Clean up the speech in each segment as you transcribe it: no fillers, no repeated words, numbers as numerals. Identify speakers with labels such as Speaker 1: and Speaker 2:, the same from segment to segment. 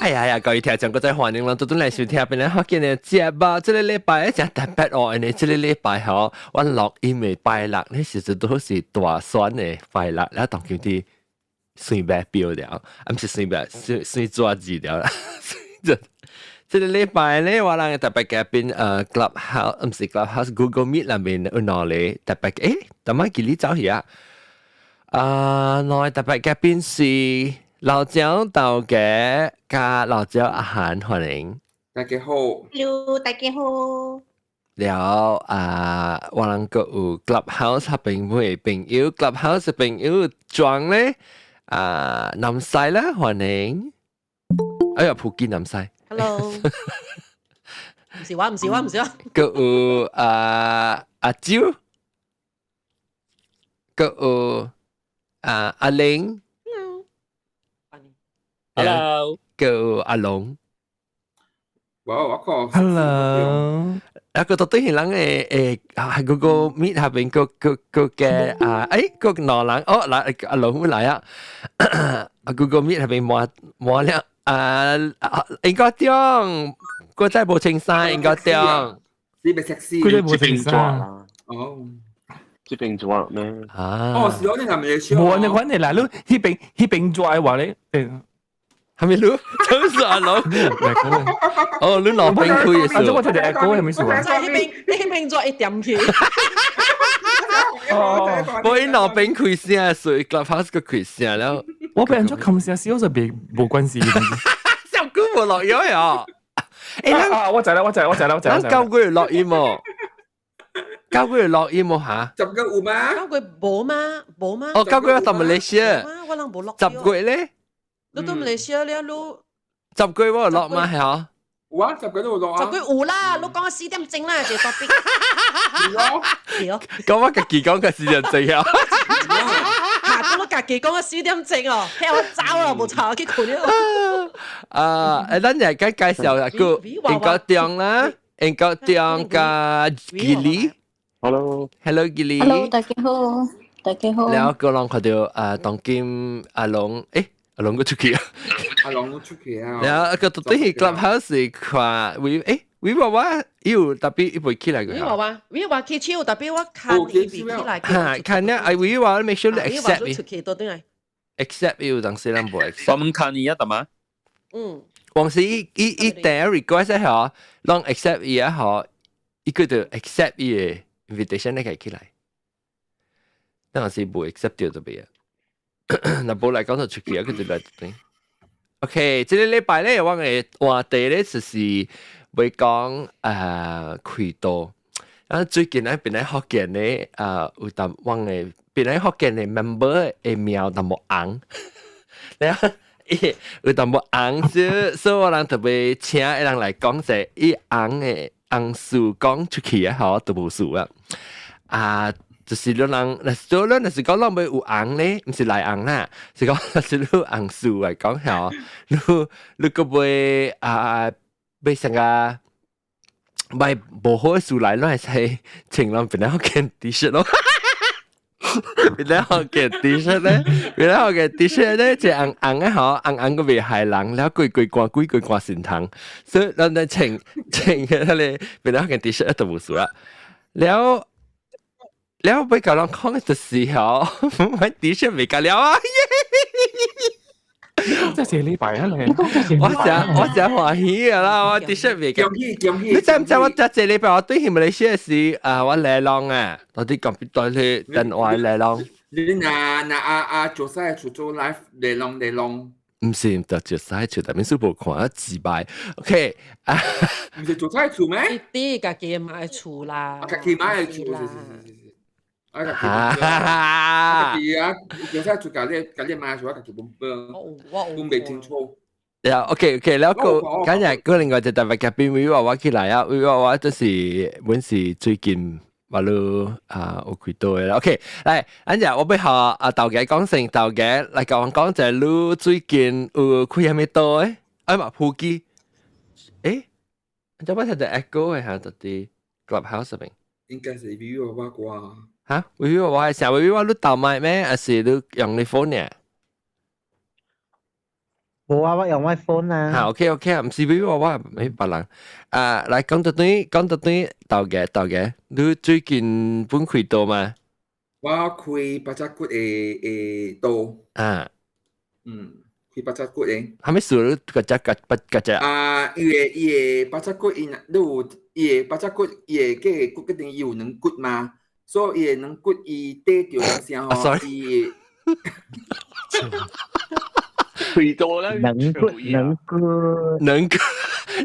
Speaker 1: 哎呀呀，各位聽眾，閣再歡迎咱倒轉來收聽邊個福建的節目。這個禮拜誠特別哦，因為這個禮拜吼，阮錄音的拜六，呢時陣都是大選的拜六，了當今佇算白票了，啊，毋是算白，算算紙字了啦。這個禮拜咧，我人特別嘉賓Clubhouse，毋是 Clubhouse，Google Meet 內面有兩個特別，欸，淡仔記你走去啊？啊，兩個特別嘉賓是老蔣豆家佮老蔣阿韓，歡迎。
Speaker 2: 大家好。
Speaker 3: Hello，大家好。
Speaker 1: 了啊，我人閣有 Clubhouse 彼邊的朋友，Clubhouse 的朋友莊咧，啊，南西啦，歡迎。哎呀，普吉南西。
Speaker 4: Hello，毋是我，毋是我，毋是我。
Speaker 1: 閣有啊阿蕉，閣有啊阿玲。
Speaker 5: Hello，
Speaker 1: 閣有阿龍。
Speaker 2: 我我講。
Speaker 6: Hello，
Speaker 1: 啊個到底係人誒誒，係嗰個 Meet 下邊個個個嘅啊，誒個兩人哦，來阿龍來啊，啊 Google Meet 下邊摸摸了啊啊，應該中，個真係無穿衫，應該中，
Speaker 2: 是咪 sexy？
Speaker 6: 佢哋無穿衫。
Speaker 2: 哦，
Speaker 5: 這邊做咩？
Speaker 1: 啊，
Speaker 2: 哦，是我你係咪
Speaker 6: 無你款你來，你彼邊彼邊做的話咧，
Speaker 1: 係咪你？就是阿龍。哦，你攞邊開嘅
Speaker 6: 時，我睇隻歌係咪數啊？
Speaker 4: 在彼邊，你彼邊做一點去。
Speaker 6: 哦，
Speaker 1: 我伊攞邊開聲，所以 Clubhouse 個開聲了。
Speaker 6: 我俾人做冚聲，小就別無關係。
Speaker 1: 小哥無落雨啊！欸，
Speaker 6: 啊，我知啦，我知，我知啦，我知。
Speaker 1: 咱9月落雨無？9月落雨無嚇？
Speaker 2: 10月有嗎？9
Speaker 4: 月無嗎？無嗎？
Speaker 1: 哦，九月我到馬來西亞。
Speaker 4: 我人無落。
Speaker 1: 十月咧？
Speaker 4: 你到馬來西亞了，你？
Speaker 1: 十月我有落嗎？係啊。
Speaker 2: 有啊，十月都有落啊。
Speaker 4: 十月有啦，你講4點鐘啦，這個 topic。
Speaker 2: 係咯。
Speaker 1: 講我家己講個4點鐘啊。
Speaker 4: 嚇！咁我家己講個四點鐘哦，聽我走啦，無吵去睏了。
Speaker 1: 啊，誒，咱日該介紹一個英國中啦，英國中佮吉利。
Speaker 5: Hello，
Speaker 1: Hello 吉利。
Speaker 3: Hello，大家好，大家好。
Speaker 1: 了個人看著啊，當今阿龍，誒，阿龍閣出去啊。
Speaker 2: 阿龍閣出去啊。
Speaker 1: 了個到底係 Clubhouse 看，為誒，為話我有特別伊袂起來個。
Speaker 4: 為話我，為話起手，特別我看伊袂起來。
Speaker 1: 嚇，看了啊，為話 make sure 你 accept
Speaker 4: 伊。出去到底來。
Speaker 1: accept 有當時咱無 accept。
Speaker 5: 我們看你啊，得嗎？
Speaker 4: 嗯。
Speaker 1: 往時伊伊伊第一 request 嗬，攏 accept 伊啊嗬，伊叫做 accept 伊的 invitation 你可以起來。當時無 accept 掉就袂啊。若無來講就出去啊，佢就來對。OK，這個禮拜咧，我的話題咧就是會講開刀。啊，最近咧邊咧福建咧啊，有淡我的邊咧福建的 member 的名淡薄紅，了有淡薄紅，所以我人特別請一人來講者，伊紅的紅事講出去啊，吼都無事啊。啊，就是你人，若是做你若是講咱欲有紅咧，毋是內紅啦，是講若是你紅事來講吼，你你閣欲啊，欲啥個買無好的事來，攏會使穿咱邊咧福建 T 恤咯。邊咧福建 T 恤咧，邊咧福建 T 恤咧，就紅紅的吼，紅紅閣袂害人，了規規寒規規寒身蟲，所以咱咧穿穿彼個邊咧福建 T 恤都無事啦。了。了欲共人講的就是吼，我 T 恤袂共了啊！
Speaker 6: 這是禮拜啊你，
Speaker 1: 我誠我誠歡喜啊啦，我 T 恤袂共。
Speaker 2: 恭喜恭喜！
Speaker 1: 你知毋知我這這禮拜我對去馬來西亞時啊，我來浪啊，到底講對去電話來浪。
Speaker 2: 你若若阿阿做晒出做 live 來浪來浪。
Speaker 1: 毋是，毋著做晒厝，但面書無看啊，自敗。OK 啊，
Speaker 2: 毋是做晒厝咩？
Speaker 4: 啲家己買厝啦，
Speaker 2: 家己買厝，是是是是。啊，家己家己啊，做晒厝家己家己買厝，我家己本本，
Speaker 4: 我
Speaker 2: 本袂清楚。
Speaker 1: 呀，OK OK，了個今日個另外一特別嘉賓，為我我起來啊，為我我就是本是最近話你啊有開刀的啦。OK，來，按只我欲予阿豆家講先，豆家來共我講者你最近有開啥物刀的？哎嘛，普基，欸，這我聽著 echo 的嚇，到佇 Clubhouse 入面。
Speaker 2: 應該是比我我啩。
Speaker 1: 嚇？為我我係成為我你鬥麥咩？還是你用你 phone 呢？
Speaker 7: 無啊，我用我 phone 啊。
Speaker 1: 嚇，OK OK 啊，唔是俾我我俾別人。啊，來講到對，講到對，豆嘅豆嘅，你最近本開刀嘛？
Speaker 2: 我開八隻骨的刀。
Speaker 1: 啊。
Speaker 2: 開八隻骨的。
Speaker 1: 係咪數個隻個八個隻？
Speaker 2: 啊，伊個八隻骨，伊你有伊個八隻骨，伊個骨一定有軟骨嘛，所以伊個軟骨伊短著聲吼，伊。
Speaker 5: 開刀啦！
Speaker 7: 軟骨軟骨
Speaker 1: 軟骨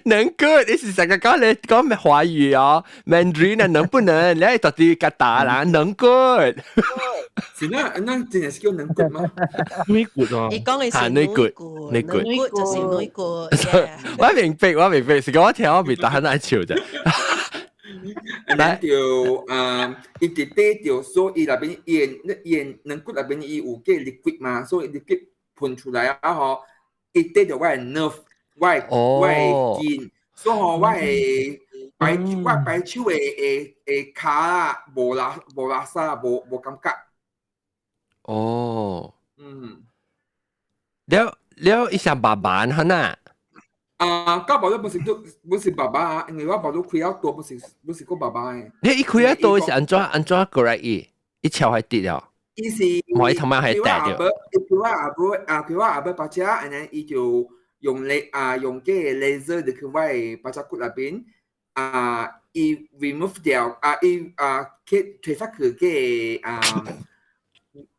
Speaker 1: 軟骨，你是成日講你講咩華語哦？Mandarin 啊，能不能？你係到底吉打啦？軟骨。
Speaker 2: 是那那真係是叫軟骨嗎？
Speaker 6: 軟骨啊！
Speaker 4: 伊講嘅是軟骨，
Speaker 1: 軟骨，
Speaker 4: 軟骨就是軟骨。
Speaker 1: 我明白，我明白，是講我聽我未打很愛笑啫。
Speaker 2: 來就啊，伊直短著，所以伊內邊伊軟骨內邊伊有個 liquid 嘛，所以 liquid 噴出來啊吼，伊短著我的 nerve，我的筋，所以吼我的擺手的跤啊，無拉沙，無感覺。
Speaker 1: 哦，了了，伊想爸爸哈呐？
Speaker 2: 啊，到寶都不是都不是爸爸，因為我寶都開了多，不是個爸爸的。
Speaker 1: 你一開了多是按怎過來伊？伊超係跌了。
Speaker 2: 伊是，
Speaker 1: 唔係頭毛係跌掉。
Speaker 2: 伊我阿婆啊，佢我阿婆把車，然後伊就用雷啊，用個 laser 入去我的把隻骨內邊啊，伊 remove 掉啊，伊啊去提出去個啊。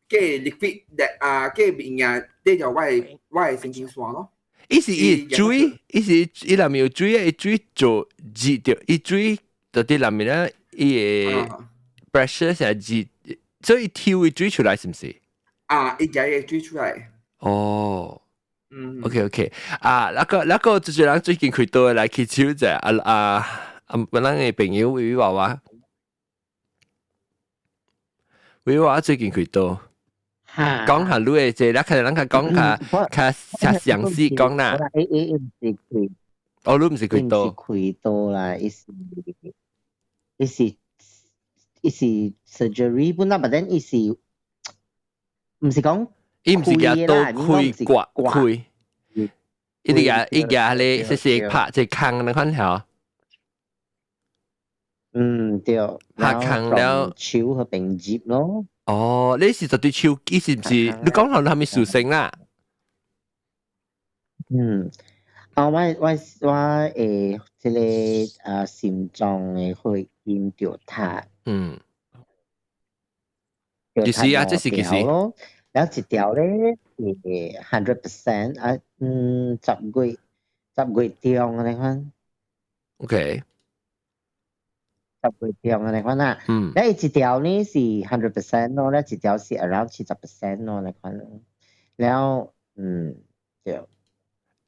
Speaker 2: 個 liquid 啊，個物件對著我的神經線咯。
Speaker 1: 伊是伊水，伊是伊內面有水，伊水做熱著，伊水到底內面咧，伊個 pressure 成熱，所以抽伊水出來是毋是？
Speaker 2: 啊，伊夾個水出來。
Speaker 1: 哦。OK OK，啊，那個就是人最近開刀來去手者，啊啊啊，我咱的朋友維維娃娃，維維娃娃最近開刀。講下你的這，咱看人較講較較較詳細講啦。
Speaker 7: 伊毋是開，
Speaker 1: 哦，你毋是開刀。
Speaker 7: 毋是開刀啦，伊是 surgery 本來，but then 伊是毋是講，
Speaker 1: 伊毋是舉刀開割開，伊啲個伊個咧，是是拍一空那款條。
Speaker 7: 嗯，對。
Speaker 1: 拍空了，
Speaker 7: 手和邊接咯。
Speaker 1: 哦，你是就對手，伊是毋是？你講下你係咪屬性啦？
Speaker 7: 嗯，啊，我這個啊心臟的血筋著塌。
Speaker 1: 其實啊，這是其實。
Speaker 7: 咯，然後一條咧是 100% 啊，10月中按呢款。
Speaker 1: OK。
Speaker 7: 10月中按呢款啊。咧一條呢是 100% 咯，咧一條是 around 70% 咯，按呢款。然後對。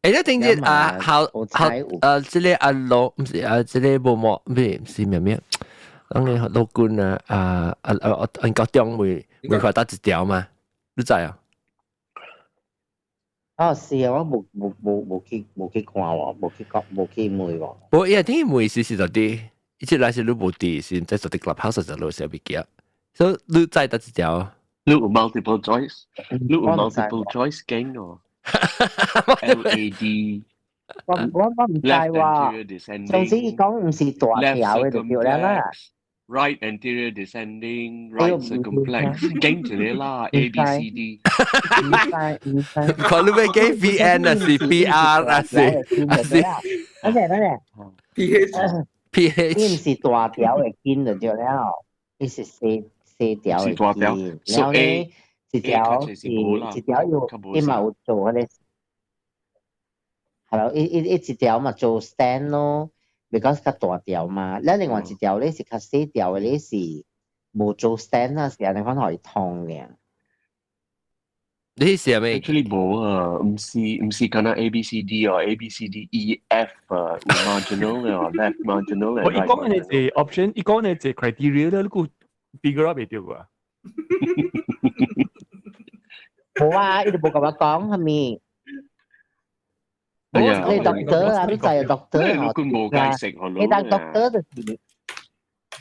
Speaker 1: 你頂日啊，好好這個阿羅毋是啊，這個無毛，毋是咩咩，咱個老君啊啊啊啊，按高中未看到一條嘛？你知啊？
Speaker 7: 哦，是啊，我無去看喎，無去講，無去問喎。
Speaker 1: 無，伊頂問是到底，伊這來是你無佇，是在做佇 clubhouse 就落小物件，所以你知得一條。
Speaker 5: 你有 multiple choice，你有 multiple choice 經哦。LAD，
Speaker 7: 我毋知喎，總之伊講毋是大條的就對了啦。
Speaker 5: Right anterior descending, right circumflex，經一個啦，A B C D。
Speaker 7: 毋知毋知。
Speaker 1: 看你欲加 V N 啊，是 B R 啊，是啊是。
Speaker 7: 等陣等陣。
Speaker 2: P H
Speaker 1: P H。
Speaker 7: 伊毋是大條的筋就對了，伊是細細條的筋，然後呢，一條有伊嘛有做彼個。係咯，伊一條嘛做 stent 咯，because 較大條嘛。了另外一條咧是較細條的咧是無做 stent 啊，是按呢款予伊通嘅。
Speaker 1: 你是咩
Speaker 5: ？Actually 無啊，毋是敢若 A B C D 哦，A B C D E F 啊，有 marginal 啊，left marginal。
Speaker 6: 我伊講的是 option，伊講的是 criteria 咧，你閣 figure out 袂著啊？
Speaker 7: 無啊，伊都無共我講係咪？你 doctor 啊，你知啊 doctor
Speaker 5: 哦，無解釋，
Speaker 7: 你當 doctor 就是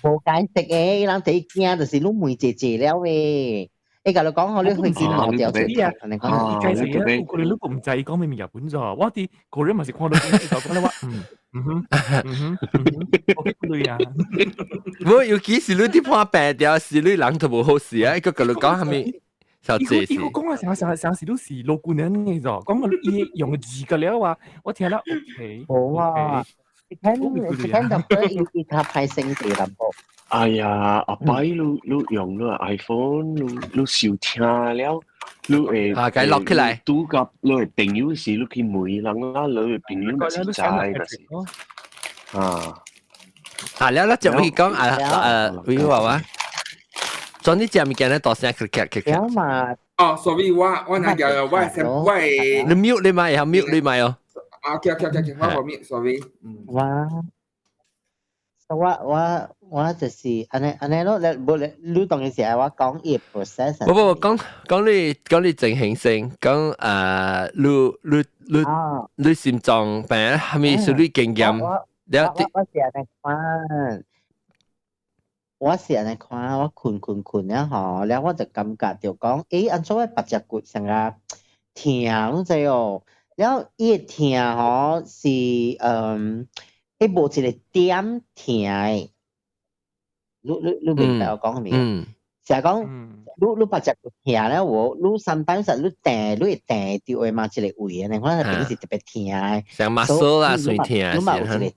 Speaker 7: 無解釋的，伊人第一驚就是你問濟濟了的。伊共你講我你去見我掉出嚟，你講
Speaker 6: 伊解釋啊，有可能你唔知伊講咩物件本咗，我佇個人嘛是看到伊就講咧話，嗯嗯哼嗯哼嗯哼，我去對啊。
Speaker 1: 無，尤其是你佇破病掉，是你人就無好勢啊！伊閣共你講啥物？小姐
Speaker 6: 伊個講啊，成成成時都是老姑娘嘅咋，講個伊用個字個了啊，我聽了 OK。
Speaker 7: 好啊，你聽你聽 doctor 伊伊較歹性地淡薄。
Speaker 5: 哎呀，阿伯你你用你 iPhone，你你收聽了，你會
Speaker 1: 啊，共錄起來。
Speaker 5: 拄佮你的朋友時，你去問人啦，你的朋友若是知，若是啊。
Speaker 1: 啊，了了就會講啊啊，會話話，總之食物件咧大聲咳咳咳咳。
Speaker 7: 了嘛。
Speaker 2: 哦，sorry，我我那叫我我
Speaker 1: 你 mute 你咪，有 mute 你咪哦。
Speaker 2: 啊，OK OK OK，我無 mute，sorry。嗯。
Speaker 7: 我。我我我就是按呢按呢咯，你無你你當時係我講伊 process。
Speaker 1: 不不，講講你講你情形先，講誒，你你你你心臟病係咪屬於經驗？
Speaker 7: 我我是按呢看，我是按呢看，我睏睏睏了吼，了我就感覺著講，欸，按怎我腹脊骨成個疼，你知哦？了伊的疼吼是嗯。伊無一個點疼的，你你你明白我講啥物？是講你你腹脊骨疼了無？你 sometimes 你掟你會掟著的嘛，一個位的，可能平時特別疼的。
Speaker 1: 像 muscle 啦，酸疼。
Speaker 7: 你嘛有一個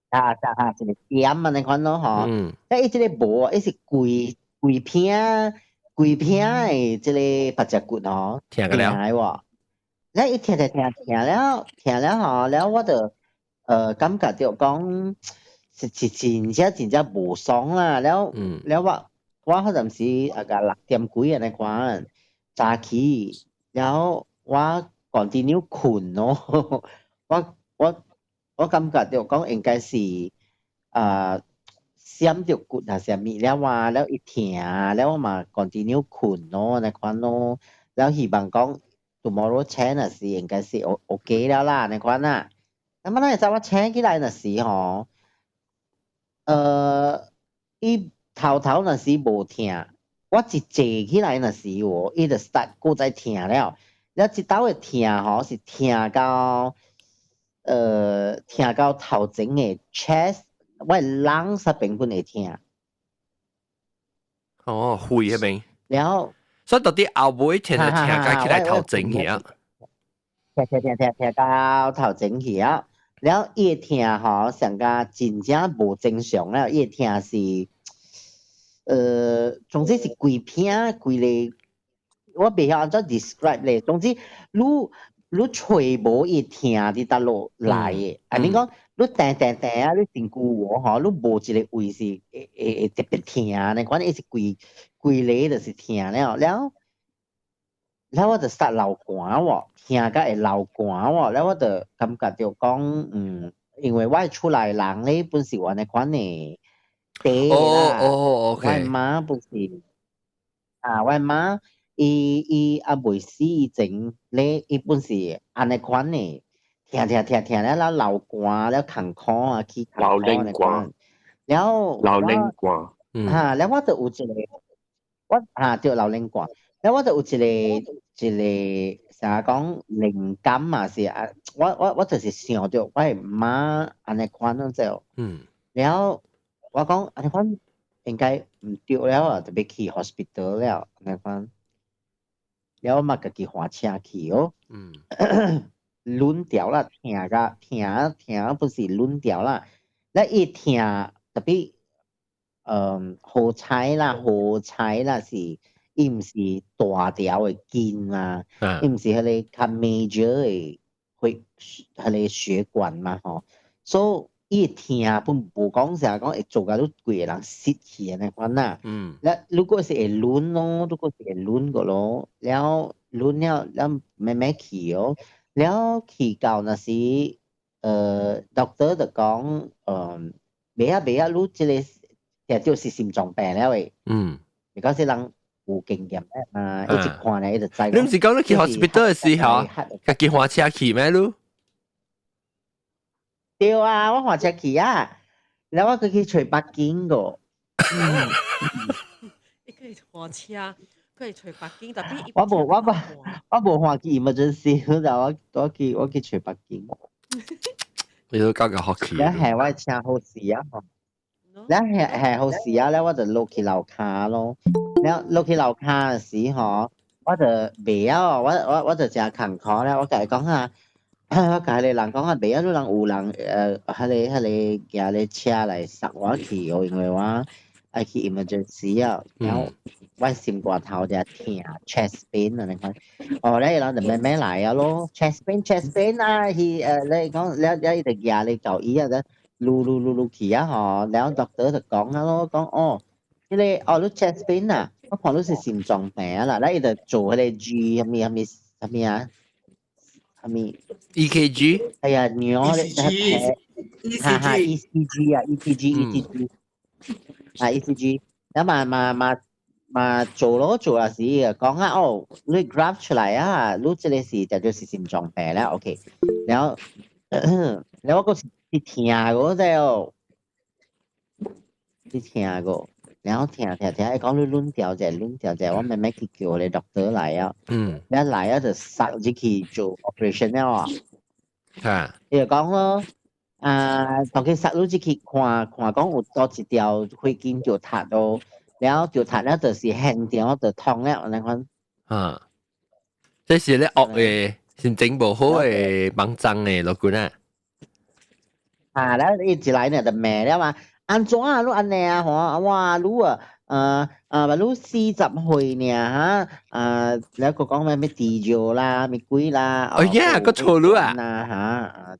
Speaker 7: 啊啊一個點按呢款咯吼。但伊這個無，伊是規規片規片的這個腹脊骨吼，
Speaker 1: 疼個了。
Speaker 7: 喎。了伊疼疼疼疼了疼了吼，了我就。感覺著講是是真正真正無爽啦，了了我我彼陣時啊個6點幾按呢款早起，然後我 continue 睏咯，我我我感覺著講應該是啊閃著骨還是啥物了話，了伊疼，了我嘛 continue 睏咯，按呢款咯，了希望講 tomorrow 醒若是應該是 OK 了啦，按呢款啦。咁啊，咱會知我醒起來若時吼，伊頭頭若時無疼，我一坐起來若時喎，伊就 start 閣再疼了。了這兜的疼吼是疼到，疼到頭前的 chest，我的 lungs 彼邊本會疼。
Speaker 1: 哦，肺彼邊。
Speaker 7: 了，
Speaker 1: 所以到底後尾疼就疼到起來頭前去啊？
Speaker 7: 疼疼疼疼疼到頭前去啊！了，伊的疼吼，上加真正無正常了。伊的疼是，總之是規片規個，我袂曉按怎 describe 咧。總之，你你揣無伊疼佇佗落來的，I mean 講你定定定啊，你身軀喎吼，你無一個位是會會會特別疼，呢款伊是規規個就是疼了了。了我就 start 流汗喎，疼甲會流汗喎，了我就感覺著講，嗯，因為我的厝內人咧本是按呢款的底啦，我的媽本是，啊，我的媽伊伊猶未死以前咧，伊本是按呢款的，疼疼疼疼了了流汗了艱苦啊，去艱苦按呢款，了
Speaker 5: 流冷汗，
Speaker 7: 哈，了我就有一個，我啊對流冷汗。了我就有一個一個啥講靈感嘛是啊，我我我就是想著我的媽按呢款攏就，了我講按呢款應該毋對了啊，就欲去 hospital 了按呢款，了我嘛家己駛車去哦，攆掉啦，疼甲疼疼本是攆掉啦，了伊疼特別，嗯，好彩啦，好彩啦是。伊毋是大條的筋啊，伊毋是彼個較 major 的血，彼個血管嘛吼，所以伊疼本無講啥講會做甲你規個人失去按呢款啦。了如果是會攆咯，如果是會攆個咯，了攆了了慢慢去哦，了去到若是doctor 就講，袂啊袂啊，你這個定著是心臟病了的。because 人有經驗嘛，一直看咧，一直知。
Speaker 1: 你毋是講你去 hospital 的時候，家己駛車去咩？你？
Speaker 7: 對啊，我駛車去啊，然後我閣去揣北京個。
Speaker 4: 你可以駛車，佢係隨北京，特別
Speaker 7: 我無看去 emergency，就我去隨北京。
Speaker 1: 你都交個學期。
Speaker 7: 你係我請護士啊！你係護士啊！咧我就落去樓跤咯。了落去樓跤嘅時吼，我就袂曉，我就誠艱苦咧。我共伊講啊，我共彼個人講啊，袂曉，你人有人彼個駕咧車來送我去哦，因為我愛去 emergency 啊，然後我心肝頭就疼 chest pain 啊，你看，哦，咧伊人就慢慢來啊咯，chest pain chest pain 啊，伊你講了了伊就舉咧到醫啊，咧擼擼擼擼去啊吼，了 doctor 就講啊咯，講哦，彼個哦你 chest pain 啊，我看你是心臟病啊啦，咧伊就做彼個 G 啥物啥物啥物啊，啥物
Speaker 1: EKG，
Speaker 7: 哎呀，尿咧，哈哈 ECG 啊，ECG ECG 啊 ECG，了嘛嘛嘛嘛做咯做啊時講啊哦，你 graph 出來啊，你這個是就是心臟病啦，OK，然後然後我個是聽過這哦，是聽過，然後聽聽聽，伊講你攆掉者攆掉者，我慢慢去叫你 doctor 來啊，一來啊就塞入去做 operation 了啊，伊就講咯。啊，當佢塞入去看看講有多一條血筋就塌到，然後就塌了就是現場就痛了，按呢款。
Speaker 1: 啊，這是咧惡嘅心情無好嘅網站嘅老君啊。
Speaker 7: 啊，了伊一來呢就罵了嘛，按怎啊？你按呢啊？吼，哇，你啊，你40歲爾哈，啊，了閣講咩咩地尿啦，咩鬼啦？
Speaker 1: 哦呀，個錯你啊！
Speaker 7: 嚇。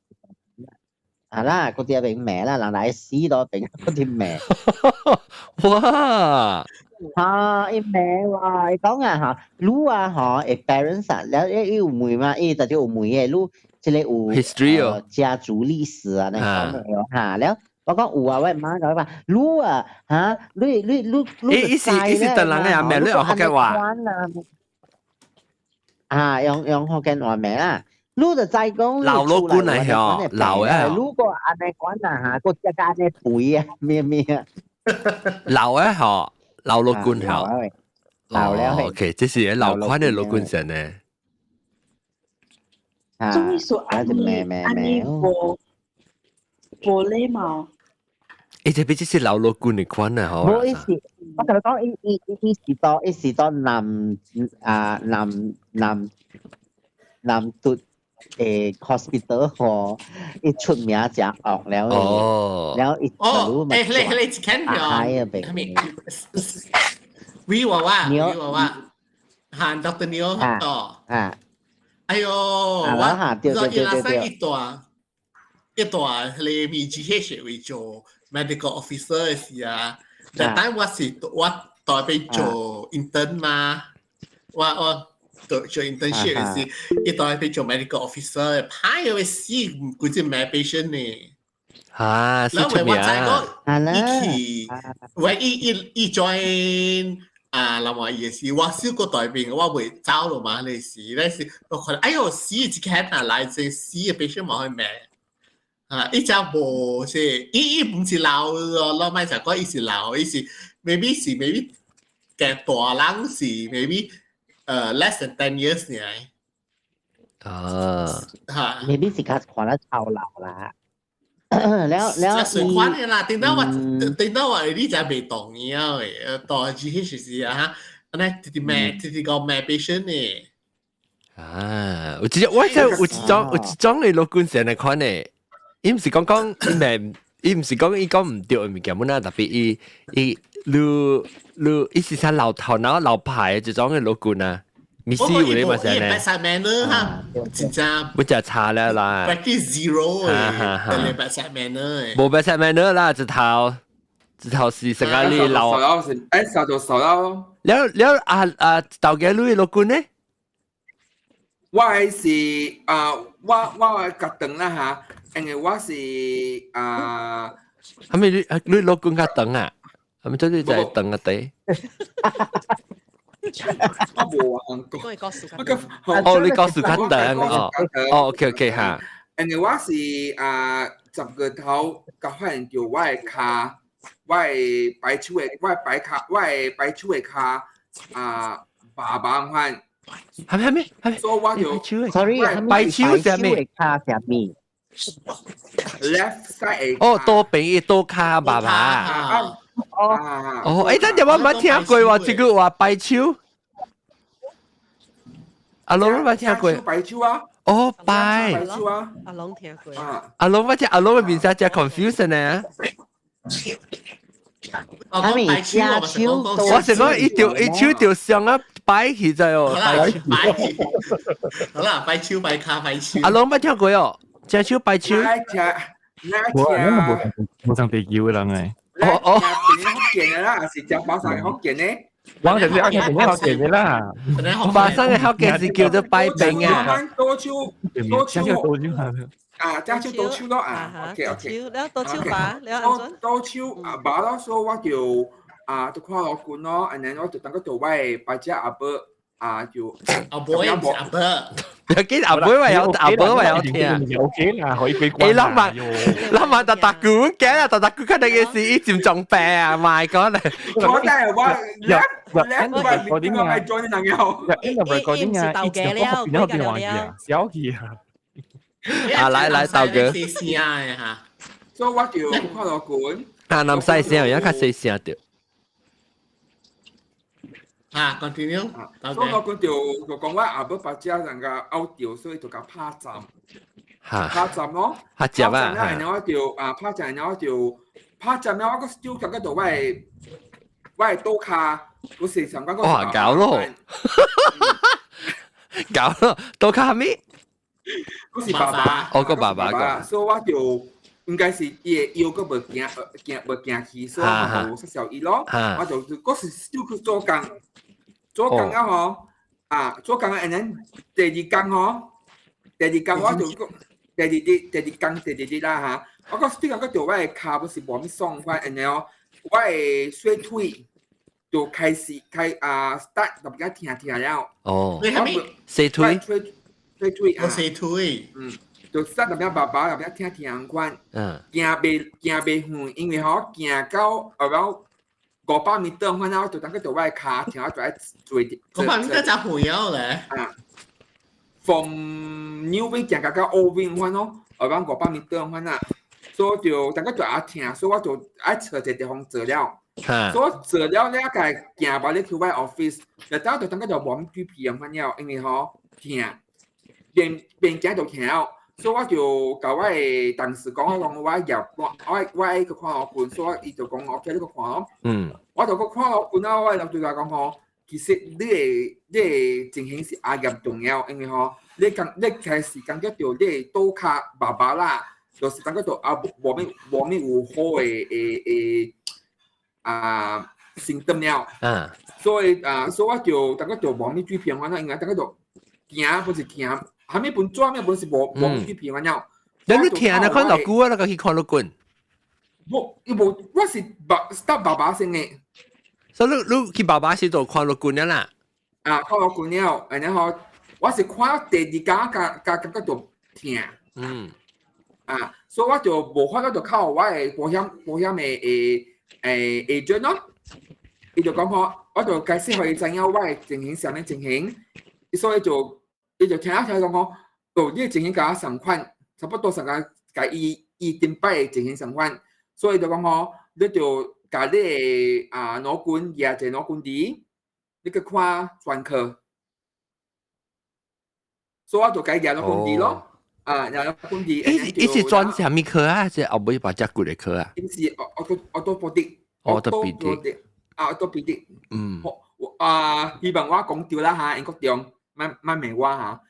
Speaker 7: 啊啦，嗰啲變罵啦，人來死都變嗰啲罵。
Speaker 1: 哇！
Speaker 7: 嚇，伊罵話，伊講啊嚇，你啊嚇，會 parents 啊，了伊有問嘛，伊就有問嘅，你這個有
Speaker 1: history 哦，
Speaker 7: 家族歷史啊，那講嘅嚇，了我講有啊，我媽講話，你啊嚇，你你
Speaker 1: 伊是等人嘅名，你用福建話。
Speaker 7: 啊，用福建話名啦。你就知講
Speaker 1: 老老官嚟嗬，老啊！
Speaker 7: 如果按呢管啊嚇，個只家呢肥啊咩咩啊，
Speaker 1: 老啊嗬，老老官嗬，
Speaker 7: 老了。
Speaker 1: OK，這是老款的老官神呢。
Speaker 3: 終於說按呢按呢無無禮貌。
Speaker 1: 這邊這是老老官的款啊，嗬。
Speaker 7: 無意思，我同你講，伊是到南啊南南南都。hospital 嗬，伊出名誠惡了，然後伊
Speaker 8: 哦，你聽
Speaker 7: 咗？
Speaker 8: 係咪？威娃娃，威娃娃，喊 Dr. Neil 哦，
Speaker 7: 啊，
Speaker 8: 哎喲，我伊拉生一段，你 MGH 為做 medical officer 嘅時啊，但我是我代表做 intern 嘛，我做 internship 嘅時，伊代表做 medical officer，歹個死，規隻罵 patient 呢。
Speaker 1: 啊，
Speaker 8: 然後我知講，伊去，我伊 join 啊，那麼也是，我小個代表，我會走了嘛，你是，你是，我看，哎喲，死一間啊，來這死嘅 patient 冇去罵。啊！伊只無是，伊毋是老咯，老麥就講伊是老，伊是 maybe 是 maybe 嘅大人是 maybe less than 10 years 呢。
Speaker 1: 啊，
Speaker 8: 嚇
Speaker 7: ，maybe 是較看得超老啦。了了，
Speaker 8: 隨款嘅啦，頂到我你就未同意啊，當 GH 是啊，按呢直直罵，直直講罵 patient 呢。
Speaker 1: 啊，有一隻我真有一種嘅老官成日看呢。伊毋是講伊咪，伊毋是講伊講毋對嘅物件，本來特別伊你伊是啥老頭腦老派嘅這種嘅老官啊，咪死有咧嘛是呢？
Speaker 8: bedside manner 哈，真正
Speaker 1: 不真差了啦。
Speaker 8: practice zero 嘅，bedside manner。
Speaker 1: 無 bedside manner 啦，一頭是成個你老。
Speaker 2: 手就手咯。
Speaker 1: 了了啊啊，豆家你老官呢？
Speaker 2: 我是啊，我較長啦嚇。因為我是啊，
Speaker 1: 係咪你老官較長啊？係咪即係就係長個地？
Speaker 2: 我無啊，
Speaker 1: 哦，你講數較長哦，哦，OK OK 哈。
Speaker 2: 因為我是啊，10月頭才發現著我的跤，我的擺手的，我的擺跤，我的擺手的跤啊，爸爸款。
Speaker 1: 係咪係咪係咪？
Speaker 2: 所以我就
Speaker 7: sorry，
Speaker 1: 拜手係咩？
Speaker 7: 卡係咩
Speaker 2: ？left side
Speaker 1: 哦，多邊多卡爸爸。
Speaker 7: 哦
Speaker 1: 哦，誒，等陣我冇聽過喎，這句話拜手。阿龍冇聽過。
Speaker 2: 拜手啊！
Speaker 1: 哦，拜。
Speaker 2: 拜手啊！
Speaker 4: 阿龍聽過。
Speaker 1: 阿龍我聽阿龍嘅面色真 confusion 呢。
Speaker 8: 我講拜手，
Speaker 1: 我是講一條一手就上啊擺起在哦。
Speaker 8: 拜好啦，拜手拜卡拜手。
Speaker 1: 阿龍捌聽過哦，正手拜手。
Speaker 6: 我無無上地球嘅人誒。
Speaker 1: 哦哦，
Speaker 2: 福建嘅啦，是講巴山嘅福建呢？
Speaker 6: 我就是阿聽講福建嘅啦。
Speaker 1: 巴山嘅福建是叫做拜餅啊。
Speaker 2: 多手多手
Speaker 6: 多手
Speaker 2: 啊，正手多手咯啊，OK OK。
Speaker 4: 了多手吧，了安怎？
Speaker 2: 多手啊，爸咯，所以我就啊，就看老官咯，and then 我就等個做我八隻阿伯啊，就
Speaker 8: 阿伯阿伯，
Speaker 1: 有幾阿伯話有阿伯話有聽
Speaker 6: ，OK 啦，可以俾關。
Speaker 1: 誒，老麥老麥特特古嘅啦，特特古佢哋嘅事一佔重病啊，my god！
Speaker 2: 我真係我叻
Speaker 6: 我點
Speaker 2: 啊？我點啊？
Speaker 6: 一 recording 啊，一直都變咗啊，小氣啊！
Speaker 1: 啊，來來，豆哥。
Speaker 8: 細聲嘅嚇，
Speaker 2: 所以我就看老官。
Speaker 1: 啊，南細聲，而家較細聲啲。
Speaker 8: 啊，continue。
Speaker 2: 所以老官就就講我阿伯把家人家拗掉，所以就共拍針。拍針咯。
Speaker 1: 拍針啊！
Speaker 2: 然後我就啊拍針，然後就拍針了，我個就感覺到我的倒跤，不是上講個。
Speaker 1: 哇！搞咯，搞咯，倒跤係咩？
Speaker 2: 嗰是爸爸，
Speaker 1: 我個爸爸個，
Speaker 2: 所以我就應該是伊的腰閣無行，行無行去，所以我就失小伊咯。我就嗰時就去做工，做工啊吼，啊做工啊，and then 第二工吼，第二工我就第二日第二工第二日啦嚇，我嗰時感覺到我的跤不是無咩爽快，and then 我的小腿就開始開啊 start 特別疼疼了。
Speaker 1: 哦，
Speaker 8: 你係咪
Speaker 1: 小腿？
Speaker 2: 小腿，
Speaker 8: 我小腿，
Speaker 2: 嗯，就實特別爸爸特別疼疼款，行袂行袂遠，因為吼行到 around 500米轉，反正我就感覺到我的跤疼，我就愛坐。
Speaker 8: 500米真遠了咧。
Speaker 2: 啊，從紐邊行到到烏邊款咯，around 500米轉款啊，所以就感覺就愛疼，所以我就愛找一個地方坐了。所以坐了了，個行把你去我 office，就等就感覺就無咩雞皮咁款了，因為吼疼。邊邊行就疼了，所以我就共我的同事講，我講我入我我愛去看老君，所以伊就講 OK，你去看咯。我就去看老君啊，我就對佢講吼，其實你的情形是也嚴重了，因為吼，你感你開始感覺到你的倒跤爸爸啦，就是感覺到啊無咩無咩有好的的的啊心動了。所以啊，所以我就感覺到無咩水平，我應該感覺到行不是行。下面本紙，面本是無無水平了。
Speaker 1: 你你聽啊，看老久啊，那個去看老君。
Speaker 2: 無，伊無，我是爸，得爸爸先的。
Speaker 1: 所以你你去爸爸時就看老君了啦。
Speaker 2: 啊，看老君了，然後我是看第二工，加加感覺就疼。啊，所以我就無法度就靠我的保險的誒誒 agent 咯。伊就講吼，我就解釋予伊知影我的情形啥物情形，所以就。伊就聽一聽講講，哦，你的情形共我相款，差不多上個共伊伊頂擺的情形相款，所以就講吼，你就共你的啊腦筋舉一個腦筋佇，你去看專科，所以我就共伊舉腦筋佇咯，啊，舉腦筋佇。
Speaker 1: 伊伊是專啥物科啊？是後尾把隻骨的科啊？
Speaker 2: 伊是 orthopedic，
Speaker 1: orthopedic，
Speaker 2: 啊，orthopedic。我啊，希望我講對啦嚇，英國中。慢慢罵我嚇，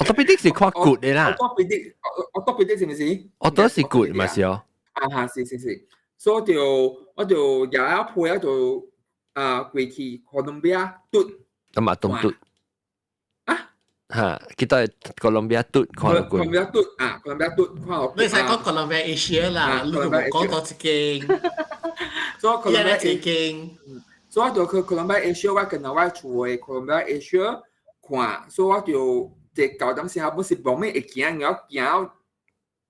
Speaker 1: orthopedic 是看骨的啦。
Speaker 2: orthopedic，orthopedic 是毋是？
Speaker 1: 我都是骨嘛是哦。
Speaker 2: 啊哈，是是是，所以就我就日日配啊就啊過去哥倫比亞拄。
Speaker 1: 咁啊，東拄。
Speaker 2: 啊？
Speaker 1: 嚇，幾多哥倫比亞拄看
Speaker 2: 哥倫比亞拄啊，哥倫比亞拄看
Speaker 8: 你使講哥倫比亞 Asia 啦，你都冇講到一間。
Speaker 2: 所以哥倫比亞
Speaker 8: 一間。
Speaker 2: 所以我就去哥倫比亞 Asia，我跟我厝的哥倫比亞 Asia 看，所以我就這舊當時候本是無咩會行，然後行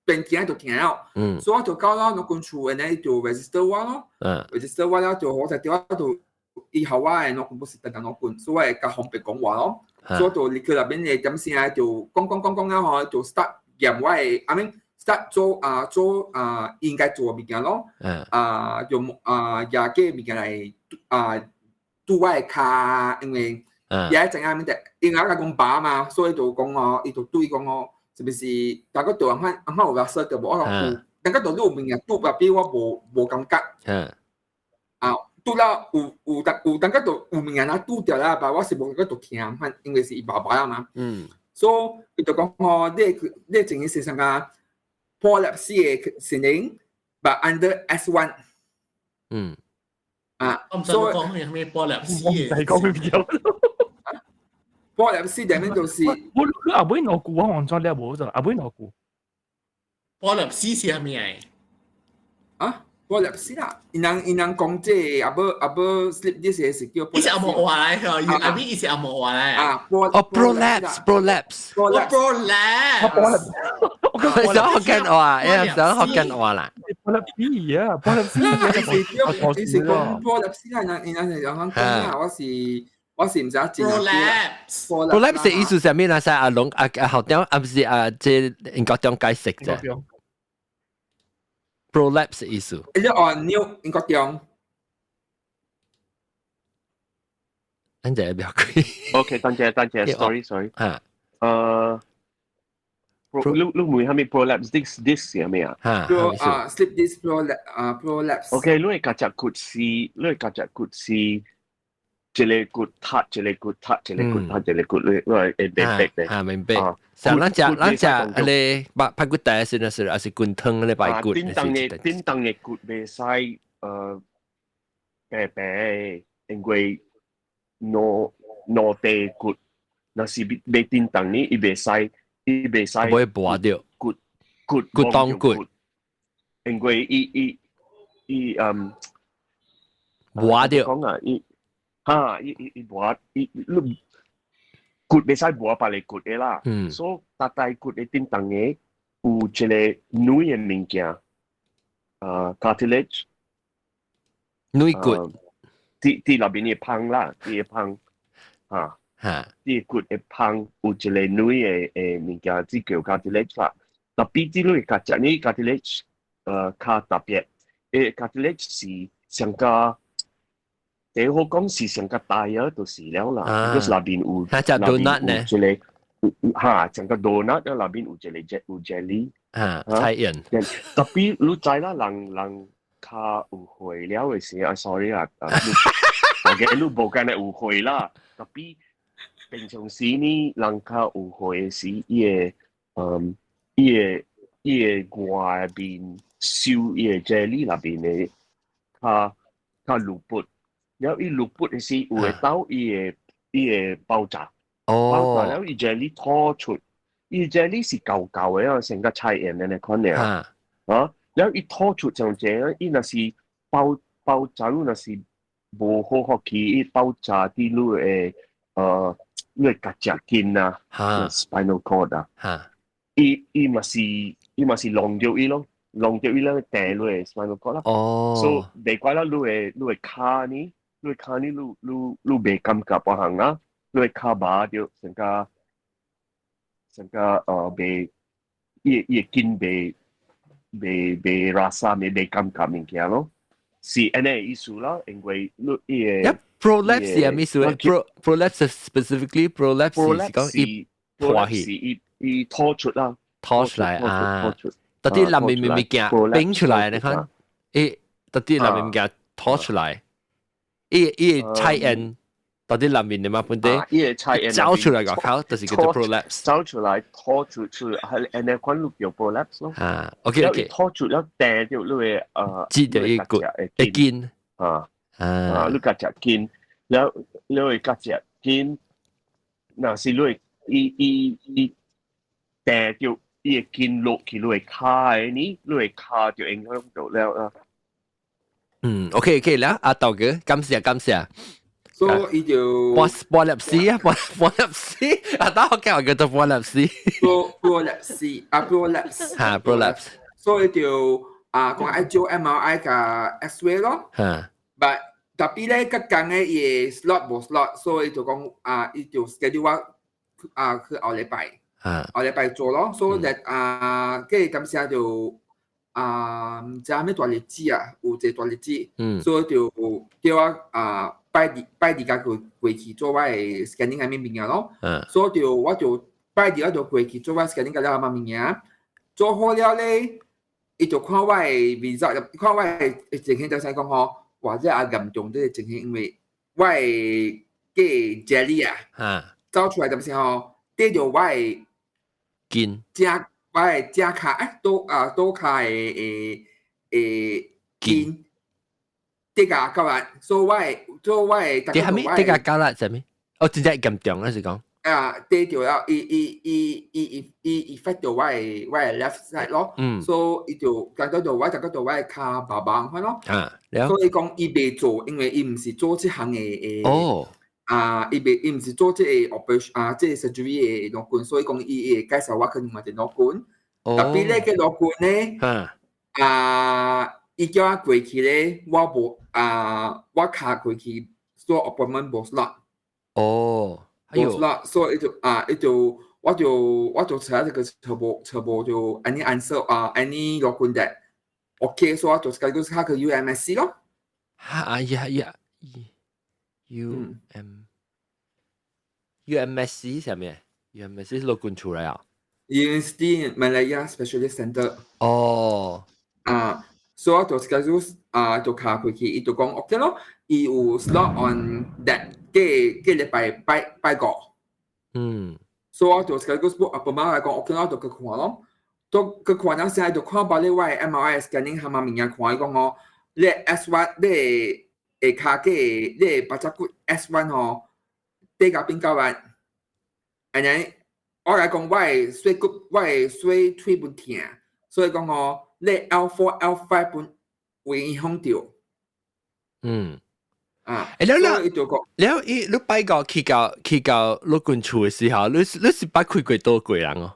Speaker 2: 邊行就疼了。所以我就到了我跟厝的呢就 register 我咯，register 我了就好在電話就伊予我的腦骨不是單單腦骨，所以我會較方便講話咯。所以就入去內邊的點聲就講講講講了吼，就 start 驗我的，I mean start 做啊做啊應該做的物件咯。啊用啊也個物件來啊拄我的跤，因為伊愛知影物件，因為我講爸嘛，所以就講哦，伊就對講哦，是不是？大家對按款按款有說著無？我講有，大家都有物件拄特別我無感覺。啊，拄了有有當有當個就有物件啊拄著啦，但我是無感覺就疼，反因為是伊爸爸啊嘛。所以伊就講吼，你情形是啥個 prolapse 的情形，but under S1。啊，
Speaker 8: 我唔知你講咩咩 prolapse
Speaker 6: 我唔知講咩嘢。
Speaker 2: prolapse 裡面就是。
Speaker 6: 我你阿妹攞股我忘咗你無就阿妹攞股。
Speaker 8: prolapse 是啥物啊？
Speaker 2: 啊，prolapse 啦，伊人講這個阿無阿無 slip disc 是叫。
Speaker 8: 伊是紅毛話來，阿妹伊是紅毛話來。
Speaker 2: 啊，
Speaker 1: 哦，prolapse prolapse。
Speaker 8: prolapse。
Speaker 1: 我想學緊話，因為想學緊話啦。
Speaker 6: prolapse 啊，prolapse。
Speaker 2: 伊是講 prolapse 啦，伊人是講講啊，我是毋知影。
Speaker 8: prolapse。
Speaker 1: prolapse 意思係咩啊？係阿龍阿阿校長，啊不是啊，這英國中解釋啫。prolapse 意思。
Speaker 2: 你按鈕英國中。
Speaker 1: 咱這表開。
Speaker 5: OK，等陣等陣，sorry sorry。
Speaker 1: 嚇。
Speaker 5: 你問係咪 prolapse disc 係咩啊？
Speaker 1: 嚇。
Speaker 2: Pro 啊，slip disc prolapse 啊 prolapse。
Speaker 5: OK，你會夾隻骨是，你會夾隻骨是，一個骨塌，一個骨塌，一個骨塌，一個骨，你會明白嘅。
Speaker 1: 嚇，明白。像咱食你排排骨帶是那是，還是滾湯咧排骨？
Speaker 5: 頂當的骨袂使白白，因為兩塊骨，若是袂叮當呢，伊袂使，伊袂使。
Speaker 1: 會磨掉
Speaker 5: 骨骨
Speaker 1: 骨當骨，
Speaker 5: 因為伊
Speaker 1: 磨掉。
Speaker 5: 講啊，伊哈伊伊伊磨伊你骨袂使磨別个骨的啦。所以大大骨的頂當的有一個軟的物件，cartilage。
Speaker 1: 軟骨。
Speaker 5: 佇內面的芳啦，佇個芳，哈，佇骨的芳有一個軟的物件，這叫 cartilage 啦。特別這類夾隻呢 cartilage，較特別，cartilage 是上加，第好講是上加大啊，就是了啦。就是內面有，
Speaker 1: 它叫 donut 呢？
Speaker 5: 一個，哈，上個 donut 內面有一個有 jelly，
Speaker 1: 啊，菜葉。
Speaker 5: 特別你知啦，人較有歲了的時啊，sorry 啊，我嘅你無干焦有歲啦，特別平常時呢，人較有歲的時，伊個外面收伊個 jelly 內面的較較露骨，了伊露骨的時，有會到伊會爆炸，爆炸了伊 jelly 吐出，伊 jelly 是厚厚的啊，成個菜葉的款爾，啊。了伊吐出上這，伊若是爆爆炸，你若是無好福氣，伊爆炸佇你的頰脊筋啊，spinal cord 啊，伊嘛是弄著伊咯，弄著伊咧掟你的 spinal cord 啦。所以袂怪啦，你的跤呢，你的跤呢，你袂感覺別項啦，你的跤麻著成個袂，伊的筋袂。袂 rasa 袂感覺物件咯，是按呢意思啦，因為你伊個
Speaker 1: prolapse 係咩意思？Prolapse specifically prolapse 是講伊破去，
Speaker 5: 是伊拖出啦，
Speaker 1: 拖出來啊，到底內面物件變出來，你看，到底內面物件拖出來，伊菜煙到底內面的嘛本地，
Speaker 5: 伊個菜煙
Speaker 1: 走出來個口，就是叫做 prolapse。
Speaker 5: 走出來拖出出係按呢款叫 prolapse 咯。
Speaker 1: 啊，OK OK。
Speaker 5: 拖出了掟著你的
Speaker 1: 擠著伊骨會筋
Speaker 5: 啊啊，你頰脊筋，了你的頰脊筋，若是你伊掟著伊的筋落去你的跤的呢，你的跤就影響到了啊。
Speaker 1: 嗯，OK OK 啦，阿豆哥，感謝感謝。
Speaker 2: 所以伊就
Speaker 1: prolapse 啊，prolapse，阿豆我叫做 prolapse。
Speaker 2: prolapse 啊，prolapse。
Speaker 1: 哈，prolapse。
Speaker 2: 所以就啊，講愛做 MRI 佮 X-ray 咯。But 特別咧，個工嘅伊 slot 無 slot，所以就講啊，伊就 schedule 我啊去後禮拜，後禮拜做咯。所以啊，跟住當時就啊，毋知啥物大日子啊，有一個大日子，所以就叫我啊拜二拜二家佢過去做我的 scanning 啥物物件咯。所以就我就拜二我就過去做我 scanning 個了啥物物件，做好了咧，伊就看我的 result，看我的情形就使講吼，哇！這也嚴重這個情形，因為我的個 jelly 啊，走出來就是吼，綴著我的
Speaker 1: 筋，
Speaker 2: 正我的正跤欸，倒啊倒跤的的的筋，綴甲夠力，所以我的所以我的
Speaker 1: 綴啥物？綴甲夠力啥物？哦，真正嚴重啊，是講。
Speaker 2: 啊，綴著了，伊伊伊伊伊伊 affect 著我的 left side 咯，所以伊就感覺到我感覺到我的跤麻麻款咯，所以講伊袂做，因為伊毋是做這項的的，啊，伊袂伊毋是做這個 operation 啊，這個 surgery 的醫生，所以講伊會介紹我去另外一個醫生，特別咧個醫生咧，啊，伊叫我過去咧，我無啊，我卡過去做 appointment 無 slot。
Speaker 1: 哎呦，
Speaker 2: 啦，所以就啊，伊就我就我就查這個全部全部就 any answer 啊，any 樂觀的，OK，所以我就計個卡個 UMSC 咯。
Speaker 1: 哈啊呀呀，U M UMSC 啥物？UMSC 是陸軍出來啊
Speaker 2: ？University Malaya Specialist Center。啊，所以我就計個啊，就卡過去，伊就講 OK 咯，伊有 slot on that 個個禮拜拜拜五。所以我就計個 book appointment 來講 OK 咯，就去看咯。都去看了現在就看把你我的 MRI scanning 下嘛物件看，伊講哦，你 S1 你下跤個你白脊骨 S1 吼，綴甲變夠力，按呢我來講我的鎖骨我的鎖腿本疼，所以講哦，你 L4 L5 本會影響著。啊，
Speaker 1: 欸，了了，了伊你拜五去到陸軍處的時候，你是捌開過刀過人哦？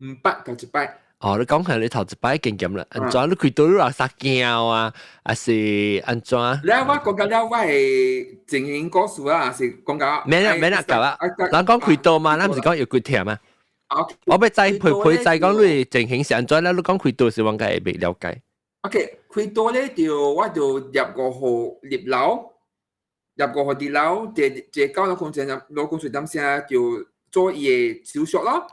Speaker 2: 毋捌，頭一擺。
Speaker 1: 哦，你講下你頭一擺經驗啦，按怎你開刀你有啥驚啊？還是按怎？
Speaker 2: 了我講緊了，我的情形故事啊，是講到
Speaker 1: 免啦免啦，夠啦。人講開刀嘛，咱毋是講腰骨疼嘛？我欲知陪陪知講你情形是按怎咧？你講開刀時，我應該會袂了解。
Speaker 2: OK，開刀咧就我就入五號入樓，入五號佇樓，一一到老公前老公水點聲就做伊的手術咯。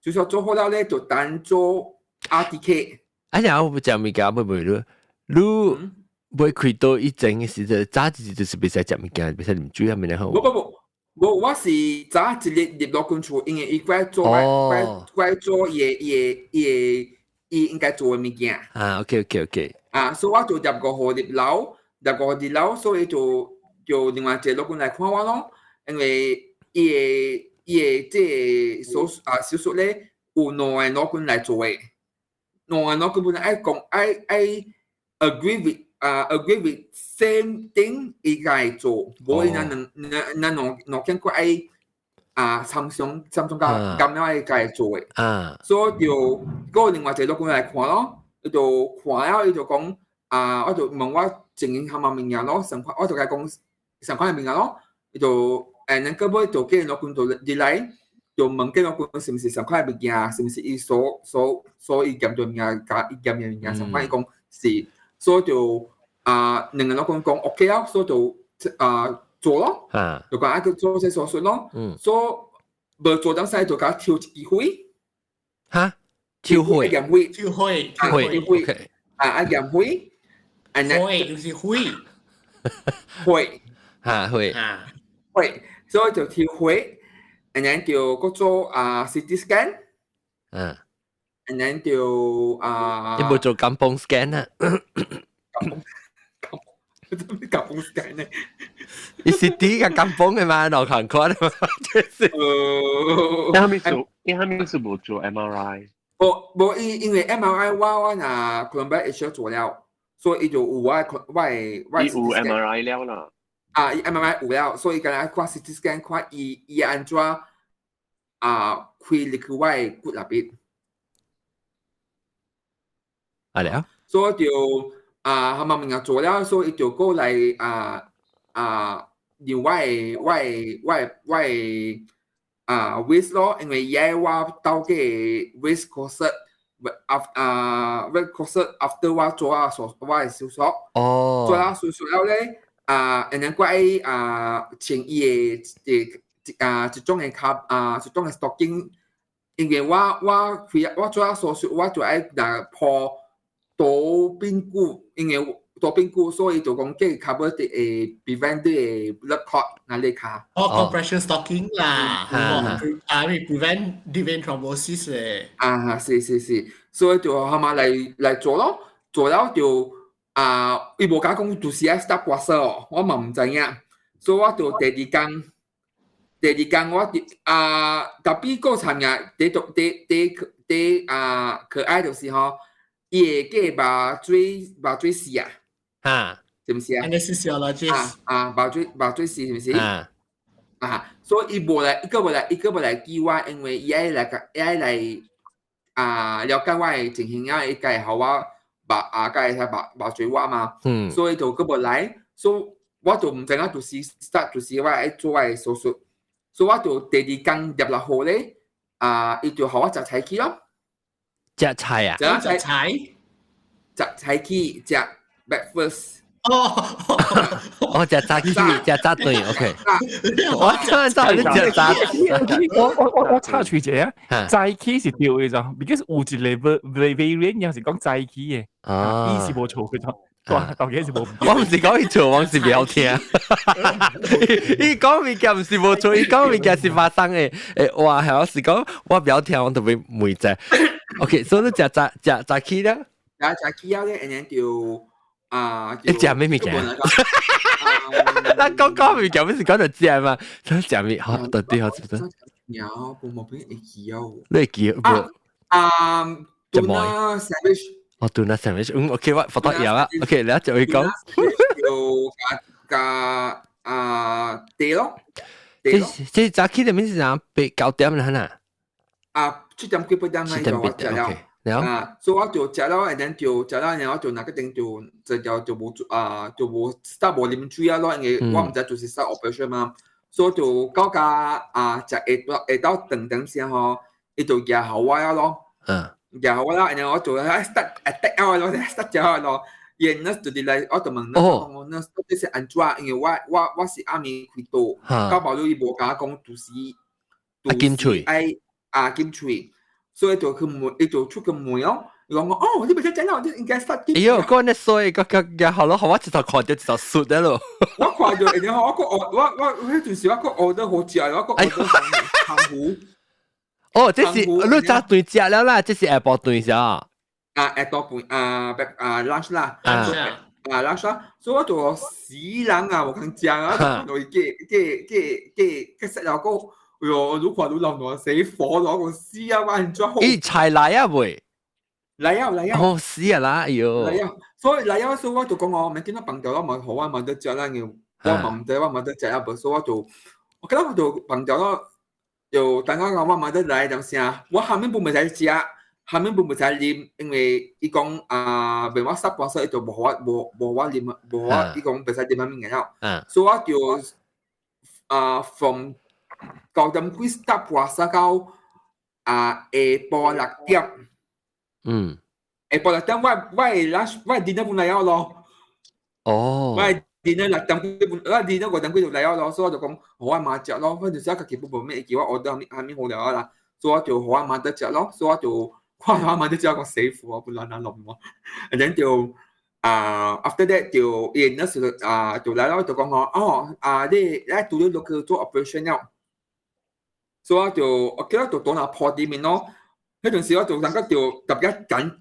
Speaker 2: 手術做好了咧，就等做 RTK。
Speaker 1: 啊，然後我食物件，袂你，你袂開刀以前的時陣，早一日就是袂使食物件，袂使啉水啊，物好。
Speaker 2: 無無無，無我是早一日入老公厝，因為伊過做過過做伊的伊的伊的伊應該做的物件。
Speaker 1: 啊，OK。
Speaker 2: 啊，所以我就入五號入樓，入五號入樓，所以就就另外一個老公來看我咯，因為伊的伊的這個手術啊手術咧有兩個老公來做的，兩個老公本來愛講愛愛 agree with 啊 agree with same thing 伊該做，無伊那兩那那兩兩間過愛啊參詳參詳甲咁樣愛該做的，所以就閣另外一個老公來看咯，伊就看了伊就講啊，我就問我情形啥物物件咯，上款我就共伊講上款的物件咯，伊就誒，咱個尾就叫老公就入來，就問叫老公是毋是上款的物件，是毋是伊所所所伊驗的物件，佮伊驗的物件上款，伊講是，所以就啊兩個老公講 OK 啊，所以就啊做咯，就講愛去做這手術咯，所以無做當使就共抽一支血，
Speaker 1: 哈，抽血，
Speaker 2: 驗血，
Speaker 8: 抽血，
Speaker 2: 抽血，啊啊驗血，
Speaker 8: 血就是血，
Speaker 2: 血，
Speaker 1: 哈血，
Speaker 2: 血。所以就抽血，and then 就閣做啊 CT scan，and then 就啊，
Speaker 1: 你無做感光 scan 啊？
Speaker 2: 感光 scan 呢？
Speaker 1: 你 CT 個感光的嘛，腦殼看的嘛，就是。
Speaker 5: 你啥物是無做 MRI？
Speaker 2: 無無因因為 MRI 我我若可能欲會做了，所以伊就有我我我
Speaker 5: 伊有 MRI 了啦。
Speaker 2: 啊，伊 MRI 有了，所以敢若看 CT scan 看伊伊按怎啊開入去我的骨內邊。
Speaker 1: 啊了，
Speaker 2: 所以就啊，他媽物件做了，所以伊就過來啊啊啊，量我的啊 waist 咯，因為伊愛我到個 waist corset 啊 waist corset after 我做啊手我的手術，做了手術了咧，啊，然後我愛啊穿伊的啊一種的卡啊一種的 stocking，因為我開我做了手術，我就愛若鋪多髕骨，因為多髕骨，所以就講這 cover 會 prevent 啲 blood clot 那你卡。
Speaker 8: 哦，compression stocking 啦，啊，你 prevent deep vein thrombosis 嘅。
Speaker 2: 啊，是是是，所以就他媽來做咯，做了就啊，伊無共講就是愛 start 刮痧哦，我嘛毋知影，所以我就第二工，第二工我就啊，特別個慘嘅，第第第第啊可愛就是吼，伊會計麻醉師啊，是毋是啊？
Speaker 8: Anesthesiologist
Speaker 2: 啊啊，麻醉師是毋是？
Speaker 1: 啊
Speaker 2: 啊，所以伊無來，伊閣無來叫我，因為伊愛來伊愛來啊了解我的情形啊，伊會予我麻啊，會使麻醉我嘛，所以就閣無來，所以我就毋知影就是 start 就是我愛做我的手術，所以我就第二工入落號咧，啊，伊就予我食菜去咯。
Speaker 1: 食菜啊？
Speaker 2: 食
Speaker 8: 菜？
Speaker 2: 食菜去食 breakfast。
Speaker 8: 哦，
Speaker 1: 哦，食早起，食早頓，OK。我真係食早。
Speaker 6: 我插喙者啊，早起是對的咋，because 有一個 variant 又是講早起的，伊是無錯嘅咋，大家是無。
Speaker 1: 我毋是講伊錯，我是袂曉聽。伊講物件毋是無錯，伊講物件是發生的。誒，哇，係我是講我袂曉聽，我特別問者。OK，所以你食早食早起啦？
Speaker 2: 食早起了咧，然後就啊，
Speaker 1: 你食咩物件？咱講講物件，不是講到食嘛？咱食咩？好，到底好是不是？
Speaker 2: 有，無無邊會記哦。
Speaker 1: 你會記無？
Speaker 2: 啊，tuna sandwich。
Speaker 1: 哦，tuna sandwich，嗯，OK，我發得有啊。OK，你就會講。
Speaker 2: 就加加啊茶咯。
Speaker 1: 這這早起的面是啥？8、9點啦，呐？
Speaker 2: 啊，7點幾8點那就我食了。啊，所以我就食了，然後就食了，然後就那個頂就就就就無啊，就無 start 無啉水啊咯，因為我毋知就是 start operation 嘛，所以就到家啊，食下下晝頓頓先吼，伊就夾予我啊咯，夾予我啦，然後我就 start attack 啊咯，start 食啊咯，伊 nurse 就佇來，我就問 nurse 講 nurse 到底是按怎？因為我是暗暝開刀，到後尾伊無共我講，就是
Speaker 1: 就是
Speaker 2: 愛啊金喙。所以就去問，伊就出去問哦。伊講哦，你袂使講啦，你應該 start。
Speaker 1: 哎喲，嗰個衰，個個個好咯，我一頭看到一頭術的咯。
Speaker 2: 我看到，然後我個我迄陣時我個 order 好食，我個 order 糖糊。
Speaker 1: 哦，這是你早頓食了啦，這是下晡頓是啊？
Speaker 2: 啊，下晡飯啊，啊 lunch 啦，啊 lunch 啦，所以我就死人啊，無通食啊，就計計計計計食了個。哎喲，愈看愈老爛，死火攞個死啊！我很好。
Speaker 1: 咦，菜來啊未？
Speaker 2: 來啊來啊！
Speaker 1: 哦，死啊啦！哎喲。
Speaker 2: 來啊！所以來啊，所以我就講我，明天我放掉我嘛好啊，嘛得食啦，因為我嘛毋知我嘛得食啊，無所以我就，我記得我就放掉咯，就等我講我嘛得來點聲，我下面本袂使食，下面本袂使啉，因為伊講啊，袂我濕半所以就無我無無我啉，無我伊講袂使啉啥物件了，所以我就啊，from 9點幾 start puasa 到啊下晡6點。下晡6點我 lunch 我 dinner 本來了咯。我 dinner 6點幾本，我 dinner 5點幾就來了咯，所以我就講我媽食咯，反正家己本無咩叫我 order 啥物好了啦，所以我就予我媽得食咯，所以我就看我媽得食個死苦啊，本來難弄喎，然後就啊 after that 就伊那時啊就來了就講我哦啊你來拄了落去做 operation 了。所以我就我記得就倒那破裡面咯，彼陣時我就感覺就特別緊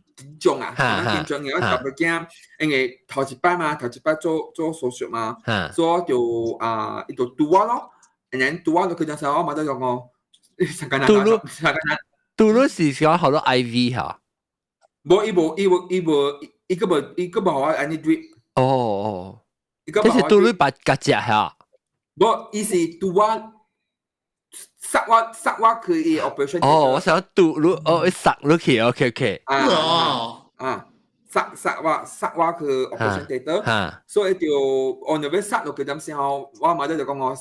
Speaker 2: 張啊，緊張嘅，我特別驚，因為頭一擺嘛，頭一擺做手術嘛，所以我就啊，伊就拄我咯，然後拄我落去陣時我嘛得講我，
Speaker 1: 拄你拄你是講好多 IV 嚇？
Speaker 2: 無，伊無，伊無，伊無，伊閣無予我按呢 drip。
Speaker 1: 哦哦，這是拄你把夾食嚇？
Speaker 2: 無，伊是拄我。塞我去伊 operation。
Speaker 1: 哦，我想拄你哦，塞落去，OK OK。
Speaker 2: 啊啊，殺殺我殺我去 operation theatre，所以就 on the way 殺落去陣時候，我媽就講我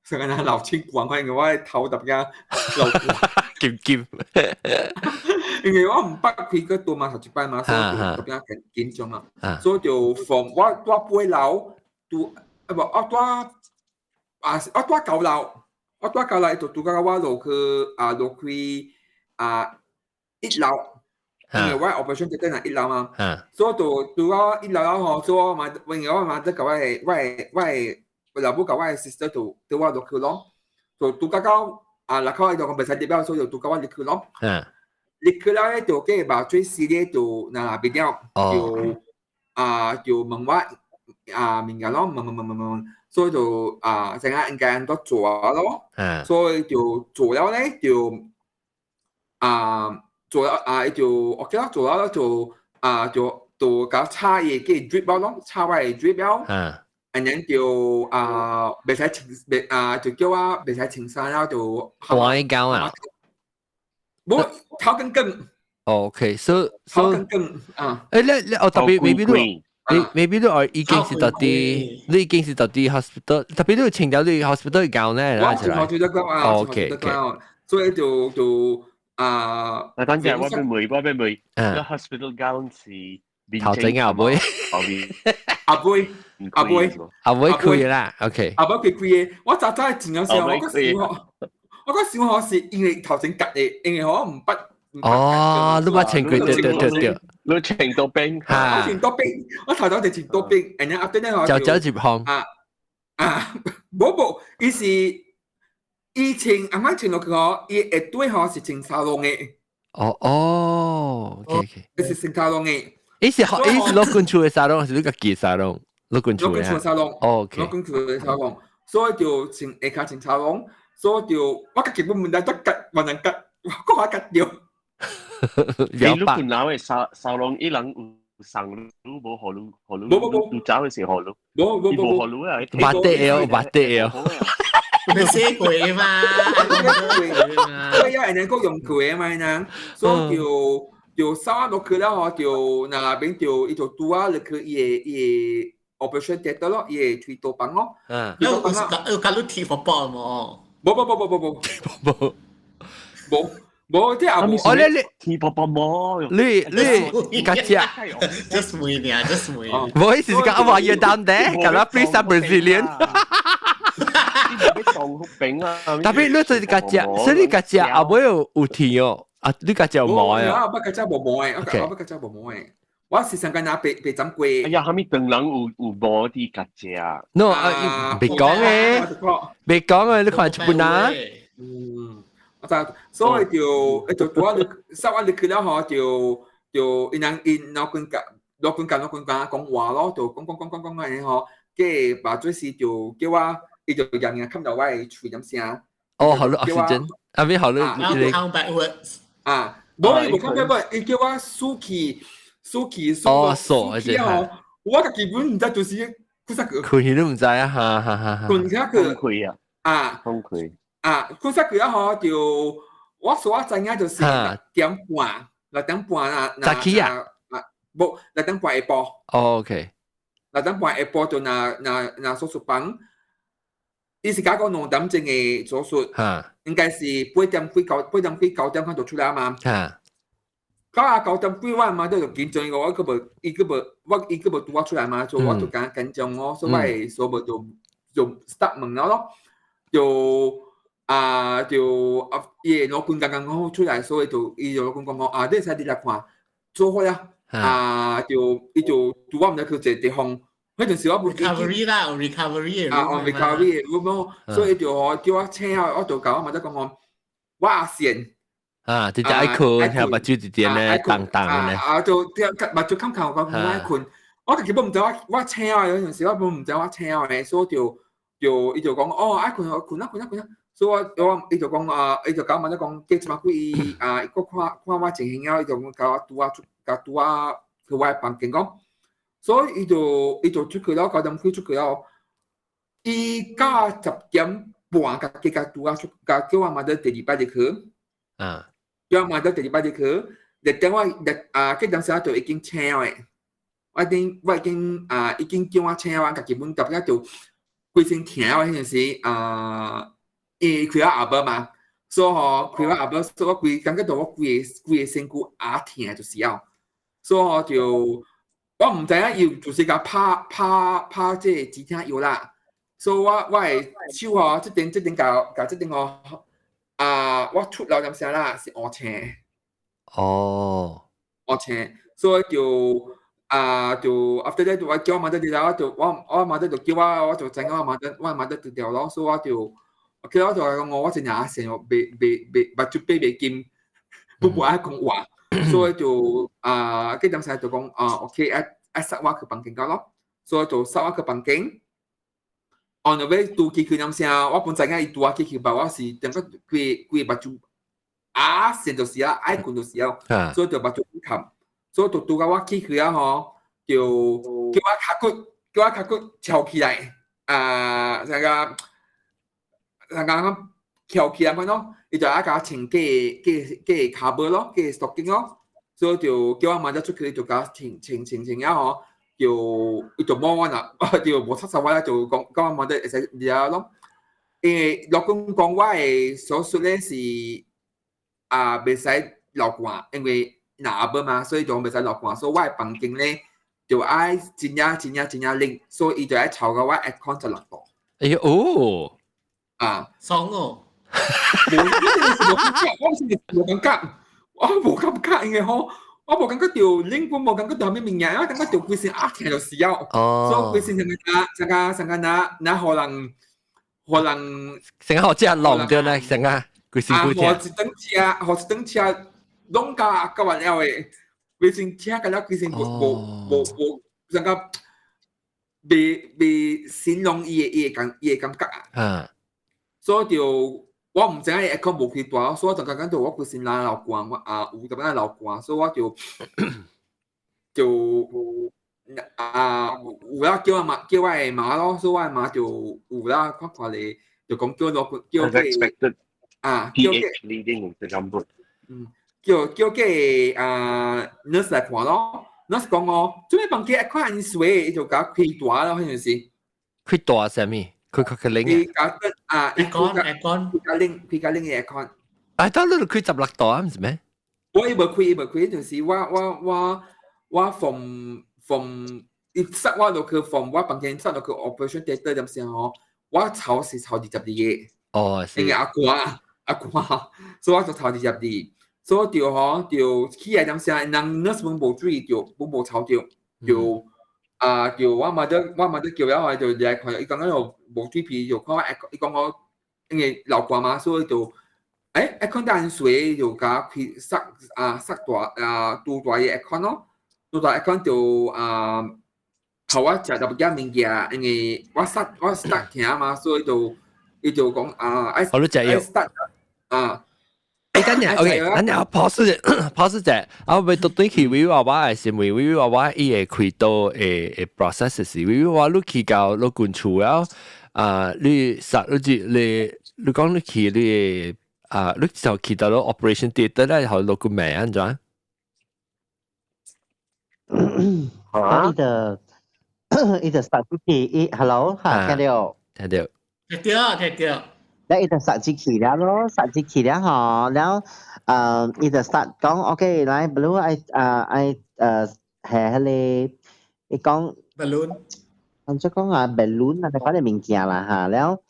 Speaker 2: 成個人流清光，可能我頭特別流
Speaker 1: 金金，
Speaker 2: 因為我毋捌開過刀嘛，頭一擺嘛，所以就特別緊緊張嘛，所以就 from 我住8樓，拄啊無我住啊我住9樓，我住九樓就拄到我落去啊落去啊1樓。因為我 operation 就喺1樓嘛，所以就拄到1樓了吼，所以我嘛，因為我嘛得甲我的老母佮我的 sister 就對我落去咯，就拄到到啊，六口伊就講袂使入了，所以就拄到我入去咯。入去了咧，就計麻醉師咧就那邊了，就啊就問我啊物件咯，問問問問問，所以就啊成日應該都做咯，所以就做了咧就啊。做了啊，伊就 OK 啦，做了就啊就就共插伊個 drip 咯，插我的 drip 了，and then 就啊袂使穿袂啊就叫我袂使穿衫了就
Speaker 1: 換膠啊，
Speaker 2: 無頭更更。
Speaker 1: OK，so
Speaker 2: 頭更更啊。
Speaker 1: 誒，你你哦特別 maybe 你你 maybe 你哦已經是到啲，你已經是到啲 hospital，特別你有穿掉你 hospital 膠呢？
Speaker 2: 我穿好就得啊
Speaker 1: ，OK OK，
Speaker 2: 所以就就。啊！
Speaker 5: 啊，等陣我欲問，我欲問，個 hospital gown 是
Speaker 1: 頭整後尾，
Speaker 2: 後尾，後尾，
Speaker 1: 後尾開啦，OK。
Speaker 2: 後尾開開的，我早早真正時候，我個想學是因為頭前夾的，因為我毋捌。
Speaker 1: 哦，你捌穿過，對對對對。
Speaker 5: 你穿到冰，
Speaker 2: 我穿到冰，我頭頭就穿到冰，然後後底咧我
Speaker 1: 就走入行。
Speaker 2: 啊啊，無無，伊是。伊穿阿媽穿落去吼，伊下底吼是穿沙龍的。
Speaker 1: 哦哦，OK OK。
Speaker 2: 伊是穿沙龍的。
Speaker 1: 伊是伊是老君厝的沙龍，還是你家己的沙龍？老君厝
Speaker 2: 的。老君厝沙龍。
Speaker 1: OK。
Speaker 2: 老君厝的沙龍，所以就穿下跤穿沙龍，所以就我家己本毋知得割，無能割，我閣割著。
Speaker 5: 你老君樓的沙沙龍，伊人有送你無？予你予你？
Speaker 2: 無無無，
Speaker 5: 有走的時予你。
Speaker 2: 無無無
Speaker 5: 無予你啊！
Speaker 1: 捌得哦，捌得哦。
Speaker 8: 你寫過嘛？
Speaker 2: 對啊，人講用過嘛，人，所以就就掃落去了吼，就那邊就伊就拄啊入去伊个伊个 operation theatre 咯，伊個開刀房咯。
Speaker 1: 嗯。
Speaker 8: 有有共你貼佛寶無？
Speaker 2: 無無無無無無
Speaker 1: 無
Speaker 2: 無無，這也無。
Speaker 1: 哦，你你
Speaker 5: 貼佛寶無？
Speaker 1: 你你家只
Speaker 8: ？Just 問爾，just 問。
Speaker 1: 無意思是講話要擔的，咁啦，please Brazilian。特別你做家只，所以你家只後尾有有甜哦，啊，你家只有毛啊？
Speaker 2: 我家只無毛的，我家只無毛的。我是上間拿白白斬過。
Speaker 5: 哎呀，蝦米唐人有有毛佇家只
Speaker 1: ？No，啊，別講誒，別講誒，你看日本啊。
Speaker 2: 嗯，我知，所以就就我就十我入去了吼，就就𪜶人𪜶老君講老君講老君講講話咯，就講講講講講安尼吼，計麻醉師就叫我。伊就入面冚到我的喙點聲。
Speaker 1: 哦，好了，是真。啊，邊好了，
Speaker 8: 你 count backwards。
Speaker 2: 啊，無伊無 count backward，伊叫我數起數起數數起哦。我家己本毋知就是幾啥個。
Speaker 1: 困去都毋知啊，哈哈哈哈。
Speaker 2: 困起個。
Speaker 5: 崩潰啊！
Speaker 2: 啊，
Speaker 5: 崩潰。
Speaker 2: 啊，困啥個啊？吼，就我所知影就是6點半，6點半啊。
Speaker 1: 早起啊？
Speaker 2: 啊，無6點半下晡。
Speaker 1: 哦，OK。
Speaker 2: 6點半下晡就若若若手術房。伊是講講2點鐘的手術，應該是8點幾九8點幾9點鐘就出來嘛。九啊9點幾我媽就緊張個，我閣無伊閣無我伊閣無拄我出來嘛，所以我就感緊張哦，所以我的所無就就 start 問了咯，就啊就啊伊的老君剛剛好出來，所以就伊就老君講講啊，你會使入來看，做好了啊，就伊就拄我毋知去一個地方。彼陣時我無
Speaker 8: recovery 啦，recovery
Speaker 2: 啊，on recovery 我冇，所以就叫我請啊，我就共我媽仔講講，我阿線
Speaker 1: 啊，直直愛睏，聽目睭一點咧，重重咧。
Speaker 2: 啊，就目睭冚冚，我講愛睏，我家己本毋知我我醒啊，有陣時我本毋知我醒啊，所以就就伊就講哦，愛睏，睏啊睏啊睏啊，所以我我伊就講啊，伊就共我媽仔講，過一擺幾伊啊，伊閣看看我情形了，伊就講共我拄啊出，共拄啊去我的房間講。所以伊就伊就出去了，9點幾出去了。伊到10點半，家己共拄啊出，共叫我媽佇第二擺入去。
Speaker 1: 啊，
Speaker 2: 叫我媽佇第二擺入去，六點我六啊，這陣時就已經醒的。我已經啊已經叫我請我家己本特別就規身疼我迄陣時啊，伊開我阿伯嘛，所以吼開我阿伯，所以我規感覺到我規個身軀壓疼就是了，所以吼就我毋知影伊就是共拍拍拍這個止疼藥啦，所以我的手吼，這邊這邊共共這邊吼啊，我出了點聲啦，是烏青。烏青，所以就啊就 after that 我叫我媽媽了，就我媽媽就叫我，我就知影我媽媽我媽媽丟掉咯，所以我就，OK 我就講我真正成袂袂袂目睭閉袂金，不愛講話，所以就啊，幾點時就講啊，OK 愛愛塞我去房間咯，所以就塞我去房間。On the way 拄去去點聲，我本知影伊拄我去去，但我是點個規規目睭啊，先就是啊，愛睏就是啊，所以就目睭冚，所以就拄到我去去啊吼，就叫我跤骨，叫我跤骨翹起來，啊，那個那個翹起來款咯，伊就愛共我穿假假假跤帽咯，假 stocking 咯，所以就叫我媽仔出去就共我穿穿穿穿了吼，就伊就摸我啦，就無插手我啦，就講講我媽仔會使了咯，因為老公講我的手術咧是啊，袂使流汗，因為若阿伯嘛，所以就袂使流汗，所以我的房間咧就愛真正真正真正冷，所以伊就愛調到我 aircon 16度。
Speaker 1: 哎呦哦，
Speaker 2: 啊，
Speaker 8: 爽哦！
Speaker 2: 無，我是無感覺，我無感覺，因為吼，我無感覺著冷，我無感覺著啥物物件，我感覺著規身壓疼就是了。所以規身像個像個像個若若予人予人，
Speaker 1: 成個學只浪掉呢，成個規身
Speaker 2: 骨疼。予一頓車，予一頓車攏甲甲完了的，規身車甲了規身無無無無，像個袂袂形容伊的感覺啊。所以就我毋知影伊 aircon 無開大，所以我就感覺到我規身流汗，我啊有淡薄仔流汗，所以我就就啊有啦叫我媽叫我的媽咯，所以我的媽就有啦看看咧，就講叫我叫個啊叫個
Speaker 5: bleeding 就咁
Speaker 2: 嗯叫叫個啊 nurse 來看咯，nurse 講哦，做咩房間 aircon 按水，伊就共開大咯，彼陣時
Speaker 1: 開大啥物？佢佢佢冷
Speaker 2: 伊共啊，伊
Speaker 8: aircon aircon
Speaker 2: 開較冷，開較冷的 aircon。
Speaker 1: 啊，當你開16度啊，毋是咩？
Speaker 2: 我伊無開，伊無開，就是我 from from 伊塞我落去 from 我房間塞落去 operation theatre 點先吼，我頭是頭22個。因為阿寒阿寒，所以我就頭22，所以就吼就起來點先，人 nurse 們無注意著，本無吵著，就啊就我媽媽叫了我就來看，伊講講無水皮，就看我伊講我因為流汗嘛，所以就aircon 單水就共開塞啊塞大啊拄大个 aircon 咯，拄大 aircon 就啊，予我食淡薄仔物件，因為我塞我 start 疼嘛，所以就伊就講啊愛
Speaker 1: 好你食藥
Speaker 2: start 啊。
Speaker 1: 欸，等陣，OK，等陣我 pause pause 者，啊，我到對去維娃娃的是為維娃娃伊會開刀的的 process 是維娃娃你去到老君厝了，啊，你殺你你你講你去你啊，你就去到咗 operation theatre 咧，予老君罵按怎？
Speaker 7: 伊就伊就殺進去，伊 hello 嚇，聽到？
Speaker 1: 聽到。
Speaker 8: 聽到聽到。
Speaker 7: 咧伊就殺進去了咯，殺進去了吼，了伊就殺講 OK，來 blue 愛啊愛係彼个，伊講
Speaker 8: balloon，
Speaker 7: 按怎講啊 balloon 啊，嗰啲物件啦嚇，了。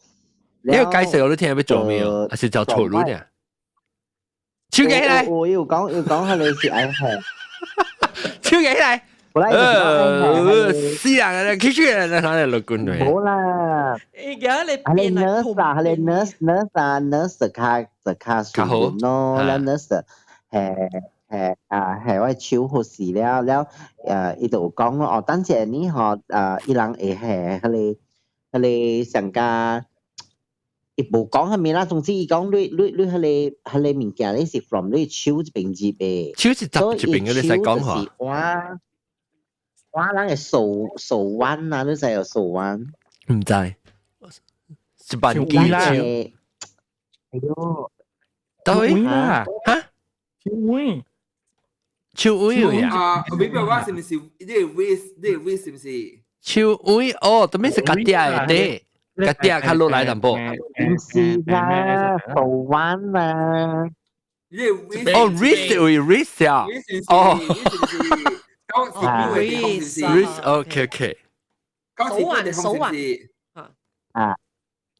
Speaker 1: 呢個解釋我都聽欲做咩哦？還是就錯亂啊？手舉起來！
Speaker 7: 我有講有講，彼个是愛學。
Speaker 1: 手舉起來！死人啊！起出來，哪裡落滾嚟？
Speaker 7: 冇啦。
Speaker 4: 而家你
Speaker 7: 係你 nurse 啊，係你 nurse nurse 啊，nurse 較就較熟咯，了 nurse 係係啊係我手護士了了，伊就有講咯，哦，等陣你吼，伊人會係彼个彼个上加。伊無講啥物啦，總之伊講你你你彼个彼个物件你是 from 你手這邊入的，
Speaker 1: 手是入這邊嘅，你使講話。
Speaker 7: 我我人的手手腕啊，你知有手腕？
Speaker 1: 毋知，是扳機手。
Speaker 7: 哎喲，
Speaker 1: 對
Speaker 6: 啦，
Speaker 1: 嚇？
Speaker 6: 手腕。
Speaker 1: 手位有呀？
Speaker 2: 啊，未必我是毋是你 waist 你 waist 是毋是？
Speaker 1: 手位哦，特別是夾嗲的底，夾嗲較落來淡薄。
Speaker 7: 唔是啦，手腕啊。
Speaker 1: 哦，wrist 有 wrist 啊。哦。wrist，OK OK。
Speaker 4: 手腕手腕。
Speaker 7: 啊。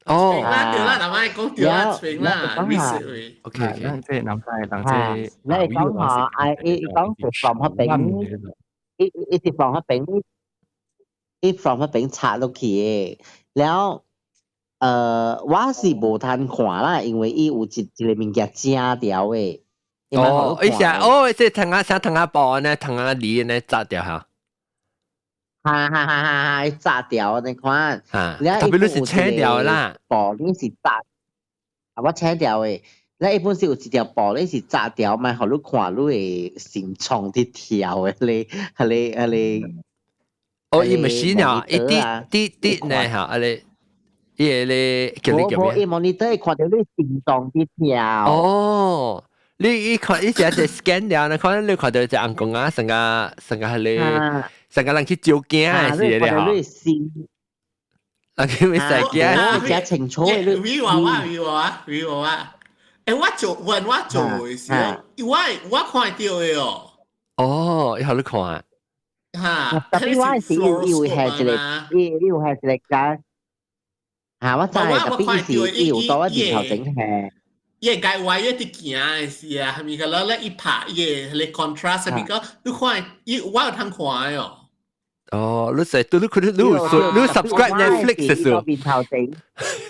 Speaker 1: 哦。
Speaker 8: 啦，對啦，嗱，我講對啦，明啦，wrist 位。
Speaker 1: OK OK。
Speaker 6: 即係南西，南西。
Speaker 7: 你係講下，啊，伊講是防黑餅，伊伊是防黑餅，伊防黑餅拆落去的，了。我是無通看啦，因為伊有一一个物件遮掉的。
Speaker 1: 哦，伊是哦，即係藤仔像藤仔布呢，藤仔梨呢紮掉嚇。
Speaker 7: 哈哈哈哈哈！紮掉你看。
Speaker 1: 啊，特別你是切掉啦。
Speaker 7: 布你是紮，啊我切掉的。你一般是有一條布你是紮掉，咪予你看你的心臟佇跳的，你、彼个、彼个。
Speaker 1: 哦，伊毋是呢，伊啲啲啲呢嚇，啊你。伊個咧叫你叫咩？
Speaker 7: 伊 monitor 會看到你心臟佇跳。
Speaker 1: 哦，你伊看伊是一隻 scan 了，你看你看到一隻紅公啊，成個成個彼个，成個人去照鏡的是咧吼。
Speaker 7: 你心。
Speaker 1: 人去咩洗鏡？
Speaker 7: 真清楚的。
Speaker 8: 你話我，你話我，你話我。欸，我做，問我做的時候，我我看到的哦。
Speaker 1: 哦，伊予你看。
Speaker 8: 嚇！
Speaker 7: 特別我是有有係一個，伊有係一個加。嚇！我知，特別伊是伊有到我面頭前係。
Speaker 8: 伊會解話伊佇行的時啊，係咪個咧？咧伊拍伊個彼個 contrast 係咪個？你看伊我有通看的哦。
Speaker 1: 哦，你成對你佢你你你 subscribe Netflix 嘅時候，
Speaker 7: 面頭前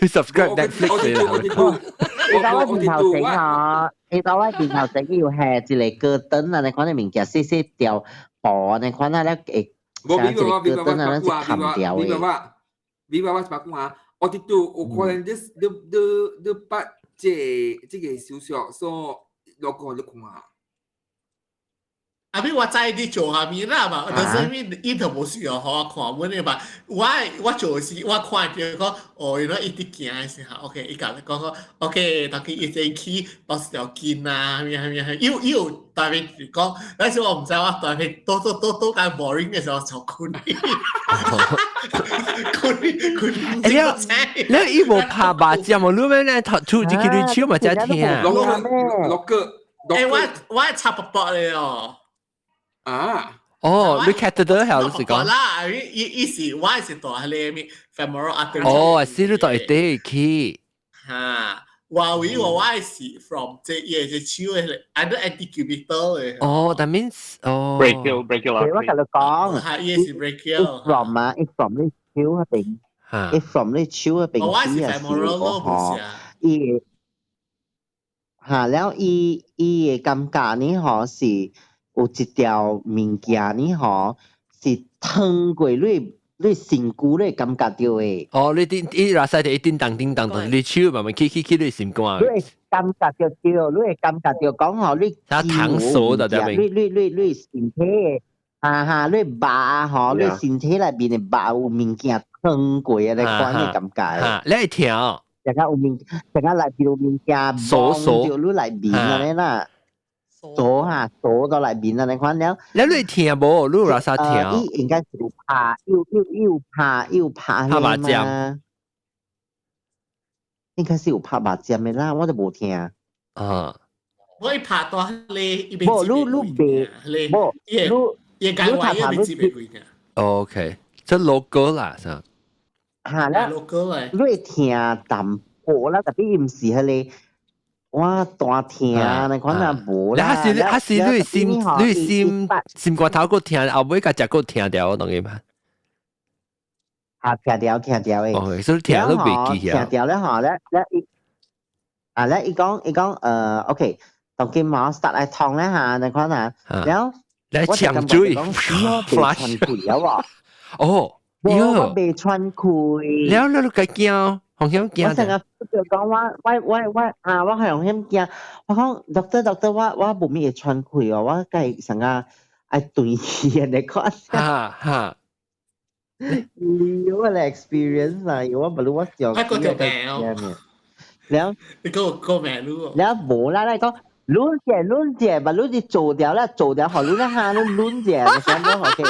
Speaker 1: ，subscribe Netflix 嘅
Speaker 7: 你到我面頭前嗬，你到我面頭前要下一個高燈啊！你看你物件細細條薄，你看啊咧會，像一個高燈啊，咱是冚掉的。
Speaker 2: 你話我一百講啊，我哋都有可能你你你你捌這這個小說，所以我講你看啊。
Speaker 8: 阿咪我知你做啥物啦嘛，但是咪伊就無需要予我看，阮的嘛，我我做是我看著講，哦，原來伊佇行的時候，OK，伊共你講講，OK，當佢伊先去倒一條筋啊，啥物啥物啥物，伊伊有特別講，但是我毋知我特別倒倒倒倒間 boring 的時候就睏去，睏睏。
Speaker 1: 欸，你伊無拍目針無？你咩咧？頭吐入去你手嘛才疼。
Speaker 2: 六個，
Speaker 8: 欸，我我插薄薄的哦。
Speaker 2: 啊！
Speaker 1: 哦，你 catheter 係你是講？
Speaker 8: 啦，伊伊是我是大彼个咩 femoral artery。
Speaker 1: 哦，是你大地去。
Speaker 8: 哈，我為我我是 from 這伊個手的，under antecubital 的。
Speaker 1: 哦，that means 哦。
Speaker 5: brachial brachial
Speaker 7: 我共你講，
Speaker 8: 哈，伊是 brachial。
Speaker 7: from 啊，伊 from 你手彼邊，伊 from 你手彼邊。
Speaker 8: 我是 femoral 咯，不是啊。
Speaker 7: 伊哈，了伊伊的感覺呢？嗬是。有一條物件呢，吼是通過你你身軀你感覺著的。
Speaker 1: 哦，你叮伊若使就一叮當叮當，但你手慢慢去去去你心肝。
Speaker 7: 你會感覺著對，你會感覺著講吼，你
Speaker 1: 它糖鎖的對
Speaker 7: 你你你你身體的，哈哈，你肉吼，你身體內面的肉有物件通過啊，你款的感覺。
Speaker 1: 哈，你會聽。
Speaker 7: 成個有物，成個內面有物件
Speaker 1: 鎖鎖
Speaker 7: 著你內面按呢啦。鎖哈鎖到內面啊！你看了，
Speaker 1: 你你聽無？你有啥聽？
Speaker 7: 伊應該是有拍，有有有拍，有拍
Speaker 1: 拍目針。
Speaker 7: 應該是有拍目針的啦，我都無聽。
Speaker 1: 啊！
Speaker 8: 我一拍到你，
Speaker 7: 無你你袂，無你
Speaker 8: 你解話伊袂接袂開
Speaker 1: OK，這 local 啦，是吧？
Speaker 7: 嚇啦
Speaker 8: ，local 嚟。
Speaker 7: 你會聽淡薄啦，特別伊毋是彼个。哇，大疼，你看啊無啦。
Speaker 1: 還是還是你心你心心肝頭閣疼，後尾共食閣疼著，當然嘛。
Speaker 7: 啊，聽著聽著的。
Speaker 1: 哦，所以聽都袂記啊。
Speaker 7: 聽著咧吼，咧咧伊啊咧伊講伊講OK，當今嘛 start 來痛咧嚇，你看啊，了
Speaker 1: 來搶水
Speaker 7: ，flash 開啊喎。
Speaker 1: 哦，
Speaker 7: 我袂喘氣。
Speaker 1: 了了你該驚。風險驚。
Speaker 7: 我成日就講我我我我啊，我係風險驚。我講 doctor doctor，我我無咩會喘氣哦，我該成日愛斷氣啊！你看。
Speaker 1: 哈哈。
Speaker 7: 有我 experience 啊，我無論我上。
Speaker 8: 我個條命哦。
Speaker 7: 了。
Speaker 8: 你個個命咯。
Speaker 7: 了無啦，你講攆者攆者，把攆是做掉啦，做掉後攆一下，你攆者，我想講 OK。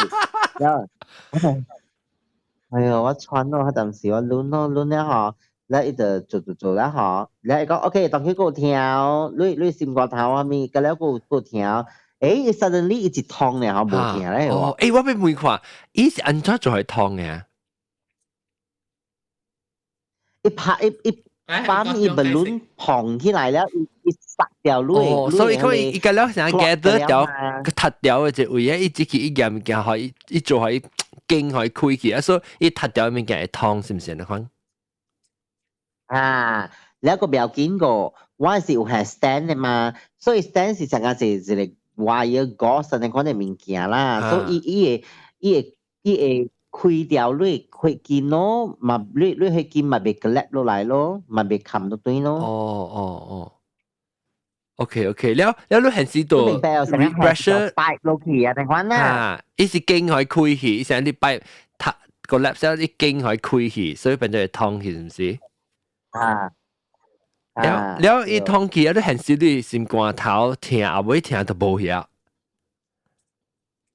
Speaker 7: 哎呦，我穿咯，彼陣時我攆咯攆了吼，咧伊就做做做了吼，咧伊講 OK，當佢閣有疼，你心肝頭啊物，佮了閣有疼，欸，suddenly 伊一痛咧吼，無疼咧。
Speaker 1: 哦，欸，我欲問看，伊是按怎做會痛嘅？
Speaker 7: 伊拍伊伊把伊 balloon 膨起來了，伊塞掉你。
Speaker 1: 哦，所以講伊個了成 gather 掉，佢踢掉嘅隻位啊，伊只去伊夾物件，予伊伊做予伊經予伊開去啊，所以伊踢掉物件會痛，是毋是？你看？
Speaker 7: 啊，了個不要緊個，我是有下 stent 的嘛，所以 stent 是成個是一個 wire gauze 那款的物件啦，所以伊會開掉你血筋咯，嘛你血筋嘛袂 collapse 落來咯，嘛袂冚到對咯。
Speaker 1: 哦哦哦。OK OK，了了你現時都
Speaker 7: pressure 擺落去啊，那款啦。
Speaker 1: 啊，伊是經予開去，伊成你擺踢個 collapse 伊經予開去，所以變做會痛去，是毋是？
Speaker 7: 啊。
Speaker 1: 了了，伊痛去啊！你現時你心肝頭疼，後尾疼都無去啊。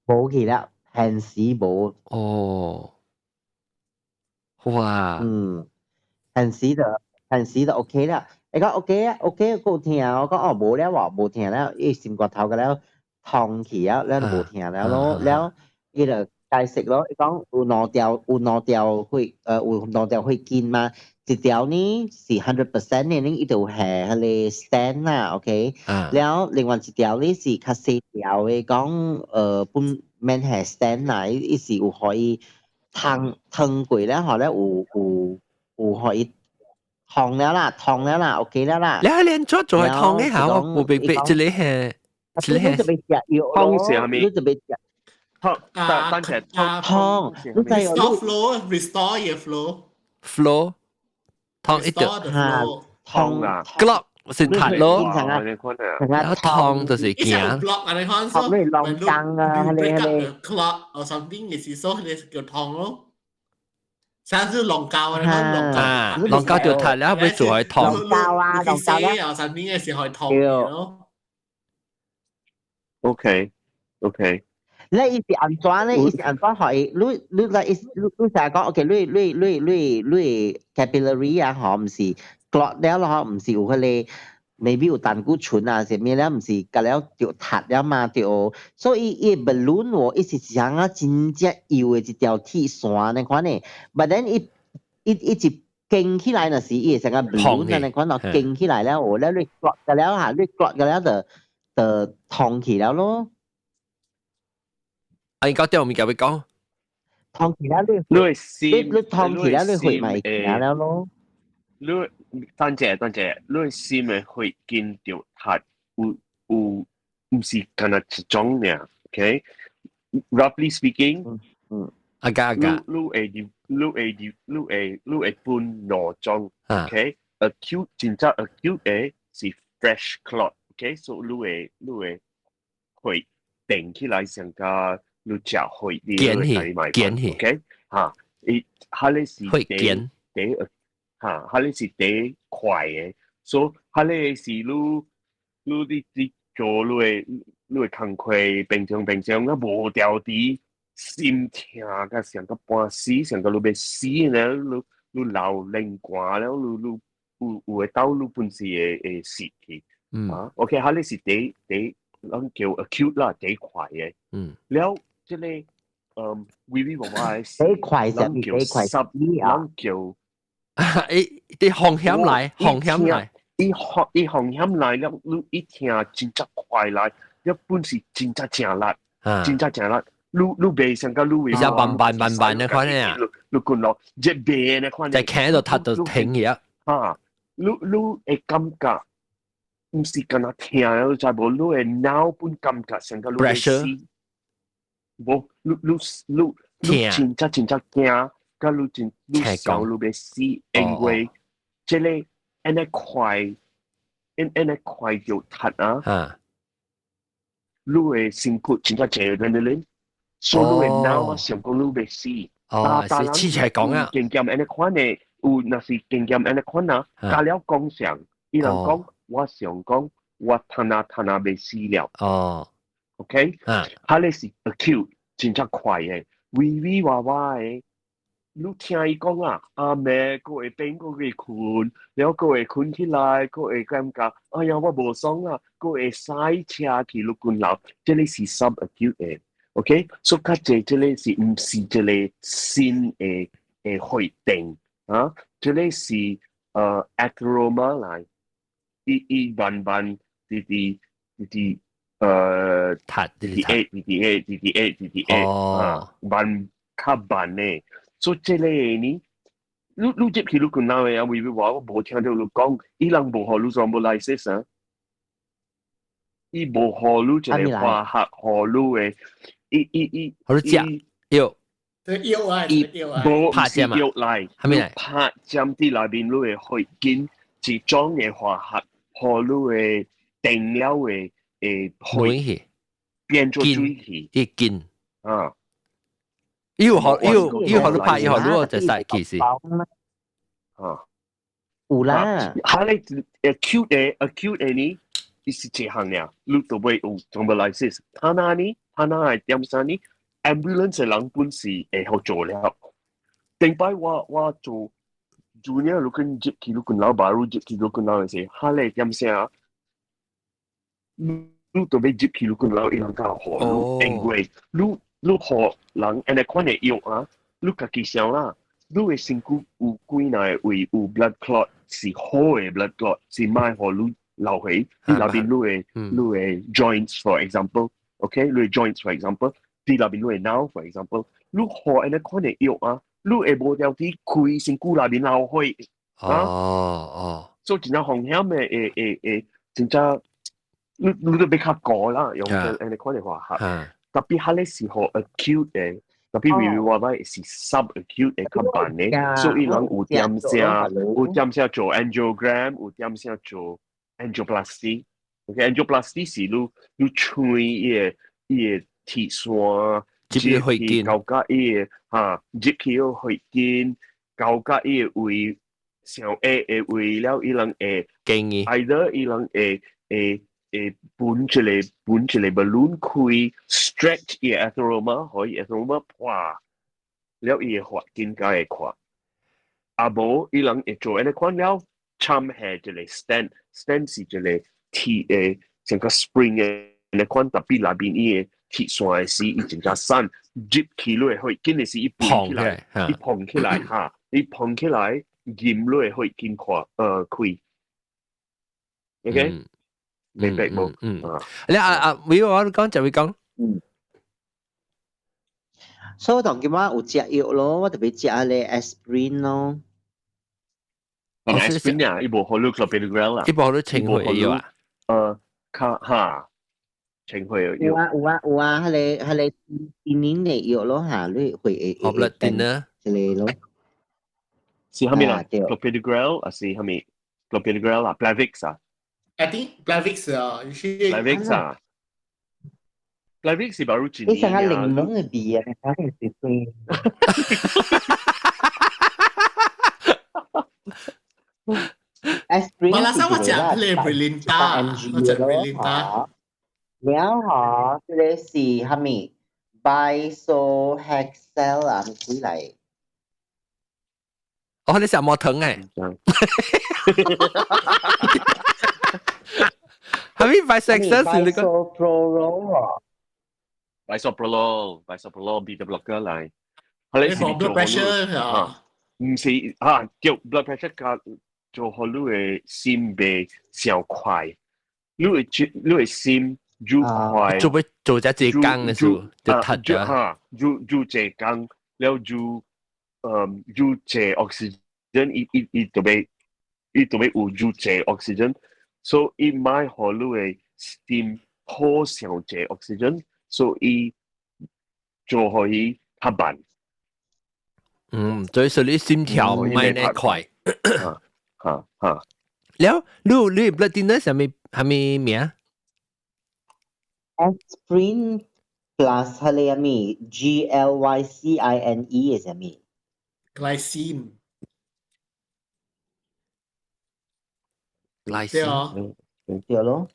Speaker 7: 無去啦，現時無。
Speaker 1: 哦。哇。
Speaker 7: 嗯，現時就 OK 啦。伊講 OK 啊，OK 夠疼，我講哦無了喎，無疼了，伊心肝頭個了痛去啊，了就無疼了咯，了伊就解釋咯，伊講有兩條血，有兩條血筋嘛，一條呢是 100% 的，你伊就下彼個 stent 啦，OK，了另外一條呢是較細條的，講本免下 stent 啦，伊是有可以通通過了後咧有可以。痛了啦，痛了啦，OK 了啦。
Speaker 1: 你係連做做係痛嘅下，我冇明白，這裡係，這裡係。
Speaker 5: 痛是係咪？
Speaker 7: 你就別食。
Speaker 5: 痛，但但係
Speaker 7: 痛，你知
Speaker 8: restore flow，restore your flow。
Speaker 1: flow，痛一條。
Speaker 7: 痛
Speaker 5: 啊
Speaker 1: ，clot 是塌咯，然後痛就是驚。
Speaker 8: block 啊，你看
Speaker 7: 痛你浪爭啊，你你。
Speaker 8: clot or something 嘅是所以你叫痛咯。上次龍膠啊，你看龍膠，
Speaker 1: 啊，龍膠就塌了，會做係痛。
Speaker 7: 龍膠啊，龍膠
Speaker 8: 啊，上邊嘅時候係痛咯。
Speaker 5: OK OK。
Speaker 7: 你伊是按怎咧？伊是按怎予伊？你來伊你成日講，OK，你 capillary 啊，嗬，毋是 clot 了咯，嗬，毋是有彼個 maybe 有膽固醇啊，啥物了，毋是甲了就塌了嘛，對。所以伊 balloon 喎，伊是像啊真正幼的一條鐵線那款的，but then 伊伊一經起來若是伊會成個 balloon 啊那款咯，經起來了，有了你 clot 個了嚇，你 clot 個了就通起了咯。
Speaker 1: 啊！伊到底有物件欲講？
Speaker 7: 通起了你，
Speaker 5: 你心，
Speaker 7: 你通起了你血咪行了咯。
Speaker 5: 你等者等者，你心的血筋就塌有毋是干焦一種爾，OK？Roughly speaking，
Speaker 1: 阿加阿加，
Speaker 5: 你會入你會分兩種，OK？Acute 真正 acute 的是 fresh clot，OK？所以你會血定起來像個你食血你
Speaker 1: 堅起堅起
Speaker 5: ，OK？嚇，伊彼个是
Speaker 1: 血堅
Speaker 5: 第嚇，彼个是第快的，所以彼个是你做你的工課平常啊無調佇心痛甲上個半死，上個你欲死呢，你流冷汗了，你有會當你本是會死去。啊，OK，彼个是第咱叫 acute 啦，第快的。了，這個微微娃娃的
Speaker 7: 第快是
Speaker 5: 咱叫
Speaker 7: 第快
Speaker 5: sub，咱叫。
Speaker 1: 伊啲風險來，風險來，
Speaker 5: 伊風險來了，你一聽真正快來，一本是真正誠力，真正誠力。你袂上甲你會，
Speaker 1: 比較慢慢慢慢的款啊，
Speaker 5: 你滾落，這慢的款。
Speaker 1: 在企喺度踢到停去啊！
Speaker 5: 啊，你會感覺，毋是干焦疼，你知無？你會腦本感覺上甲你會死。無，你真正真正驚。甲你真你想你欲死，因為這個按呢快，按呢快就踢啊！你的身軀真正濟人的人，所以你的腦啊想講你欲死。
Speaker 1: 哦，是凊彩講啊。
Speaker 5: 經驗按呢款的，有若是經驗按呢款啊，加了講上，伊人講，我想講，我褪下褪下袂死了。
Speaker 1: 哦
Speaker 5: ，OK，
Speaker 1: 啊，
Speaker 5: 彼个是 acute，真正快的，微微娃娃的。你聽伊講啊，阿妹閣會變，閣會睏，了閣會睏起來，閣會感覺，哎呀，我無爽啊，閣會駛車去愈近樓，這個是 subacute 的，OK，所以較濟這個是毋是一個新的的血症啊？這個是atheroma 來，伊伊慢慢直直直直
Speaker 1: 塌，
Speaker 5: 直直直直直直直直啊，慢較慢的。所以這個呢，你你入去你近樓的啊，為話我無聽到你講，伊人無予你 thrombolysis 啊，伊無予你一個化學予你的，伊伊伊，
Speaker 1: 予你食藥，
Speaker 8: 藥啊，
Speaker 5: 伊無
Speaker 1: 拍針
Speaker 5: 藥來，
Speaker 1: 啥物來？
Speaker 5: 拍針佇內面你的血筋一種的化學，予你的定了的血變做水去，
Speaker 1: 一筋
Speaker 5: 啊。
Speaker 1: 伊有予伊有伊有予你拍，伊予你就使其實。
Speaker 5: 啊，
Speaker 7: 有啦。
Speaker 5: 哈咧 acute 的 acute 的呢，伊是一項爾，你就會有 thrombolysis。他那呢，他那係點啥呢？ambulance 的人本是會好做了。頂擺我我做 junior 你跟入去你跟老爸，你入去你跟老時，哈咧點啥？你你就欲入去你跟老伊人較好，你因為你。你予人按呢款的藥啊，你家己想啦，你的身軀有幾若個位有 blood clot 是好的 blood clot，是莫予你流血，你內面你的你的 joints for example，OK，你的 joints for example，佇內面你的腦 for example，你予按呢款的藥啊，你會無條佇開身軀內面流血。
Speaker 1: 哦哦，
Speaker 5: 所以真正風險的會會會真正你你都欲較高啦，用按呢款的化學。特別彼個是予 acute 的，特別微微歪歪是 subacute 的較慢的，所以人有點聲，有點聲做 angiogram，有點聲做 angioplasty。OK，angioplasty 是你你穿伊個伊個鐵線，
Speaker 1: 入去血筋，
Speaker 5: 到甲伊個哈入去個血筋，到甲伊個位上下的位了，伊人會
Speaker 1: 建議
Speaker 5: ，either 伊人會會。會分一個分一個 balloon 開 stretch 伊個 atheroma，予伊 atheroma 破，了伊個血筋才會闊。啊無，伊人會做按呢款了，摻下一個 stent，stent 是一個鐵的，像個 spring 的按呢款，特別內面伊個鐵線的時，伊真正鬆入去落血筋的時，伊膨起來，伊膨起來哈，伊膨起來，入落血筋闊，開。OK。明白無？
Speaker 1: 嗯，你啊啊，會我講就會講。
Speaker 7: 嗯。所以當今我有食藥咯，我特別食個 aspirin 咯。
Speaker 5: aspirin 啊，伊無予你 clopidogrel 啊，
Speaker 1: 伊無予你清血藥啊。
Speaker 5: 較哈，清血藥。
Speaker 7: 有啊有啊有啊，彼個彼個今年的藥咯嚇，你會會
Speaker 1: 會 blood thinner
Speaker 7: 一個咯。
Speaker 5: 是啥物啦？clopidogrel 還是啥物？clopidogrel 啊，Plavix 啊。
Speaker 8: I think Plavix 啊，
Speaker 5: Plavix 啊，Plavix 是 baru
Speaker 7: 你成個檸檬的味啊，你睇是酸。
Speaker 8: 我那時我食彼個 Brilinta，我食 Brilinta。
Speaker 7: 了嗬，這個是啥物？Bisohexel 啊，物鬼來？
Speaker 1: 哦，你食毛糖誒？係咪 bisexual 是你個
Speaker 7: ？Bisoprolol 啊
Speaker 5: ？Bisoprolol，Bisoprolol beta blocker 來。係
Speaker 8: 你 blood pressure 啊？
Speaker 5: 毋是啊，叫 blood pressure 加做予你的心袂傷快，你會你的心愈快。
Speaker 1: 做欲做只濟工的時候就窒咗。
Speaker 5: 哈，愈愈濟工了愈愈濟 oxygen，伊伊伊就欲伊就欲有愈濟 oxygen。所以伊莫予你的心好傷濟 oxygen，所以做予伊較慢。
Speaker 1: 嗯，所以說你心跳毋愛呢快。
Speaker 5: 哈哈。
Speaker 1: 了，你你 blood thinner 啥物啥物名
Speaker 7: ？Aspirin plus 彼個啥物 GLYCINE 的啥物
Speaker 8: ？Glycine。
Speaker 1: Glycine。
Speaker 7: 對咯。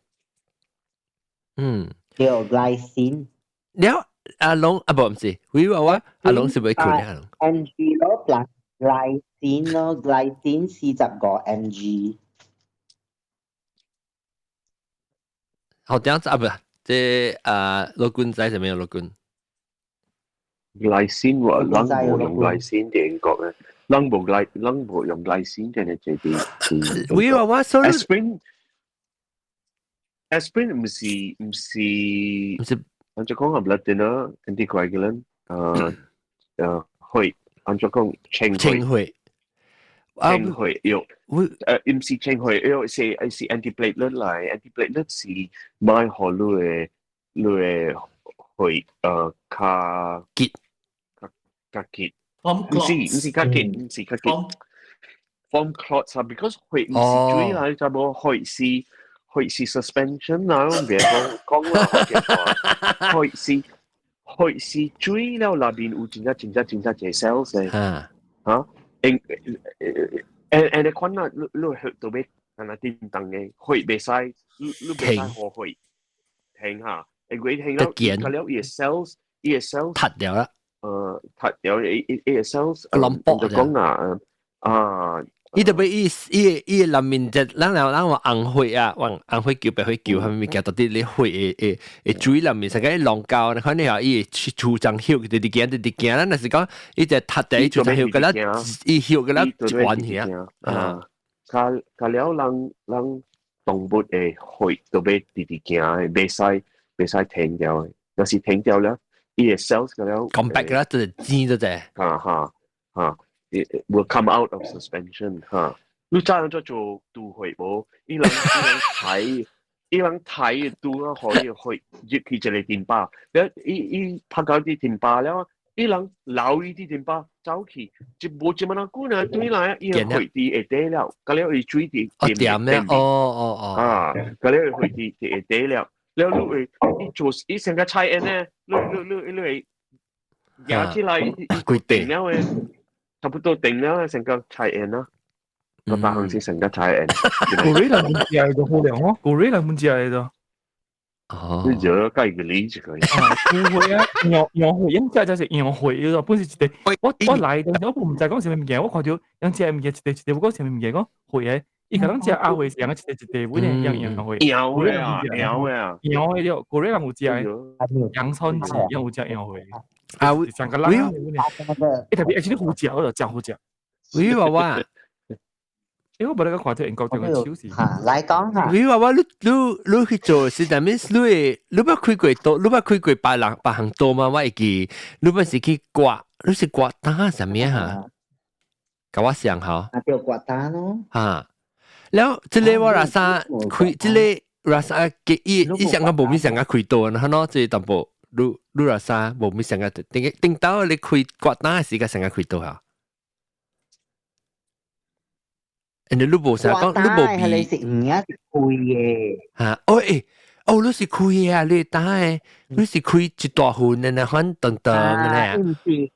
Speaker 7: 叫 glycine。
Speaker 1: 了阿龍啊，不唔是，喂話我阿龍是咪困阿龍
Speaker 7: ？mg 咯，plus glycine 咯，glycine 45 mg。
Speaker 1: 好，等下啊，不，這啊，羅君知什麼？羅君
Speaker 5: glycine 喎，人無用 glycine 嘅英國嘅，人無 gly，人無用 glycine 嘅這啲。
Speaker 1: 喂話我所
Speaker 5: aspirin aspirin 唔是唔是
Speaker 1: 唔是，
Speaker 5: 按照講係 blood thinner anticoagulant，血，按照講清
Speaker 1: 清血，
Speaker 5: 清血藥，唔是清血藥，是是 antiplatelet 嚟，antiplatelet 是買予你嘅你嘅血較
Speaker 1: 結
Speaker 5: 較結，唔是唔是較結，唔是較結，form clots 啊，because 血唔是水嚟，就無血是。血是 suspension 啦，我唔別講講啦，我血是血是水了，內面有真正真正真正濟 cells 嘅，嚇，誒誒誒，你看啦，你你血到尾，敢若叮當嘅，血袂使，你你袂使喝血停下，因為停了，佢了伊 cells，伊 cells
Speaker 1: 塌掉啦，
Speaker 5: 塌掉伊伊伊 cells，
Speaker 1: 冧薄
Speaker 5: 就講啊，啊。
Speaker 1: 伊特別伊伊伊內面就咱人咱話紅血啊，往紅血球白血球，係物件到底你血會會會水內面，成個龍膠，你看你話伊會儲藏血，直直行直直行，咱若是講伊就塌地儲藏血，個啦，伊血個啦完去啊。
Speaker 5: 啊，較較了人人動物的血都欲直直行的，袂使袂使停掉的，若是停掉了，伊的 cells 個了，
Speaker 1: come back 啦，就是尖咗啫。
Speaker 5: 哈哈哈。It will come out of suspension 哈。你知影做做拄血無？伊人伊人睇，伊人睇拄啊，可以血入去一個電巴，了伊伊拍到啲電巴了，伊人留伊啲電巴走去，就無這麼人久呢，對來伊個血佇下底了，甲了伊水佇
Speaker 1: 哦點咧，哦哦哦，
Speaker 5: 啊，甲了伊血佇佇下底了，了你會伊做伊成個菜煙呢，你你你你會壓起來，
Speaker 1: 規定
Speaker 5: 了的。差不多定了，成個菜煙啦，個百分之成個菜煙。
Speaker 6: 古瑞人唔食就好涼哦，古瑞人唔食就。
Speaker 1: 哦，
Speaker 5: 你就計個例子可以。
Speaker 6: 唔會啊，羊羊血，因只就是羊血咯，本是一個。我我來的時候，我唔知講啥物物件，我看到人食物件一個一個，我講啥物物件講血的，伊可能食鴨血是人一個一個，本來羊羊血。
Speaker 5: 羊血啊，羊血啊，
Speaker 6: 羊血了，古瑞人有食洋葱子，人有食羊血。
Speaker 1: 啊，
Speaker 6: 上個人，欸，特別而且你好食，我就真好食。
Speaker 1: 喂，娃娃，
Speaker 6: 欸，我無那個看到英國這個手勢。
Speaker 7: 嚇，來講下。
Speaker 1: 喂，娃娃，你你你去做是啥物？你會你捌開過刀？你捌開過別人別項刀嗎？我會記，你捌是去割，你是割膽啥物哈？共我想下。
Speaker 7: 啊，對，割膽咯。
Speaker 1: 嚇，了，這個我若啥開，這個若啥給伊伊上個無物上個開刀，然後喏，這個淡薄。你你若啥無物上個頂頂到你開割膽時間上個開刀哈？人哋你無啥講，你無
Speaker 7: 比。你是唔一是開嘅。
Speaker 1: 嚇！哦欸，哦你是開嘅啊！你膽嘅，你是開一大份的，那款長長的咧。
Speaker 7: 唔是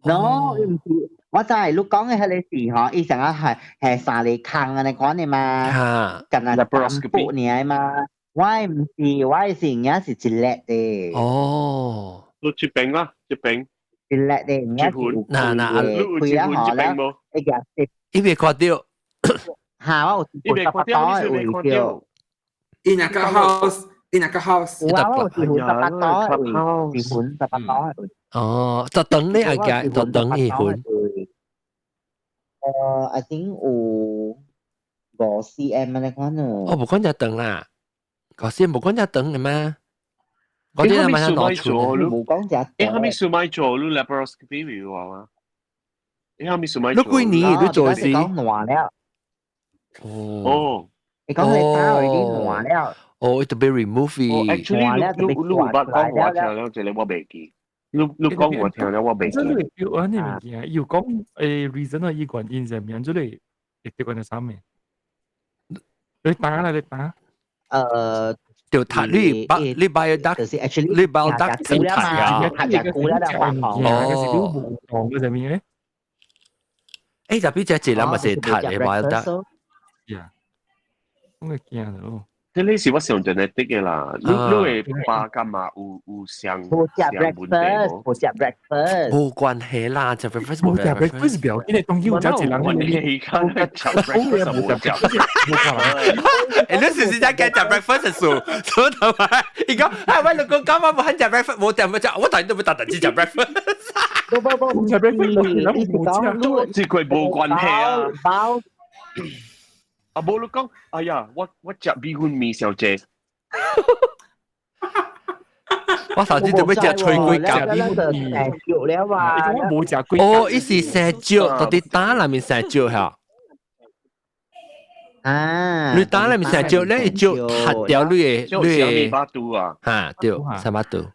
Speaker 7: ，no 唔是，我知你講嘅係你是嗬，伊成日係係三個坑安尼款的嘛，
Speaker 1: 嚇，
Speaker 7: 敢若淡薄爾嘛。我唔是，我是而是一粒的。
Speaker 1: 哦，
Speaker 5: 你這邊啦，這邊。
Speaker 7: 一粒的，而是
Speaker 1: 嗱嗱，
Speaker 5: 你有一份這邊無？
Speaker 7: 一個
Speaker 1: 伊未看到。
Speaker 7: 嚇！我
Speaker 5: 伊未看到，你是未看到。
Speaker 2: 伊那個 house，伊那個 house。
Speaker 7: 我有一份18刀，一份18刀。
Speaker 1: 哦，就等你阿家，就等一份。
Speaker 7: I think 有5 cm 那款哦。
Speaker 1: 哦，無講就等啦。嗰時無講只長嘅咩？嗰啲係咪攞出？
Speaker 7: 無講只。
Speaker 5: 你係咪數買做你 laparoscopy 有啊？你係咪數買？
Speaker 1: 你幾年你做時？
Speaker 7: 講爛了。
Speaker 5: 哦。
Speaker 7: 你講你打已經爛了。
Speaker 1: 哦，特別 remove。
Speaker 5: Actually，你你你有捌講我聽了，這個我袂記。你你講我聽了，我袂記。
Speaker 6: 這個有安尼物件，有講reason 啊，伊原因是咩？這個會得關係啥物？你打啦，你打。
Speaker 1: 就塔你把你把要得，
Speaker 7: 就是 actually
Speaker 1: 你把得先塔呀，
Speaker 7: 塔就估啦，就發行。
Speaker 6: 哦，講嘅上面咧，
Speaker 1: 誒，特別只隻人咪是塔你把要得。
Speaker 6: 呀，我驚咯。
Speaker 5: 這個是我上 genetic 嘅啦，你你的爸佮媽有相
Speaker 7: 無食
Speaker 5: 相問題
Speaker 7: breakfast，
Speaker 5: 無？
Speaker 7: 無食 breakfast。
Speaker 1: 無關係啦，食 breakfast 無
Speaker 6: 無食 breakfast 不要緊，當然有食一人
Speaker 5: 問題較食 breakfast 無食。
Speaker 6: 無可能。
Speaker 1: 欸，你是是在講食 breakfast 的事，什麼頭啊？伊講，啊，我老公講我無肯食 breakfast，無食無食，我當然都不特特只食 breakfast。
Speaker 7: 不不不，
Speaker 6: 無食 breakfast，
Speaker 7: 伊是講
Speaker 5: 這個無關係啊。
Speaker 7: 包
Speaker 5: 啊，無你講，哎呀，我食米粉麵小姐，
Speaker 1: 我頭先做咩食脆龜夾？
Speaker 7: 咱就生蕉了嘛。
Speaker 6: 伊講我無食龜。
Speaker 1: 哦，伊是生蕉，到底打內面生蕉嚇。
Speaker 7: 啊！
Speaker 1: 你打內面生蕉，你蕉核掉你的你的
Speaker 5: 巴肚啊？
Speaker 1: 嚇對，三巴肚。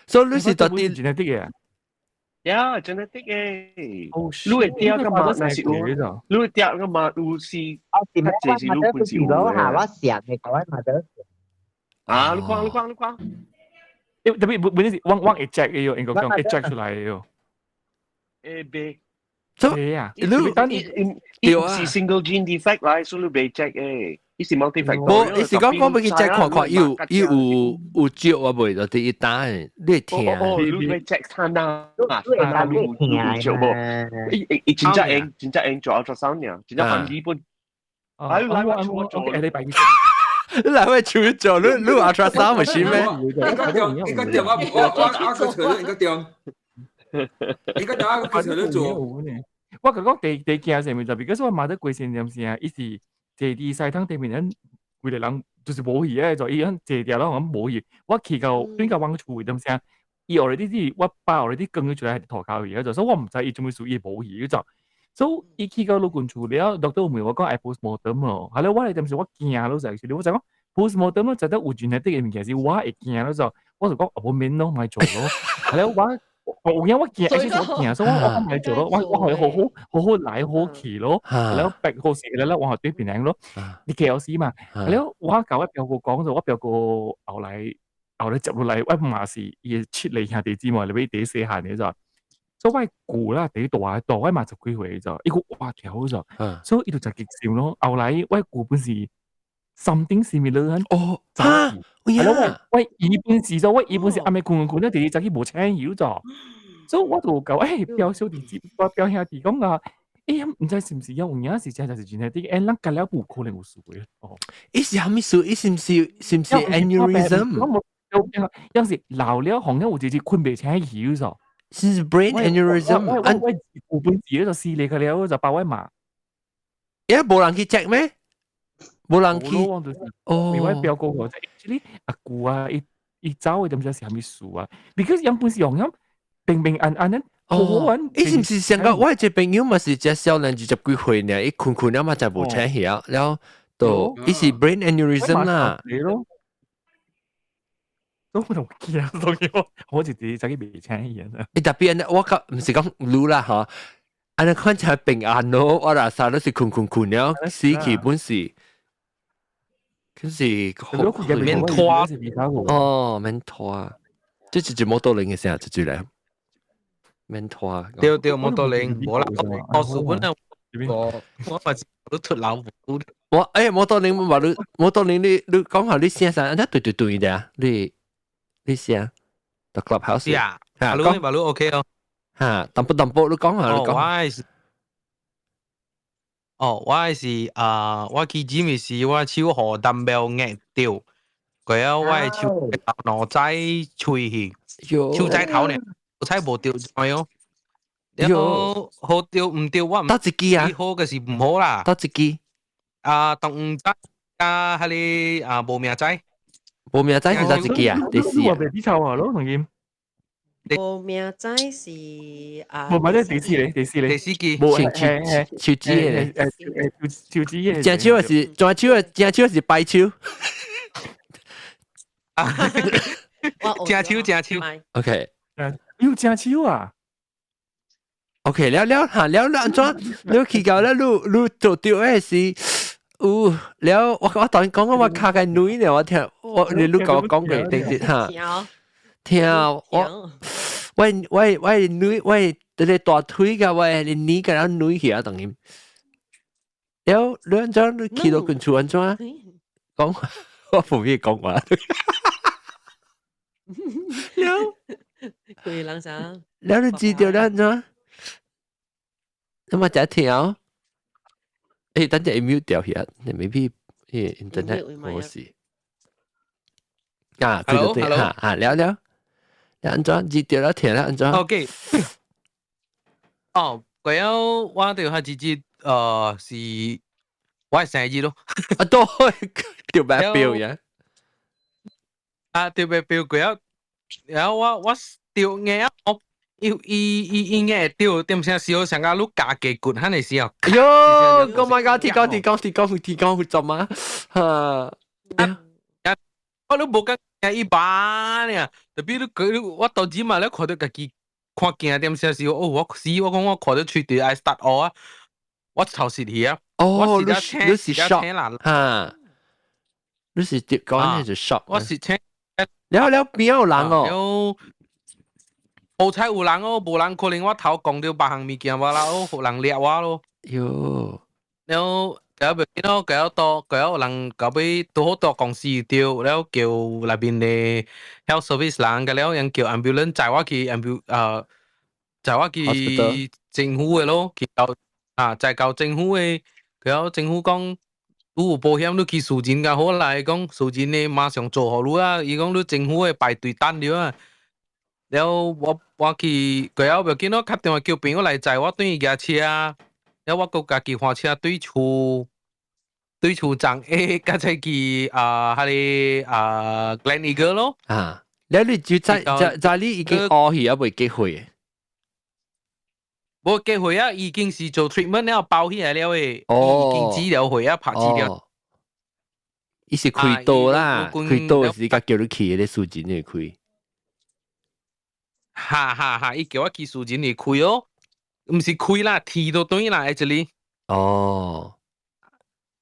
Speaker 1: 所以你是到底
Speaker 6: genetic 嘅？
Speaker 5: 呀，genetic 嘅。你會嗲個嘛？那是有，你會嗲個嘛？有是，較濟是你本是有
Speaker 7: 嘅。我想嘅，我嘛得。
Speaker 5: 啊，你看，你看，你看。
Speaker 6: 特別本本是我會 check 嘅喲，應該講會 check 出來嘅喲。
Speaker 5: A B。
Speaker 6: 對啊，
Speaker 5: 你伊是 single gene defect 來，所以你袂 check 嘅。伊是 multifactorial。
Speaker 1: 無，伊是講講欲去 check 看看，伊有伊有有照啊袂？就是伊打的，你會聽。
Speaker 5: 哦，你欲 check 看啊，啊，你有照無？伊伊真正用，真正用做 ultrasound 爾，真正翻譯本。哎，來我我做，
Speaker 6: 禮拜
Speaker 1: 你來我手做，你你 ultrasound 唔是咩？
Speaker 2: 你個中，你個中，我個找你，你個中，你個中，我個找你做。
Speaker 6: 我講講第第驚啥物就，because 我媽得規身點聲，伊是坐佇西湯對面，咱規個人就是無去的，就伊響坐佇咯，咁無去。我去到轉到阮厝點聲，伊 already 是我爸 already 扛咗出來塗跤去，就所以我毋知伊做咩事，伊無去就。所以伊去到老君厝了，doctor 問我講愛 postmortem 咯，係咯，我係點時我驚咯，就係我就講 postmortem 咯，就得有 genetic 嘅物件是我會驚咯，就我就講無免咯，莫做咯，係咯，我。我有影我驚，而且我驚，所以我我莫做咯，我我可以好好好好來好去咯，然後白好食咧，我對別人咯，你 KLC 嘛，然後我共我表哥講就，我表哥後來接落來，我嘛是伊七個兄弟姊妹，入去第細漢的就，所以我舅啦第大大我嘛十幾歲就，伊個哇條就，所以伊就真激心咯。後來我舅本是 something similar
Speaker 1: 哦，啊，
Speaker 6: 係咯，我伊本是就我伊本是暗暝睏睏睏，第二早起無醒去就，所以我就講欸表小弟姊，我表兄弟講啊，欸毋知是毋是有影是真就是真係啲，欸咱隔了無可能有事嘅。哦，
Speaker 1: 伊是啥物事？伊是毋是 aneurysm？
Speaker 6: 我無有時老了，可能有一日睏袂醒去就。
Speaker 1: 是 brain aneurysm。
Speaker 6: 我我有本事就死你個了，就包我罵。
Speaker 1: 欸，無人去 check 咩？無人去。
Speaker 6: 哦。我表哥我即係阿姑啊，伊伊走的都毋知是啥物事啊。because 原本是用咁平平安安的，好好玩。
Speaker 1: 伊是毋是上個我一個朋友嘛是只少年20幾歲呢，伊睏睏了嘛就無醒去啊，了後就伊是 brain aneurysm 啦。
Speaker 6: 都唔同驚，當然我我就自己袂請去啊。
Speaker 1: 伊特別我講毋是講擼啦吼，按呢看起來平安咯，我若啥都是睏睏睏了，死去本是，可是
Speaker 9: 免拖
Speaker 1: 哦，免拖，這是一摩托輪嘅聲，就嚟免拖。
Speaker 9: 對對，摩托輪，無啦，我數本啊，我我嘛是都出老虎。
Speaker 1: 我欸，摩托輪話你摩托輪你你講下你聲啥？啊對對對的啊，你。你聲，the clubhouse
Speaker 9: 啊，哈，你話你 OK 哦，
Speaker 1: 哈，淡薄淡薄你講下，你講。
Speaker 9: 我是，哦，我是啊，我去 gym 時，我手予 dumbbell 壓著，過後我的手腦仔吹去，手指頭呢，手指無著哦。然後好著毋著，我毋
Speaker 1: 佗一支啊？
Speaker 9: 好嘅是毋好啦。
Speaker 1: 佗一支？
Speaker 9: 啊，東仔加彼個啊無名指。
Speaker 1: 無名指是佗一支啊？第四啊？
Speaker 6: 比臭啊咯，同佢。
Speaker 4: 無名指是啊，
Speaker 6: 無名指第四咧，第四咧，
Speaker 9: 第四支，
Speaker 6: 無
Speaker 1: 手手指嘅，
Speaker 6: 手指嘅。
Speaker 1: 正手是正手的，正手是白手。
Speaker 9: 正手正手。
Speaker 1: OK。
Speaker 6: 有正手啊？
Speaker 1: OK，了了哈，了了按怎？你去到了，你你做著的是。有了，我我當然講我跤個軟咧，我聽我你你共我講過頂日哈，聽我我我我軟我這個大腿佮我的耳共軟去啊，當然。了你按怎你去到近厝按怎？講我唔會講話。了，
Speaker 4: 規人啥？
Speaker 1: 了你知道了怎？咁啊，就聽。等陣 mute 掉去啊，maybe internet 冇事。啊，對對對，嚇嚇，了了，了按怎？知道了，聽了按怎
Speaker 9: ？OK。哦，過後我就係直接是我係生日咯。
Speaker 1: 啊，對，掉白表呀。
Speaker 9: 啊，掉白表過後，然後我掉眼我。伊伊伊應該會掉點聲燒，上個你加雞骨，肯定是哦。
Speaker 1: 哎喲，Oh my god！天光天光天光天光會做嘛？嚇！
Speaker 9: 啊，我都無講一般呢，特別你佢我到時嘛，你看到家己看鏡點聲燒，哦，我死我講我看到喙對愛 start 學啊，我頭實去啊。
Speaker 1: 哦，你是 shock 嚇？你是講你是 shock？
Speaker 9: 我是請。
Speaker 1: 了了邊有人哦？
Speaker 9: 好彩有人哦，無人可能我頭講到別項物件我啦，哦，有人掠我咯。
Speaker 1: 喲，
Speaker 9: 了後袂緊咯，後到後有人到尾拄好到公司著，了叫內面的 health service 人，個了人叫 ambulance 載我去 載我去政府的咯，去到啊載到政府的，了政府講你有保險，你去私人較好啦，伊講私人的馬上做予你啊，伊講你政府的排隊等了啊。了我去過後袂緊咯，敲電話叫朋友來載我轉去舉車，了我閣家己換車對厝站 A，甲再去啊，彼個啊 Gleneagles 咯。
Speaker 1: 啊，了你就在在在你已經烏去啊，未結血？
Speaker 9: 無結血啊，已經是做 treatment 了包起來了誒，已經治療血啊，拍治療。
Speaker 1: 伊是開刀啦，開刀是甲叫你去咧私人去開。
Speaker 9: 哈哈哈！伊叫我去私人去開哦，毋是開啦，剃都對啦，actually。
Speaker 1: 哦，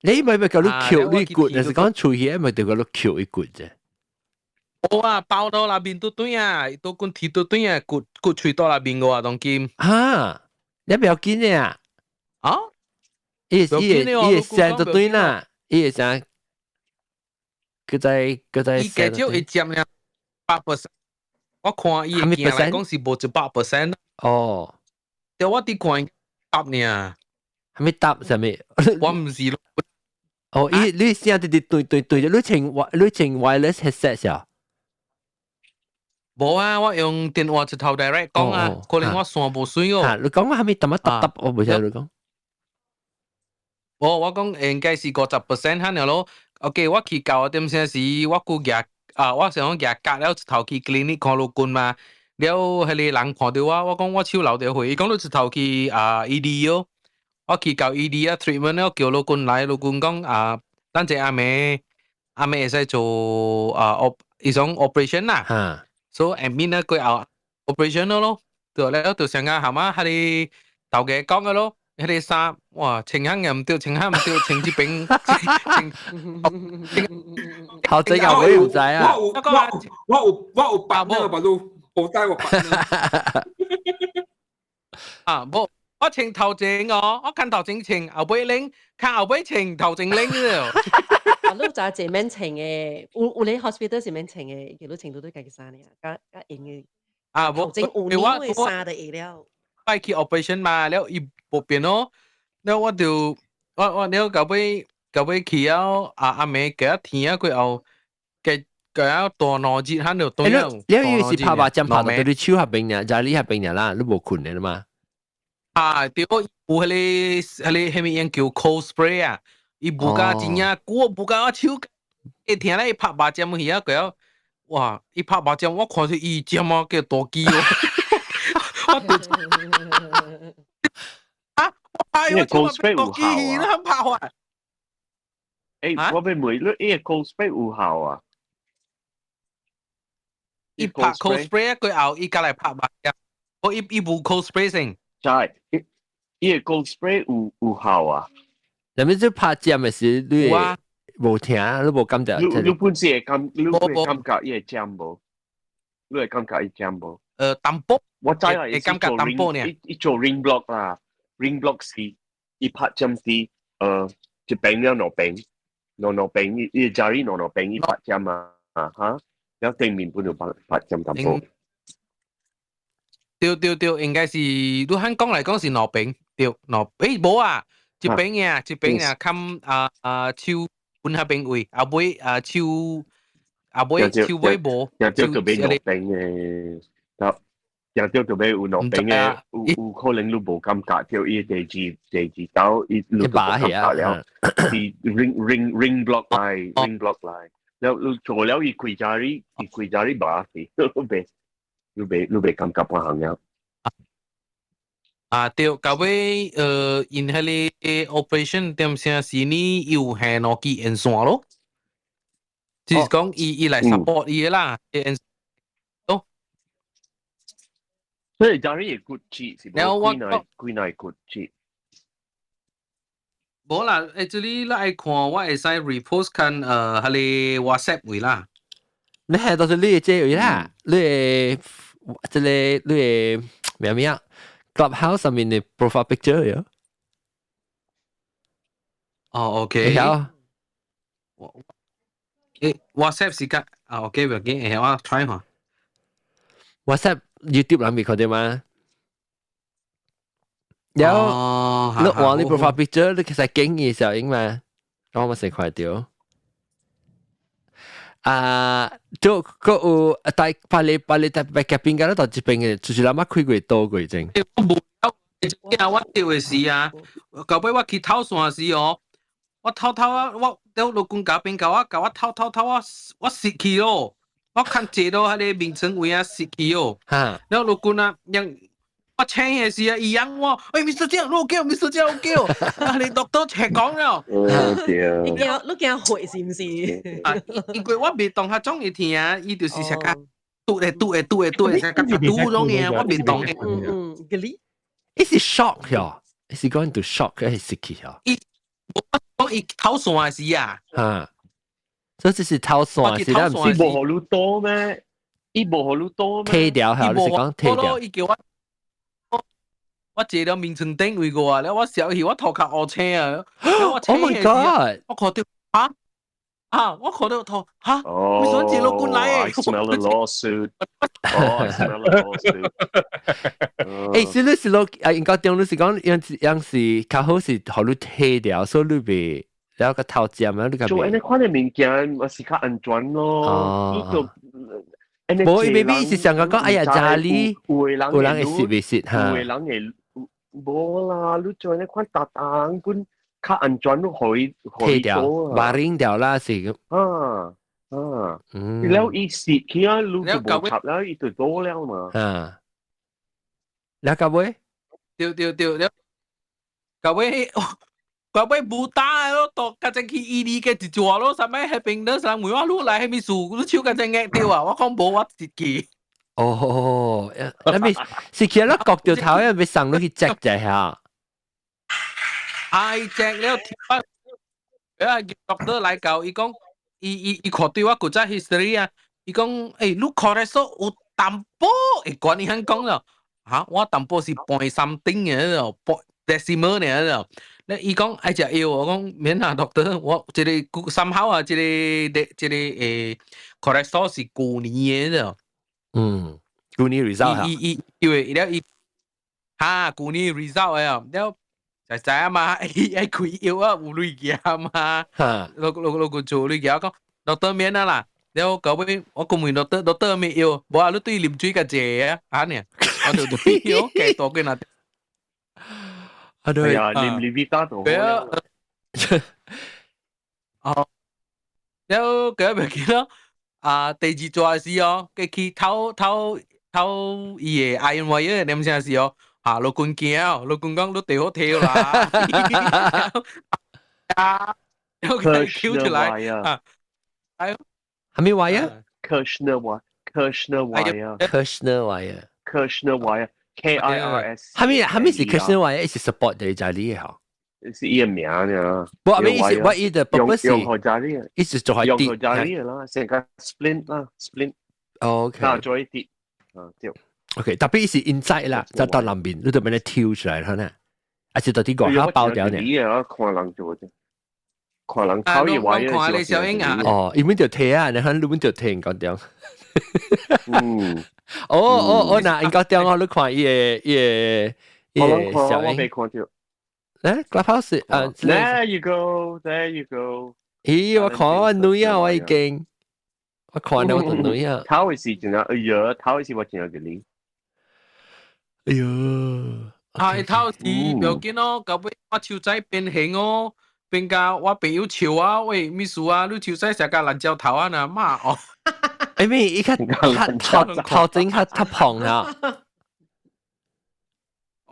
Speaker 1: 你咪咪叫你抾你骨，就是講出去咪就叫你抾一骨啫。
Speaker 9: 無啊，包到那邊都對啊，都滾剃都對啊，骨骨喙到那邊個啊，當今。
Speaker 1: 哈，你不要緊嘅啊？
Speaker 9: 啊？
Speaker 1: 伊伊伊會聲就對啦，伊會聲，佢在。
Speaker 9: 伊加少會佔了100%。我看伊的鏡來講是無100%。
Speaker 1: 哦，
Speaker 9: 對，我佇看答呢。
Speaker 1: 係咪答啥物？
Speaker 9: 我毋是。
Speaker 1: 哦，伊你聲直直對對對，你穿 wireless headset 啊？
Speaker 9: 無啊，我用電話一頭 direct 講啊，可能我線無水哦。
Speaker 1: 你講我係咪揼一揼揼？我唔知你講。
Speaker 9: 無，我講應該是50% 哈爾咯。OK，我去到點聲時，我閣舉啊，我想講舉夾了一頭去 clinic 看醫生嘛。了，彼個人看到我，我講我手流著血，伊講你一頭去啊 ED 哦。我去到 ED 啊 treatment 了，叫醫生來，醫生講啊，等陣暗暝暗暝會使做啊 op，伊種 operation 啦。所以 admit 咧過後 operation 咯，對了就上個下嘛，彼個頭家講个咯。彼個衫，哇，穿項又毋對，穿項毋對，穿這邊，穿
Speaker 1: 頭仔又會唔知啊？
Speaker 2: 我有白呢個路，好低我白。
Speaker 9: 啊，無，我穿頭前哦，我看頭前穿，後尾拎，看後尾穿，頭前拎了。
Speaker 4: 我都就係免穿嘅，有你 hospital 是免穿嘅，佢都穿到都家己衫呢，加加用嘅。
Speaker 9: 啊，無，
Speaker 4: 頭前有年嘅衫就會了。
Speaker 9: 我去 operation 嘛，了伊無變咯，了我就我了到尾去了啊暗暝加天啊過後，加加大兩日喺度對了。
Speaker 1: 你以為是拍麻針拍到你手下邊呢，在你下邊呢啦，你無困的啦嘛？
Speaker 9: 啊，對，有彼個彼個彼物樣叫 cold spray 啊，伊無甲真正久，無甲我手，會疼咧，伊拍麻針去啊，過後，哇，伊拍麻針，我看出伊針啊叫大支哦。我就啊，哎
Speaker 5: 呦，cold spray 有效啊！欸，我欲問你，伊個 cold spray 有效啊？
Speaker 9: 伊拍 cold spray 過後，伊過來拍麻針，我伊無 cold spray 先。
Speaker 5: 就伊個 cold spray 有效啊？
Speaker 1: 人們這拍針的時，你無疼，你無感覺？
Speaker 5: 你本身會感，你會感覺伊會針無？你會感覺伊針無？
Speaker 9: 淡薄。
Speaker 5: 我知啦，
Speaker 9: 會感覺淡薄呢。
Speaker 5: 伊做 ring block 啦，ring block 是伊拍針是一邊了兩邊。兩兩邊伊 jari 兩兩邊伊八針啊，嚇，了頂面本就八針淡薄。
Speaker 9: 對對對，應該是你肯講來講是兩邊，對兩，無啊，一邊呀，一邊呀，冚啊啊手本那邊位，後尾啊手後尾手尾無，
Speaker 5: 又叫做邊兩邊嘅，又叫做邊有兩邊嘅，有可能你無感覺，叫伊第二刀伊你無感覺了，是 ring block 來 ring block 來，了你做了伊開 jari，伊開 jari 無去，你袂感覺半項了。
Speaker 9: 啊對，到尾𪜶彼个 operation 點聲是呢有下兩支電線咯，就是講伊來 support 伊的啦，電咯。
Speaker 5: 所以 jari 會骨折是無？
Speaker 9: 了我
Speaker 5: 幾耐骨折？
Speaker 9: 無啦，這裡你愛看，我會使 repost 看彼个 WhatsApp 位啦。
Speaker 1: 你係到是你的這位啦，你的這個你的咩咩啊？Clubhouse 上面的 profile picture 喲。
Speaker 9: 哦，OK。
Speaker 1: 會曉。
Speaker 9: WhatsApp 時間啊，OK，唔要緊，會我 try 下。
Speaker 1: WhatsApp YouTube 裏面看到嗎？有，你往你 profile picture，你其實經嘅時候影嘛，我咪成看到。啊，就個有大巴黎巴黎特別夾邊間到這邊嘅，就是咱媽開過多過正。
Speaker 9: 我無了，我掉的時啊，到尾我去透線時哦，我偷偷啊，我掉老公夾邊甲我偷偷偷我我蝕去咯，我看坐到彼个眠床位啊蝕去哦。了老公啊，讓我請的時啊，伊養我，欸，Mr. 張，你叫 Mr. 張，叫，啊，你 doctor 請講了。
Speaker 5: 對。
Speaker 4: 你驚你驚血是毋是？
Speaker 9: 啊，因為我袂當下總會聽，伊就是成個嘟會嘟會嘟會嘟會成個嘟種嘅，我袂當嘅。
Speaker 4: 嗯嗯，個你。
Speaker 1: 伊是 shock 喲，伊是 going to shock，伊是失去喲。
Speaker 9: 伊我講伊透線時啊。
Speaker 1: 哈，所以這是透線是咱毋是。
Speaker 5: 伊無予你多咩？伊無予你多咩？
Speaker 1: 退掉嚇，你是講退掉？
Speaker 9: 伊叫我。我坐了眠床頂位過啊，了我小去我頭殼烏青啊
Speaker 1: ！Oh my god！
Speaker 9: 我看到嚇啊！我看到頭嚇，為什麼這老官來
Speaker 5: ？I smell a lawsuit. Oh, I smell a lawsuit.
Speaker 1: 欸，是你是落啊？應該中你是講樣樣是較好是予你退掉，所以你袂了個頭尖啊，你個
Speaker 5: 做按呢款的物件，嘛是較安全咯。哦。
Speaker 1: 無，伊 maybe 是想講，哎呀，家裡
Speaker 5: 有的人
Speaker 1: 有人會蝕袂蝕嚇？
Speaker 5: 有的人會。無啦，你做呢款搭檔本較安全，你可以
Speaker 1: 退掉，把拎掉啦，是。
Speaker 5: 啊啊，了伊蝕起啊，你就無插了，伊就多了嘛。
Speaker 1: 啊，了到尾？
Speaker 9: 對對對，了到尾，到尾無打咯，到家陣去醫理嘅一做咯，啥物彼邊咧，啥問我你來彼物事，你手家陣壓掉啊，我講無，我自己。
Speaker 1: 哦，那咪是其實咧割掉頭，因為送落去 check 一下。
Speaker 9: 愛 check 了，我啊，doctor 來教伊講，伊看對我古早 history 啊，伊講，欸，你看咧說有淡薄會懸，伊肯講咯，嚇，我淡薄是半三頂嘅，半 decimal 爾，咧伊講愛食藥，我講免啊，doctor，我這個三號啊，這個cholesterol 是舊年的。
Speaker 1: 嗯，舊年 result
Speaker 9: 伊伊因為了伊，哈，舊年 result 啊，了就知啊嘛，伊愛開藥啊，有鐳寄嘛，落落落個做鐳寄，我講 doctor 免啊啦，了到尾我講問 doctor doctor 咩藥，無啊，你對啉水較濟啊，啊呢，我就對藥加多幾若。
Speaker 1: 啊對
Speaker 5: 啊，啉 Levita 就好了。
Speaker 9: 哦，了佢咪記得。啊，第二逝時哦，佢去偷偷偷伊的 iron wire 念啥時哦，啊，老公驚哦，老公講你地好跳啦，啊，又佢 Q 出來啊，哎，
Speaker 1: 係咪 wire？
Speaker 5: Kirschner wire，Kirschner
Speaker 1: wire，Kirschner
Speaker 5: wire，Kirschner wire，K I R S。
Speaker 1: 係咪是 Kirschner wire？是 support 的家裡嘅嗬？
Speaker 5: 是伊個名呢。
Speaker 1: 我阿咩意思？我伊的 purpose
Speaker 5: 用予家裡，
Speaker 1: 意思做係
Speaker 5: 用予家裡啦，成個 splint 啦，splint。
Speaker 1: OK。
Speaker 5: 啊，做一啲，啊對。
Speaker 1: OK，特別是 inside 啦，就到南邊，你就俾你跳出來可能，還是到底外口包掉呢？
Speaker 5: 我看人做啫。看人口伊話
Speaker 9: 看你小英啊。
Speaker 1: 哦，伊們就睇啊，你看你們就聽講點。
Speaker 5: 嗯。
Speaker 1: 哦哦哦，嗱，應該點我你看伊個伊個伊個小
Speaker 5: 英。我未看到。
Speaker 1: 誒，Clubhouse 啊。
Speaker 5: There you go, there you go。
Speaker 1: 咦，我看我女啊，我已經，我看到我女啊。
Speaker 5: 頭一時真係，哎呀，頭一時我真係給你。
Speaker 1: 哎喲。
Speaker 9: 啊，頭時不要緊咯，到尾我手仔變形哦，變甲我朋友笑啊，喂，咩事啊？你手仔成個爛蕉頭啊，嗱媽哦。
Speaker 1: 哎咩？伊較較頭頭前較較胖啊。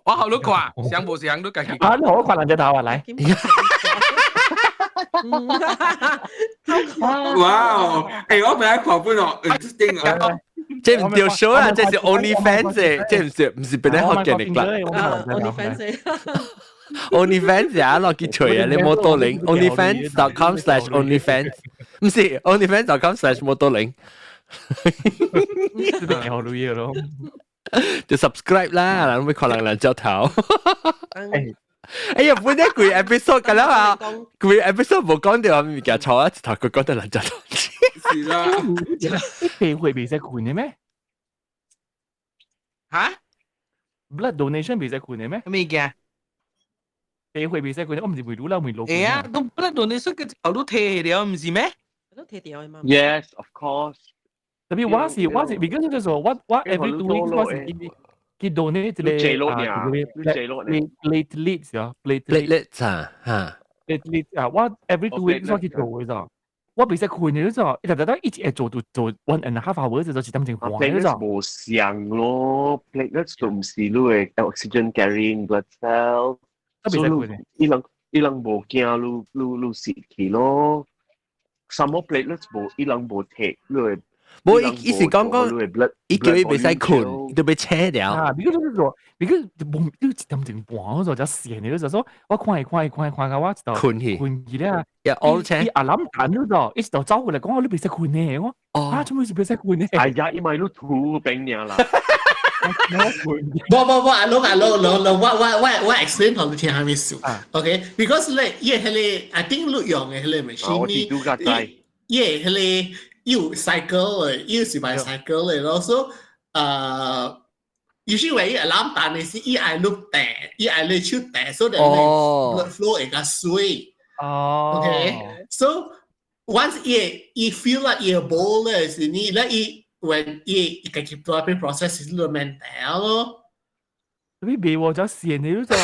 Speaker 9: 我好你看，像無像你家己？
Speaker 6: 啊，你好看爛蕉頭啊，來。
Speaker 2: 哇！誒，我本來看本哦，interesting 啊。
Speaker 1: 這唔對 show 啊，這是 OnlyFans，這唔是唔是本來學嘅力啦。
Speaker 4: OnlyFans。
Speaker 1: OnlyFans 啊，落去吹啊，你摩多零 OnlyFans.com/OnlyFans，唔是 OnlyFans.com/ 摩多零。
Speaker 6: 好女咯，
Speaker 1: 就 subscribe 啦，然後會可能兩焦頭。哎呀，本來規 episode 咁啦啊，規 episode 冇講到物件錯啊，一頭佢講到兩焦頭。
Speaker 2: 是啦，
Speaker 6: 你鼻會袂使困嘅咩？
Speaker 9: 嚇
Speaker 6: ？Blood donation 袂使困嘅咩？
Speaker 9: 咩件？
Speaker 6: 鼻會袂使困，我唔是為滷啦，為老。
Speaker 9: 會啊，都 blood donation 佢頭都提了，唔是咩？
Speaker 4: 都提掉嘛。
Speaker 5: Yes, of course。
Speaker 6: 特別我是，because 就是說我 every 2 weeks 我是去 donate 一個啊，platelets 啊
Speaker 1: ，platelets 啊，嚇
Speaker 6: ，platelets 啊，我 every 2 weeks 我去做嘅咋。我袂使困嘅咋，一直直一直會做到做 1.5 hour 就一點鐘半嘅咋。
Speaker 5: 無相咯，platelets 都唔是你嘅 oxygen carrying blood cell。
Speaker 6: 所以
Speaker 5: 伊人伊人無驚你你你死去咯。什麼 platelets 無，伊人無提你嘅。
Speaker 1: 無伊伊是講講，伊叫伊袂使困，都被扯掉。
Speaker 6: 啊，比如就是說，比如無你一點鐘半嗰陣就線嘅，就說我看伊看伊看伊看到我一度
Speaker 1: 困去，
Speaker 6: 困去咧。
Speaker 1: 呀，我請。
Speaker 6: 伊阿諗彈嗰度，一度走過來講我你袂使困呢，我啊做咩是袂使困呢？
Speaker 5: 哎呀，伊咪你吐病爾啦。
Speaker 8: 無無無，阿龍阿龍龍龍，我 explain 予你聽啥物事。OK，because 咧，伊迄個 I think 你用的迄個 machine 呢，伊迄個有 cycle 的，伊是 by cycle 的咯，所以有時話伊 alarm 彈的是伊愛你掟，伊愛你手掟，所以你 blood flow 會較水。
Speaker 6: 哦。
Speaker 8: OK，so once 伊伊 feel like 伊無咧是你，咧伊 when 伊伊家己做邊 process 是你免掟咯。
Speaker 6: 你別喎，就線你都就，一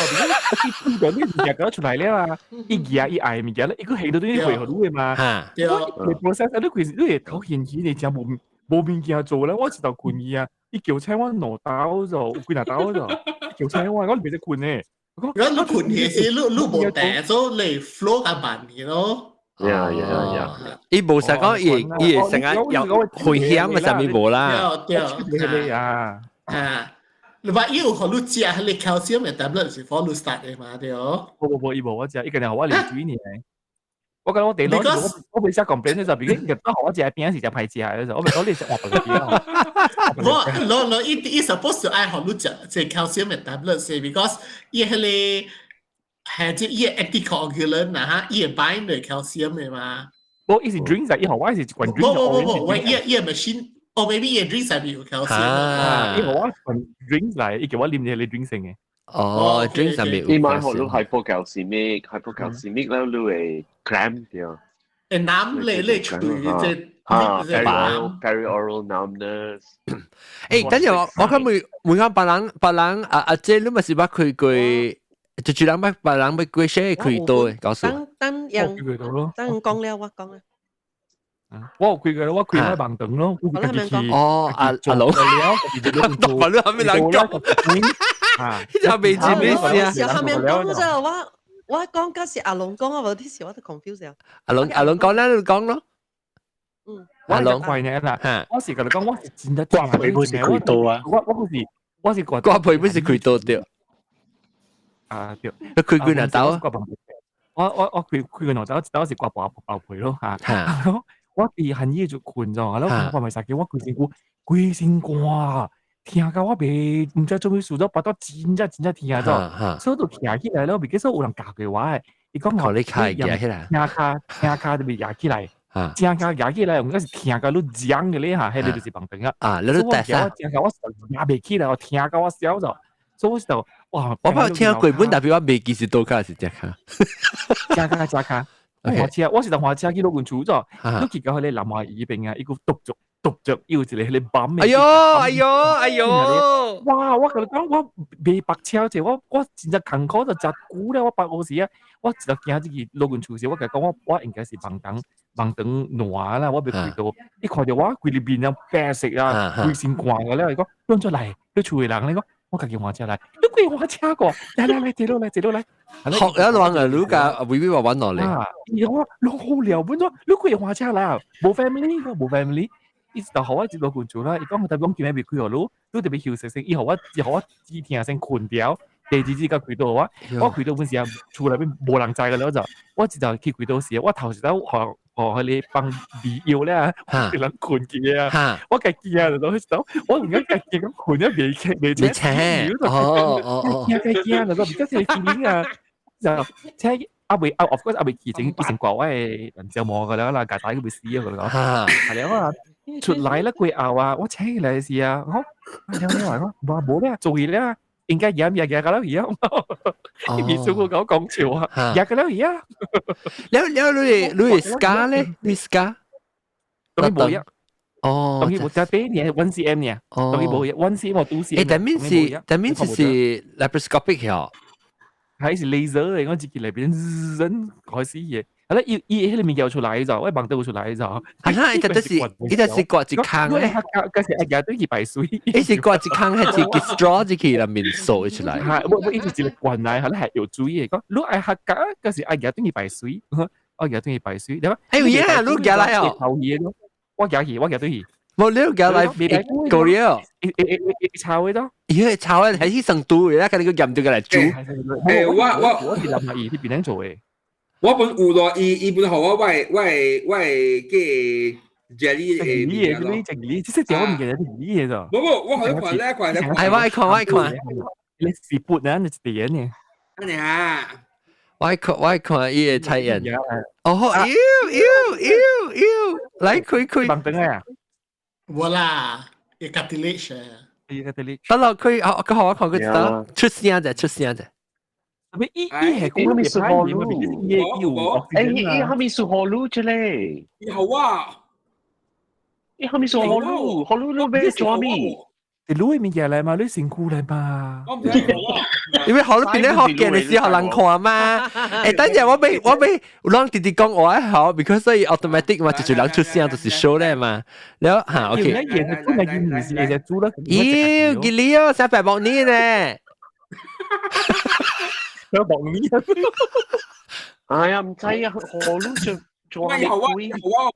Speaker 6: 推到你物件搞出來了啊！一夾一愛物件咧，一個起到都啲回合嘅嘛。
Speaker 8: 對。
Speaker 6: 你 process 你其實你會頭掀起，你真無無物件做咧，我一頭困去啊！伊叫請我兩刀就，有幾若刀就，叫請我，我袂使困呢。
Speaker 8: 如果你困起時，你你無掟，所以你 flow 較慢啲咯。
Speaker 5: Yeah.
Speaker 1: 伊無實講，伊伊會成日有危險啊，啥物無啦。
Speaker 8: 對對
Speaker 6: 啊。
Speaker 8: 啊。你話伊有予你食彼個 calcium 的 tablet 是 for 你 start 的嘛對？
Speaker 6: 無無無，伊無我食，伊個人予我啉水爾。我講我第攞，我袂使 complain 就係，伊個當予我食餅是食歹食的，我袂講你食活白
Speaker 8: 我攞攞伊伊 suppose 就愛予你食這 calcium 的 tablet 是 because 伊彼個係即伊 anticoagulant 啊哈，伊會 bind 的 calcium 的嘛。
Speaker 6: 無，伊是 drink 伊予我是一罐 drink。
Speaker 8: 無無無無，我伊伊 machine。哦，maybe 伊 drink 上面有 calcium。
Speaker 6: 啊，伊予我一罐 drink 來，伊叫我啉這個 drink 先的。
Speaker 1: 哦，drink 上面
Speaker 5: 有。伊買予你 hypocalcemic，hypocalcemic 了你會 cramp 掉。
Speaker 8: 會 numb 咧咧喙這。
Speaker 5: 啊，perioral numbness。
Speaker 1: 誒，等陣我我看每每間別人別人啊啊，這你咪是捌開過，就就人捌別人捌過寫開刀的，告訴。
Speaker 4: 等等樣，等講了我講啦。
Speaker 6: 我有開過，我開我網長咯。
Speaker 1: 哦，阿阿龍，大你係咪人講？就未知咩事啊？
Speaker 4: 時後面講啫，我我講嗰時阿龍講，我無啲時我都 confuse 啊。
Speaker 1: 阿龍阿龍講啦，你講咯。
Speaker 4: 嗯，
Speaker 6: 阿龍快呢啦，我是共你講，我是真係
Speaker 3: 掛皮本是開刀啊！
Speaker 6: 我我是我是掛
Speaker 1: 掛皮本是開刀對。
Speaker 6: 啊對，
Speaker 1: 你開幾若刀啊？
Speaker 6: 我我我開開個兩刀，一刀是割包包皮咯嚇。我佇韓醫就困咗，然後我咪實叫我規身軀規身汗，疼到我袂毋知做咩事，都腹肚真正真正疼咗，所以就徛起來了，袂記說有人教過我的，伊講
Speaker 1: 看你卡舉起來，
Speaker 6: 聽卡聽卡就咪舉起來，正卡舉起來，我是聽到你講嘅咧嚇，迄個就是盲腸啊。
Speaker 1: 啊，你都得
Speaker 6: 我正卡我舉袂起來，我聽到我笑咗，所以我就哇！
Speaker 1: 我捌聽過本，特別我未記是倒卡是正卡，
Speaker 6: 正卡正卡。我車我是當滑車去老近厝咗，你去到彼個南華醫邊啊，伊個篤著篤著，伊有一個彼個板
Speaker 1: 的。哎喲哎喲哎喲！
Speaker 6: 哇！我共你講，我袂白車者，我真正艱苦就誠久了，我白烏時啊，我一直行入去老近厝時，我共伊講我應該是盲腸盲腸爛啦，我欲開刀。伊看著我規个面啊白色啊，規身汗個了，伊講你按怎來？你厝的人，你講。我家己換車來，你鬼換車過，來來來，坐落來，坐落來。
Speaker 1: 學一兩個你家微微話揾落嚟。
Speaker 6: 伊講攏好了，本咗你鬼換車來啊？無 family 個無 family，伊就予我一落近厝啦。伊講我特別講今日袂開予你，你特別休息先。伊予我，伊予我止疼先睏掉。第二日才開刀我，我開刀本時啊，厝內面無人知個了就，我一就去開刀時，我頭一道予予彼個放迷藥咧，予人睏去啊，我家己啊，就到彼時我毋敢家己咁睏啊，袂起袂醒，
Speaker 1: 哦哦哦，
Speaker 6: 驚驚驚，就講毋知是啥物啊，就請阿未啊，of course 阿未起前以前掛我的人招毛個了啦，家大佢未死啊，我講，係了啊，出來啦過後啊，我請起來時啊，我了了話我無咧，做去咧。應該飲嘢嘅個了而家，你別做個講講笑啊，嘢個了而家。
Speaker 1: 了了你你 scar 咧？你 scar？
Speaker 6: 當然冇嘢。
Speaker 1: 哦，
Speaker 6: 當然冇，就俾你 1 cm 呢。當然冇嘢，1 cm 或 2 cm。
Speaker 1: 誒，that means 是 laparoscopic 嗬？
Speaker 6: 係是 laser 嘅，我自己裏邊人開始嘢。係啦，伊伊彼个物件出來咗，我望到出來咗。
Speaker 1: 係啦，伊就是伊就是割一空咧。
Speaker 6: 嗰時阿爺對佢排水。
Speaker 1: 伊是割一空，係一個 straw 入去內面掃出來。
Speaker 6: 係，我我伊是一個罐來，係啦，係有水嘅。講你愛客家，嗰時阿爺對佢排水，我爺對佢排水，對吧？
Speaker 1: 哎呀，你行來哦。
Speaker 6: 我行去，我行對去。
Speaker 1: 冇你行來過了。
Speaker 6: 一一一炒嘅咯。
Speaker 1: 咦，炒嘅係去成都嘅，佢哋個鹽就過來煮。
Speaker 2: 誒，我
Speaker 6: 我是南亞伊佇邊做嘅。
Speaker 2: 我本有咯，伊伊本予我我的我的我的個 jelly 的
Speaker 6: 物件咯。jelly，這是條物件係魚的咋？
Speaker 2: 無無，我予你看咧，看咧。
Speaker 1: 哎，我愛看，我愛看。
Speaker 6: 你是撥啊？你一點呢？
Speaker 2: 按呢啊！
Speaker 1: 我愛看，我愛看伊的菜樣。哦，妖妖妖妖，來開開。
Speaker 6: 放燈啊！
Speaker 8: 無啦，伊 cartilage 啊。
Speaker 6: 伊 cartilage。
Speaker 1: 得啦，佢佢予我看佢得出聲者，出聲者。
Speaker 6: 伊伊係講咩派嘅？伊有，
Speaker 5: 誒伊伊蝦米是河路之類？
Speaker 2: 有啊，
Speaker 5: 伊蝦米是河路？河路你欲做咩？
Speaker 6: 你攞物件來嘛？你辛苦來嘛？
Speaker 2: 我唔知
Speaker 1: 因為河路邊咧學見的時候人看嘛。誒，等陣我欲我欲攏直直講話好，because 所以 automatic 嘛，就是人出聲就是 show 咧嘛。了嚇 OK。咦，吉利哦，300毛呢呢？
Speaker 6: 有望呢？
Speaker 5: 哎呀，唔知啊，河路就做
Speaker 2: 咩好啊？好啊，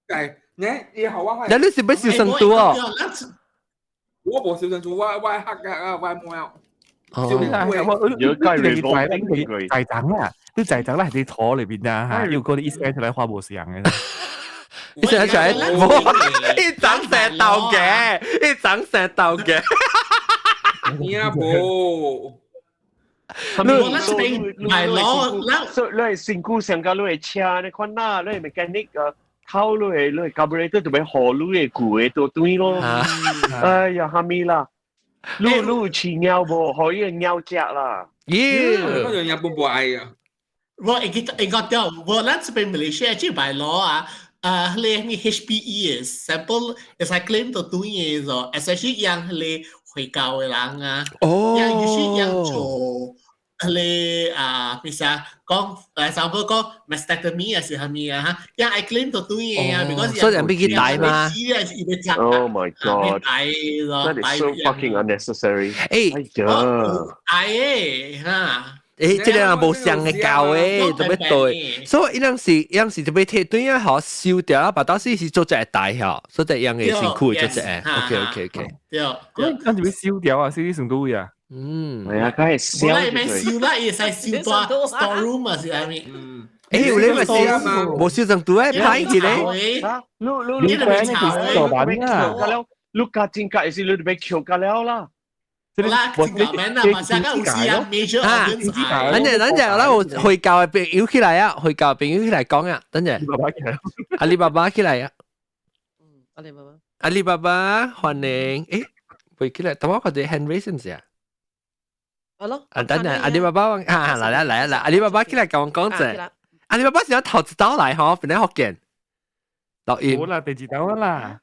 Speaker 2: 係你你好啊？
Speaker 1: 那你是欲燒成都哦？
Speaker 2: 我無燒成都，我我黑嘅啊，我冇有。
Speaker 1: 哦，
Speaker 5: 有雞你
Speaker 6: 大等啦，你大等啦，係你坐裏邊啊嚇，要嗰啲一出來話無相嘅。
Speaker 1: 一出來，一長成豆嘅，一長成豆嘅。
Speaker 2: 你啊無。
Speaker 8: 你係攞，
Speaker 5: 你係身軀上甲你的車你看啦，你 mechanic 啊，頭你的你的 carburetor 就欲予你的舊的都對咯。哎呀，蝦米啦？你你有飼貓無？予伊個貓食啦。
Speaker 1: 咦？
Speaker 2: 嗰樣嘢本無愛啊！
Speaker 8: 我會記會記得，我咱這邊馬來西亞這擺攞啊，啊，彼個咩 HPE 的 sample 會使 claim 到對的咯，especially 養彼個回教的人啊，養尤其養做。彼個啊，咩啥講，example 講 mastectomy 還是啥物啊？哈，也愛 claim 到對的啊，because
Speaker 1: 所以人欲去戴嘛。
Speaker 5: Oh my god！That is so fucking unnecessary。
Speaker 1: 誒，
Speaker 8: 愛的哈。
Speaker 1: 誒，這個人無相的教的，特別對，所以伊人是伊人是特別提對啊，予燒掉啊，把到時是做一個大嗬，所以樣的辛苦做一個。OK OK OK。
Speaker 8: 對，
Speaker 6: 咱就欲燒掉啊，燒去成都啊。
Speaker 1: 嗯，
Speaker 5: 係啊，梗係燒。
Speaker 8: 無啦，伊免燒啦，伊會使燒大 store room 啊，是啥物？
Speaker 1: 誒，有咧咪燒，無燒成都誒，歹去咧。
Speaker 5: 你你
Speaker 6: 你你你做板啊？
Speaker 5: 你加真加是你欲扣甲了啦。
Speaker 8: 啦，真個免啦，嘛是個有時啊，major organs 癌。
Speaker 1: 等陣等陣，我回教嘅朋友起來啊，回教朋友起來講啊，等陣。阿里巴巴起來啊。
Speaker 4: 阿里巴巴。
Speaker 1: 阿里巴巴歡迎，會起來，等我看者 Henry 是唔是啊？
Speaker 4: 係咯。
Speaker 1: 啊，等陣，阿里巴巴啊，來啦來啦來，阿里巴巴起來講講者。阿里巴巴是要頭一道來嗬，本來福建。錄音。
Speaker 6: 冇啦，第二道啦。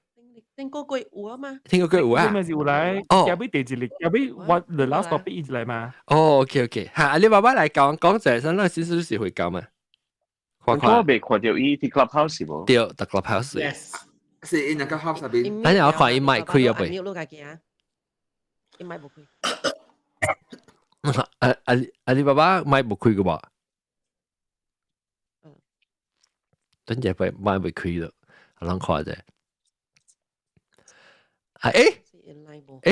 Speaker 4: 聽過句有啊嘛？
Speaker 1: 聽過句有啊？
Speaker 6: 咩是有來？
Speaker 1: 哦，
Speaker 6: 夾尾第一日，夾尾我 the last topic 一來嘛。
Speaker 1: 哦，OK OK，嚇，阿里巴巴來講講者，想咱先是回教嘛？
Speaker 5: 我未看到伊佇 clubhouse 無？
Speaker 1: 對，佇 clubhouse。
Speaker 8: Yes，
Speaker 2: 是伊那個 house 入邊。
Speaker 1: 等陣我看伊麥開啊未？
Speaker 4: 伊麥無開。
Speaker 1: 阿里巴巴麥無開個噃？等陣佢麥未開咯，我諗看者。啊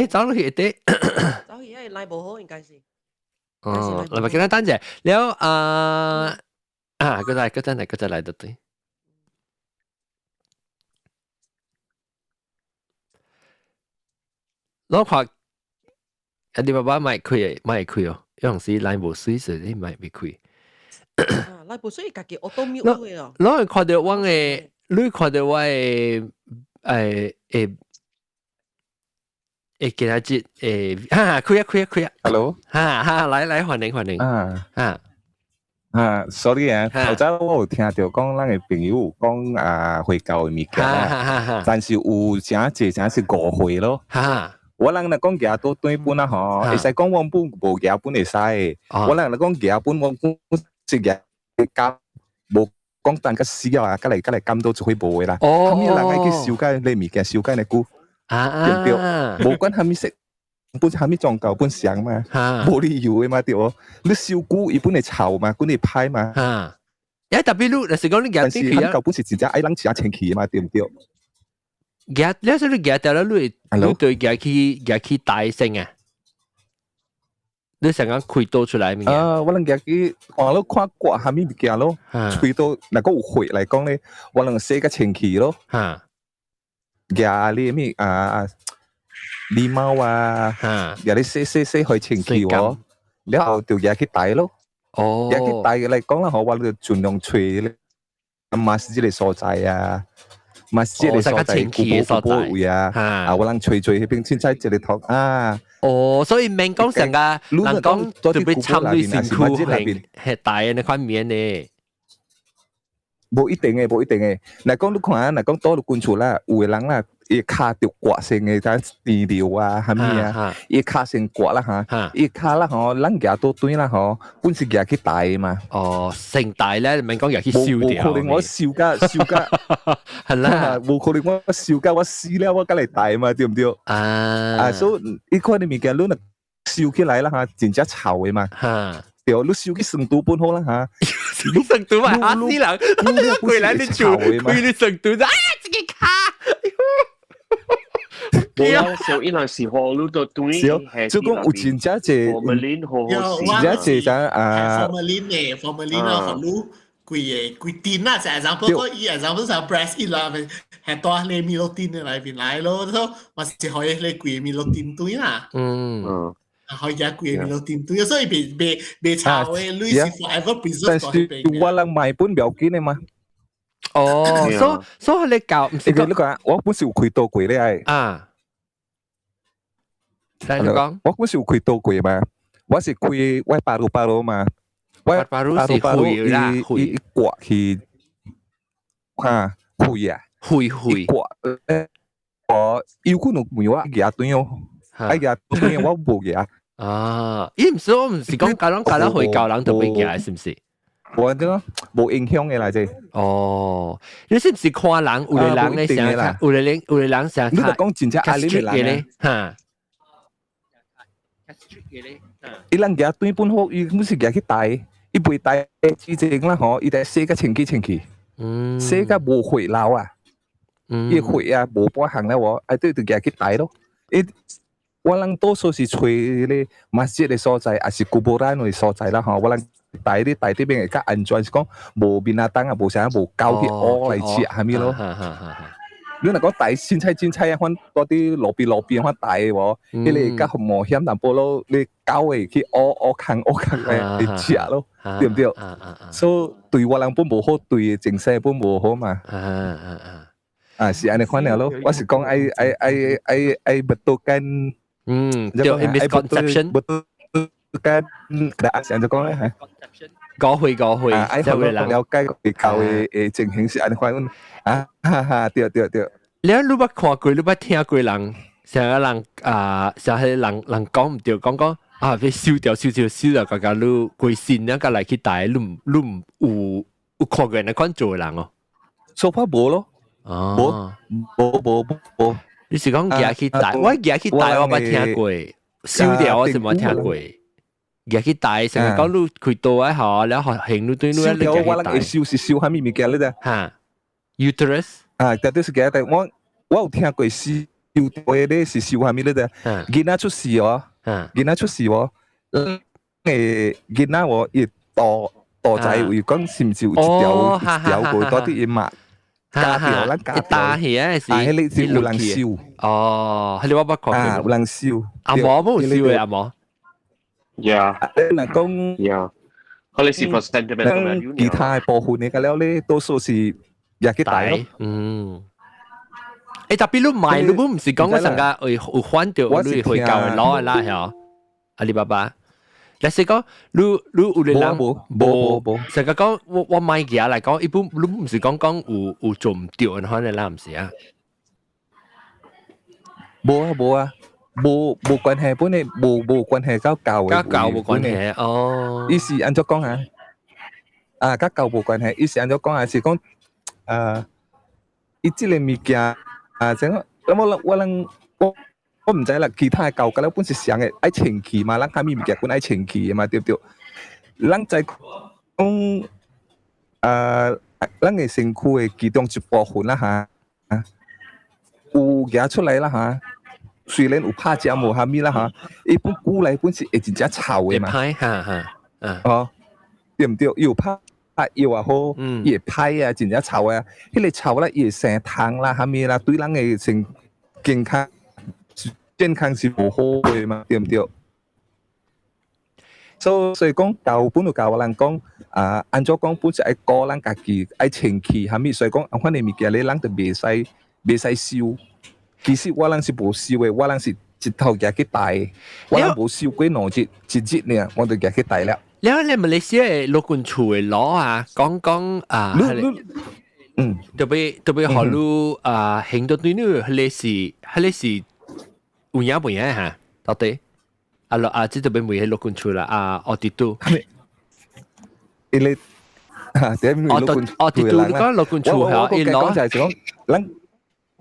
Speaker 1: 走落去一啲，
Speaker 4: 走去因為拉無好應該是。
Speaker 1: 哦，嚟咪叫咱等陣，了啊啊，嗰陣嗰陣嚟嗰陣來得對。我看阿里巴巴賣開賣開哦，有陣時拉無水時你賣未開。
Speaker 4: 啊，拉無水家己 auto mute 嘅咯。
Speaker 1: 我看到我嘅，你看到我嘅今仔日哈開啊開啊開啊
Speaker 10: ，Hello，
Speaker 1: 哈哈，來來歡迎歡迎，
Speaker 10: 啊
Speaker 1: 啊
Speaker 10: 啊，sorry 啊，頭早我有聽到講咱的朋友有講啊回教的物件啊，但是有誠濟誠是誤會咯。我人若講舉倒轉本啊吼，會使講我本無舉本會使，我人若講舉本，我本是舉加無講等較死啊，甲來甲來減到一回無的啦。
Speaker 1: 哦，
Speaker 10: 啥物人愛去修改你物件，修改的久。
Speaker 1: 啊，
Speaker 10: 對唔對？無管啥物色，本啥物宗教本相嘛，無理由的嘛對無？你修久伊本會臭嘛，本會歹嘛。
Speaker 1: 啊，特別你，若是講你舉
Speaker 10: 但是宗教本是真正愛人真清氣的嘛，對唔對？
Speaker 1: 舉，你說你舉掉了，你對舉去舉去大聲啊？你想講開刀出來物件？
Speaker 10: 啊，我能舉去看咯，看刮啥物物件咯，開刀若講有血來講咧，我能洗較清氣咯。
Speaker 1: 哈。
Speaker 10: 舉你咩啊？狸貓啊，舉你洗洗洗去清氣喎，然後就舉去帶咯。
Speaker 1: 哦，
Speaker 10: 舉去帶嚟講啦，嗬，我就盡量揣咧，嘛是這個所在啊，嘛是這個所在，古堡古堡位啊，啊，我人揣揣彼邊凊彩一個頭啊。
Speaker 1: 哦，所以免講成個，人講特別參你身軀係係大的那塊面呢。
Speaker 10: 無一定的，無一定的。若講你看啊，若講倒入軍厝啦，有的人啦，伊跤著割性的，咱治療啊，啥物啊，伊跤先割啦哈，伊跤啦吼，咱舉倒轉啦吼，本是舉去大的嘛。
Speaker 1: 哦，成大咧，免講舉去燒掉。
Speaker 10: 無可能我燒甲燒甲，
Speaker 1: 係啦，
Speaker 10: 無可能我燒甲我死了，我才來大嘛，對毋對？
Speaker 1: 啊
Speaker 10: 啊，所以伊款的物件，你若燒起來啦哈，真正臭的嘛。對，你燒去成都本好啦哈。
Speaker 1: 你成都嘛嚇死人！你過來你厝，開你成都啊，這個卡。
Speaker 5: 無啦，小伊人是河路都對，
Speaker 10: 就講有真正濟，真正濟啥啊
Speaker 8: ？formalin 嘅，formalin 啊，河路規個規鈿啊，就 example 講伊 example 就 breast 伊啦，係帶你米洛丁嘅內邊來咯，所以嘛是可以你規米洛丁對啦。
Speaker 1: 嗯。
Speaker 8: 可以規個米洛丁對，所以袂袂袂臭嘅，你是 forever preserve。
Speaker 10: 但是我人買本不要緊的嘛。
Speaker 1: 哦，所以你教唔是
Speaker 10: 講你講，我本是有開刀過咧愛。
Speaker 1: 啊。來你講，
Speaker 10: 我本是有開刀過嘛，我是開我巴魯巴魯嘛，我
Speaker 1: 巴魯是血啦，
Speaker 10: 伊割去，哈，血啊，
Speaker 1: 血血
Speaker 10: 割，我有可能唔我舉斷哦，愛舉斷我無舉。
Speaker 1: 啊，伊毋是我毋是講教人教人回教人就袂舉，是毋是？
Speaker 10: 無這無影響的啦，這。
Speaker 1: 哦，你是毋是看人有的人咧想，有的人有的人想，
Speaker 10: 你就講真正阿你的人咧，
Speaker 1: 哈。
Speaker 10: 伊人舉對本好，伊本是舉去大，伊袂大之前啦吼，伊得洗甲清氣清氣，
Speaker 1: 嗯，
Speaker 10: 洗甲無血流啊，伊血啊無半項了無，啊對就舉去大咯，伊。我人多數是揣咧馬節的所在，抑是古布蘭的所在啦吼。我人帶咧帶這邊會較安全，是講無面仔燈啊，無啥無狗去烏來食，啥物咯。你若講大凊彩凊彩啊，款多啲路邊路邊款大的無，彼個較冒險淡薄咯，你狗會去挖挖空挖空來會食咯，對毋對？所以對我人本無好，對前世本無好嘛。啊，是按呢款爾咯。我是講愛愛愛愛愛 betulkan，
Speaker 1: 對，misconception，
Speaker 10: betulkan keadaan 是按怎講咧嚇？
Speaker 1: 誤會誤會，
Speaker 10: 啊，愛好了解教的的情形是按呢款，啊哈哈，對對對。
Speaker 1: 你捌看過，你捌聽過人，成個人啊，成個人人講毋對，講講啊，欲燒掉燒掉燒掉，共共你規身啊，共來去帶，你你毋有有看過按款做的人哦？
Speaker 10: So far 無咯，無無無無。
Speaker 1: 你是講舉去帶？我舉去帶我捌聽過，燒掉我是無聽過。舉去帶，成日講你開刀啊，吼，然後行你對你
Speaker 10: 燒掉我人會燒是燒啥物物件咧啫？
Speaker 1: 哈，uterus
Speaker 10: 啊，絕對是舉帶。我我有聽過燒掉的咧是燒啥物咧啫？囡仔出世哦，囡仔出世哦，誒，囡仔哦，伊肚肚仔有講是毋是有一條一條過到底伊嘛？加掉咱加
Speaker 1: 掉，起啊是，
Speaker 10: 啊，彼個是有人燒。
Speaker 1: 哦，彼個我捌看過。
Speaker 10: 啊，有人燒。
Speaker 1: 阿毛無燒的阿毛。
Speaker 5: Yeah。
Speaker 10: 你若講
Speaker 5: ，Yeah，可能是 for sentimental value。
Speaker 10: 其他的部分的個了咧，多數是也去帶咯。
Speaker 1: 嗯。欸，特別你買，你毋是講我上個會有反著你回教的攞啦，嚇？阿里巴巴。例如講，你你有個人
Speaker 10: 無無無，
Speaker 1: 成個講我我買嘢來講，一般你毋是講講有有做毋對的款的啦，毋是啊？
Speaker 10: 無啊無啊，無無關係，本來無無關係佮教的，
Speaker 1: 佮教無關係哦。
Speaker 10: 伊是按怎講啊？啊，佮教無關係，伊是按怎講啊？是講啊，伊這个物件啊，怎講？咁我我人我。我毋知啦，其他的教甲了本是啥的，愛清氣嘛，咱啥物物件本愛清氣的嘛，對毋對？咱知講，啊，咱的身軀的其中一部分啦哈，有舉出來啦哈，雖然有拍針無啥物啦哈，伊本久來本是會真正臭的嘛。
Speaker 1: 歹哈哈，
Speaker 10: 哦，對毋對？伊有拍藥也好，伊會歹啊，真正臭啊，彼個臭啦，伊會生蟲啦，啥物啦，對人的身健康。健康是無好的嘛，對毋對？所所以講教本就教我人講啊，按怎講本是愛顧咱家己，愛清氣，啥物？所以講，款的物件咧，人就袂使袂使燒。其實我人是無燒的，我人是一頭舉去帶，我人無燒過兩日，一日爾，我就舉去帶了。
Speaker 1: 了，你馬來西亞老君厝的攞啊，講講啊，特別特別予你啊，行到對你，彼个是彼个是。有影無影哈？到底啊落啊，這特別問彼老君厝啦啊，奧迪都。
Speaker 10: 伊咧啊，點問老君
Speaker 1: 奧迪都你講老君厝嚇，伊
Speaker 10: 攞就係講，咱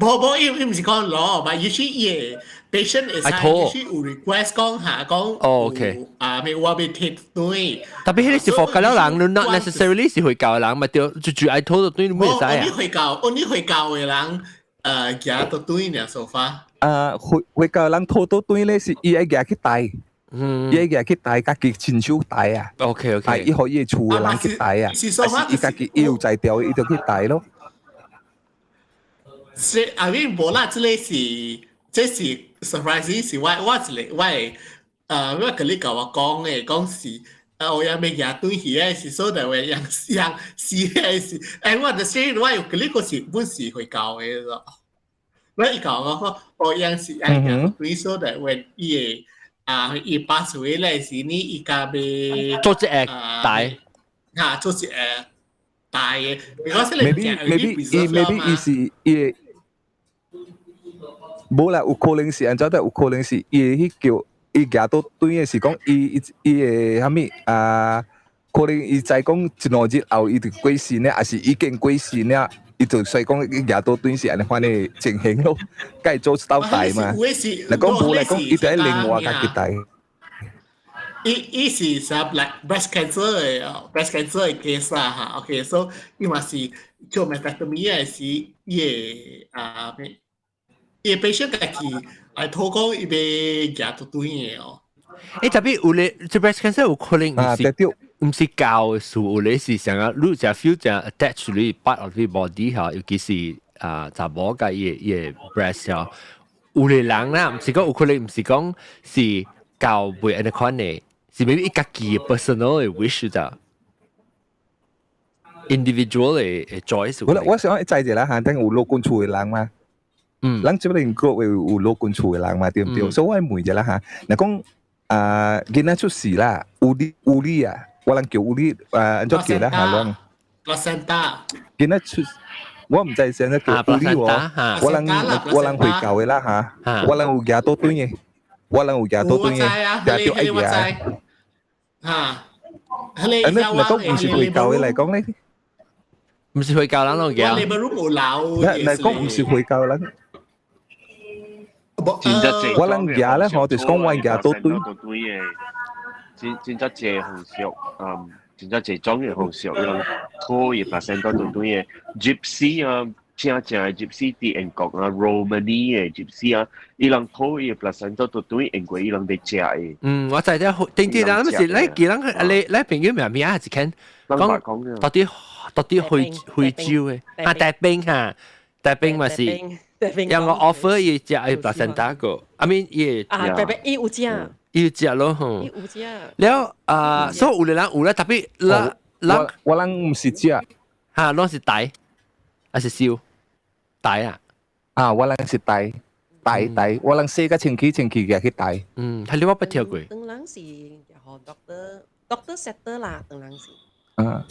Speaker 8: 無無，伊伊毋是講攞，嘛，伊是伊 patient 會使，伊是有 request 講下講。
Speaker 1: 哦，OK。
Speaker 8: 啊，咪我欲提對。
Speaker 1: 特別彼个是佛教人，你 not necessarily 是回教的人，嘛對，就住愛討就對，你袂使啊。
Speaker 8: 你回教，你回教的人，行到對呢，so far。
Speaker 10: 啊，回回教人討倒轉咧，是伊愛舉去帶，伊愛舉去帶，家己親手帶啊。
Speaker 1: OK。
Speaker 10: 啊，伊予伊厝的人去帶啊，還是伊家己伊有才調，伊就去帶咯。
Speaker 8: 是，I mean，無啦，這个是，這是 surprising，是我我一个我的，我佮你共我講的，講是，我也欲舉轉去的，是所在話樣樣死的是，欸，我就是我有佮你個是本是回教的咯。我伊講我講，哦，樣是愛舉轉所在話伊會啊，伊 pass away 咧時呢，伊家欲
Speaker 1: 做一個帶，
Speaker 8: 嚇，做一個大的，because
Speaker 10: maybe maybe 伊 maybe 伊是伊。無啦，有可能是按怎的，有可能是伊會彼叫伊舉倒轉的是講伊伊伊會啥物啊？可能伊知講一兩日後伊就過身了，還是已經過身了，伊就所以講伊舉倒轉是按呢款的情形咯，共伊做一道帶嘛。若講無來講，伊就愛另外家己帶。
Speaker 8: 伊伊是啥 like breast cancer 的 breast cancer 的 case 啦哈，OK，so 伊嘛是做 mastectomy 的時，伊會啊咩？伊 patient 家己愛討講伊欲舉倒轉的哦。
Speaker 1: 欸，特別有咧，這 breast cancer 有可能毋是毋是教的事，有咧是啥啊？你誠 feel 誠 attach 你 part of 你 body 哈，尤其是啊查某佮伊个 breast 哦，有個人啦，毋是講有可能毋是講是教袂按呢款的，是 maybe 伊家己 personal 的 wish 咋，individual 的 choice。
Speaker 10: 我想一知者啦嚇，等有老公厝的人嘛。咱這邊 group 有老公厝的人嘛，對毋對？所以我問一啦嚇，若講啊囡仔出事啦，有理有理啊，我人叫有理啊，按怎叫啦嚇？攏
Speaker 8: placenta
Speaker 10: 囡仔出，我毋知先叫有理喎，我人回教的啦嚇，我人有舉倒轉的，我人有舉倒轉的，舉著愛舉。
Speaker 8: 嚇，
Speaker 10: 啊，你若講毋是回教的來講咧？
Speaker 1: 毋是回教人攏舉。
Speaker 8: 我你咪冇老。
Speaker 10: 你講毋是回教人。我人舉咧，吼，就是講我舉倒轉。
Speaker 5: 真真正濟風俗，真正濟種嘅風俗，伊攏可以 placenta 倒轉嘅 Gypsy 啊，正正嘅 Gypsy 佇英國啊，Romany 嘅 Gypsy 啊，伊人可以 placenta 倒轉，因為伊人佇食嘅。
Speaker 1: 嗯，我知得，定定啦，唔是你記人你朋友名名係一講到底非洲嘅啊，大兵嚇，大兵嘛是。有個 offer 伊食伊 placenta 個，I mean 伊
Speaker 4: 啊，大兵伊有食，
Speaker 1: 伊有食咯吼。
Speaker 4: 伊有食。
Speaker 1: 了啊，所以有的人有咧，特別咱
Speaker 10: 咱我人毋是食，
Speaker 1: 嚇，攏是帶，還是燒帶啊？
Speaker 10: 啊，我人是帶帶帶，我人洗個清氣清氣嘅去帶。
Speaker 1: 嗯，係你我不聽過。
Speaker 4: 當人是學 doctor settle 啦，當人是。
Speaker 10: 啊，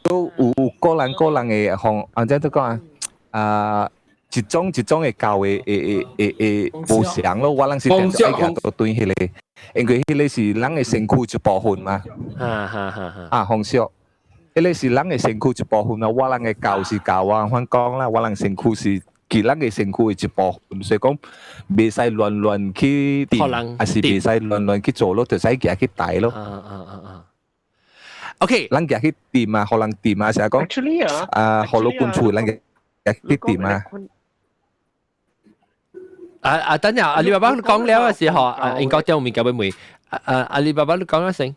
Speaker 10: 所以有個人個人嘅方，按怎講啊？啊。一種一種的教的會會會會無相咯，我人是定著愛舉倒轉彼個，因為彼個是人的身軀一部分嘛。
Speaker 1: 哈哈哈哈。
Speaker 10: 啊，風俗，彼個是人的身軀一部分啊。我人的教是教我反講啦，我人身軀是其人的身軀的一部分，所以講袂使亂亂去掂，還是袂使亂亂去做咯，就使舉去帶咯。
Speaker 1: 啊啊啊啊！OK，
Speaker 10: 人舉去掂啊，予人掂啊，成日講。
Speaker 5: Actually 啊，
Speaker 10: 啊，予老公厝人舉去掂啊。
Speaker 1: 啊啊！等陣阿里巴巴講了嘅時候，啊，應該將面交俾妹。啊啊，阿里巴巴你講一聲。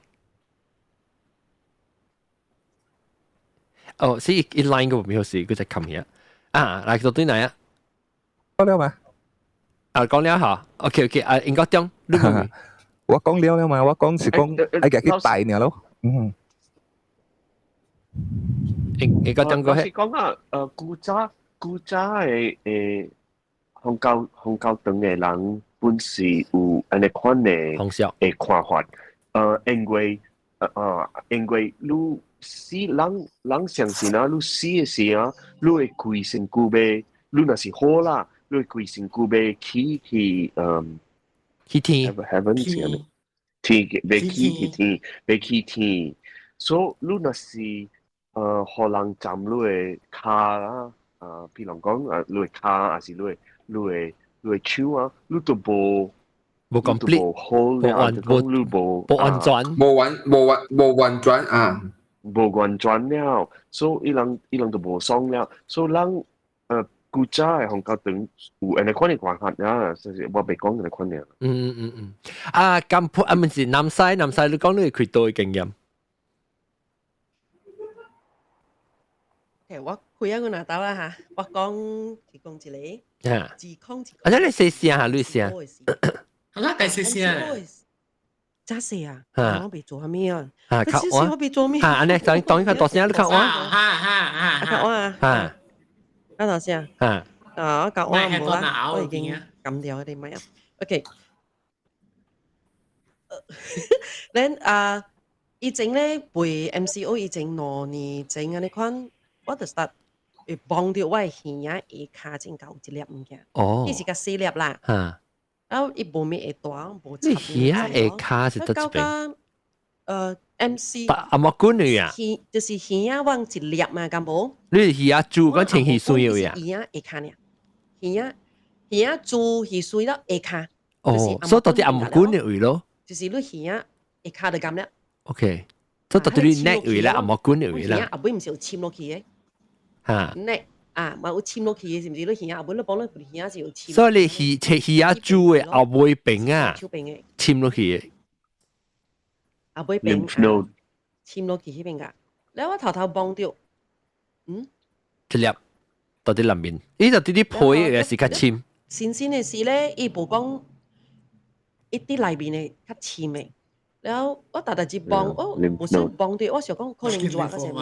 Speaker 1: 哦，是一 line 個沒有事，佢就冚嘢。啊，來到對哪啊？
Speaker 10: 講了嘛？
Speaker 1: 啊，講了嚇。OK OK，啊，應該將你
Speaker 10: 我講了了嘛？我講是講愛家去帶爾咯。嗯。
Speaker 1: 應該將個
Speaker 5: 係講啊，古早嘅。紅教堂嘅人本是有按呢款嘅嘅看法，因為你死人人相信啊，你死嘅時啊，你會規身軀欲，你若是好啦，你會規身軀欲去
Speaker 1: 去天
Speaker 5: ，heaven 是按呢，天欲去去天，欲去天，所以你若是予人斬你的跤啦，比如講啊，你的跤還是你的手啊，你都無
Speaker 1: 無 complete，
Speaker 5: 無好了，無你無
Speaker 1: 無完全，
Speaker 2: 無完全啊，
Speaker 5: 無完全了，所以伊人就無爽了，所以人古早的紅教堂有按呢款的看法啊，就是我袂講按呢款的。
Speaker 1: 嗯嗯嗯，啊，金鋪啊，毋是南西南西，你講你開刀的經驗。
Speaker 4: OK，我開啊個拿刀啦嚇，我講提供一個，
Speaker 1: 啊，
Speaker 4: 自控一
Speaker 1: 啊，你細聲下，你聲。
Speaker 8: 好啦，第四聲。
Speaker 4: 真細啊！我未做啥物啊？
Speaker 1: 啊，較我
Speaker 4: 我未做咩？
Speaker 1: 啊，按呢，當當較大聲，你較我。
Speaker 8: 哈哈哈！
Speaker 4: 較我啊。
Speaker 1: 啊。
Speaker 4: 較大聲。
Speaker 1: 啊。
Speaker 4: 啊，我較我無啦，我已經撳掉嗰啲咪啊。OK。咱啊，以前咧背 MCO 以前2年前按呢款，我就 start 會望著我的耳仔下跤前有一粒物件。
Speaker 1: 哦。
Speaker 4: 伊是較細粒啦。
Speaker 1: 啊。
Speaker 4: 啊！伊無咩會大，無。
Speaker 1: 你耳仔下跤是佗一邊？MC。阿莫官女啊？
Speaker 4: 耳就是耳仔往一粒嘛，敢無？
Speaker 1: 你是耳仔珠，講穿耳栓有呀？
Speaker 4: 耳仔下跤爾，耳仔珠耳栓了下跤。
Speaker 1: 哦，所以到底阿莫官的位咯？
Speaker 4: 就是你耳仔下跤就咁了。
Speaker 1: OK，所以到底你 neck 位啦，阿莫官的位啦。
Speaker 4: 耳仔後尾毋是有攕落去的？
Speaker 1: 嚇
Speaker 4: ！neck 啊，嘛有攕落去的，是毋是？你耳仔後尾你幫你耳仔是有攕。
Speaker 1: 所以你耳切耳仔珠的後尾邊啊，攕落去的。
Speaker 4: 後尾邊攕落去彼邊噶，了我頭頭望著，嗯，
Speaker 1: 一粒，到底內面，伊就啲啲皮嘅是較深。
Speaker 4: 新鮮的時咧，伊無講伊佇內面的較深的。然後我逐逐日幫，我無想幫對，我想講可能熱個啥物。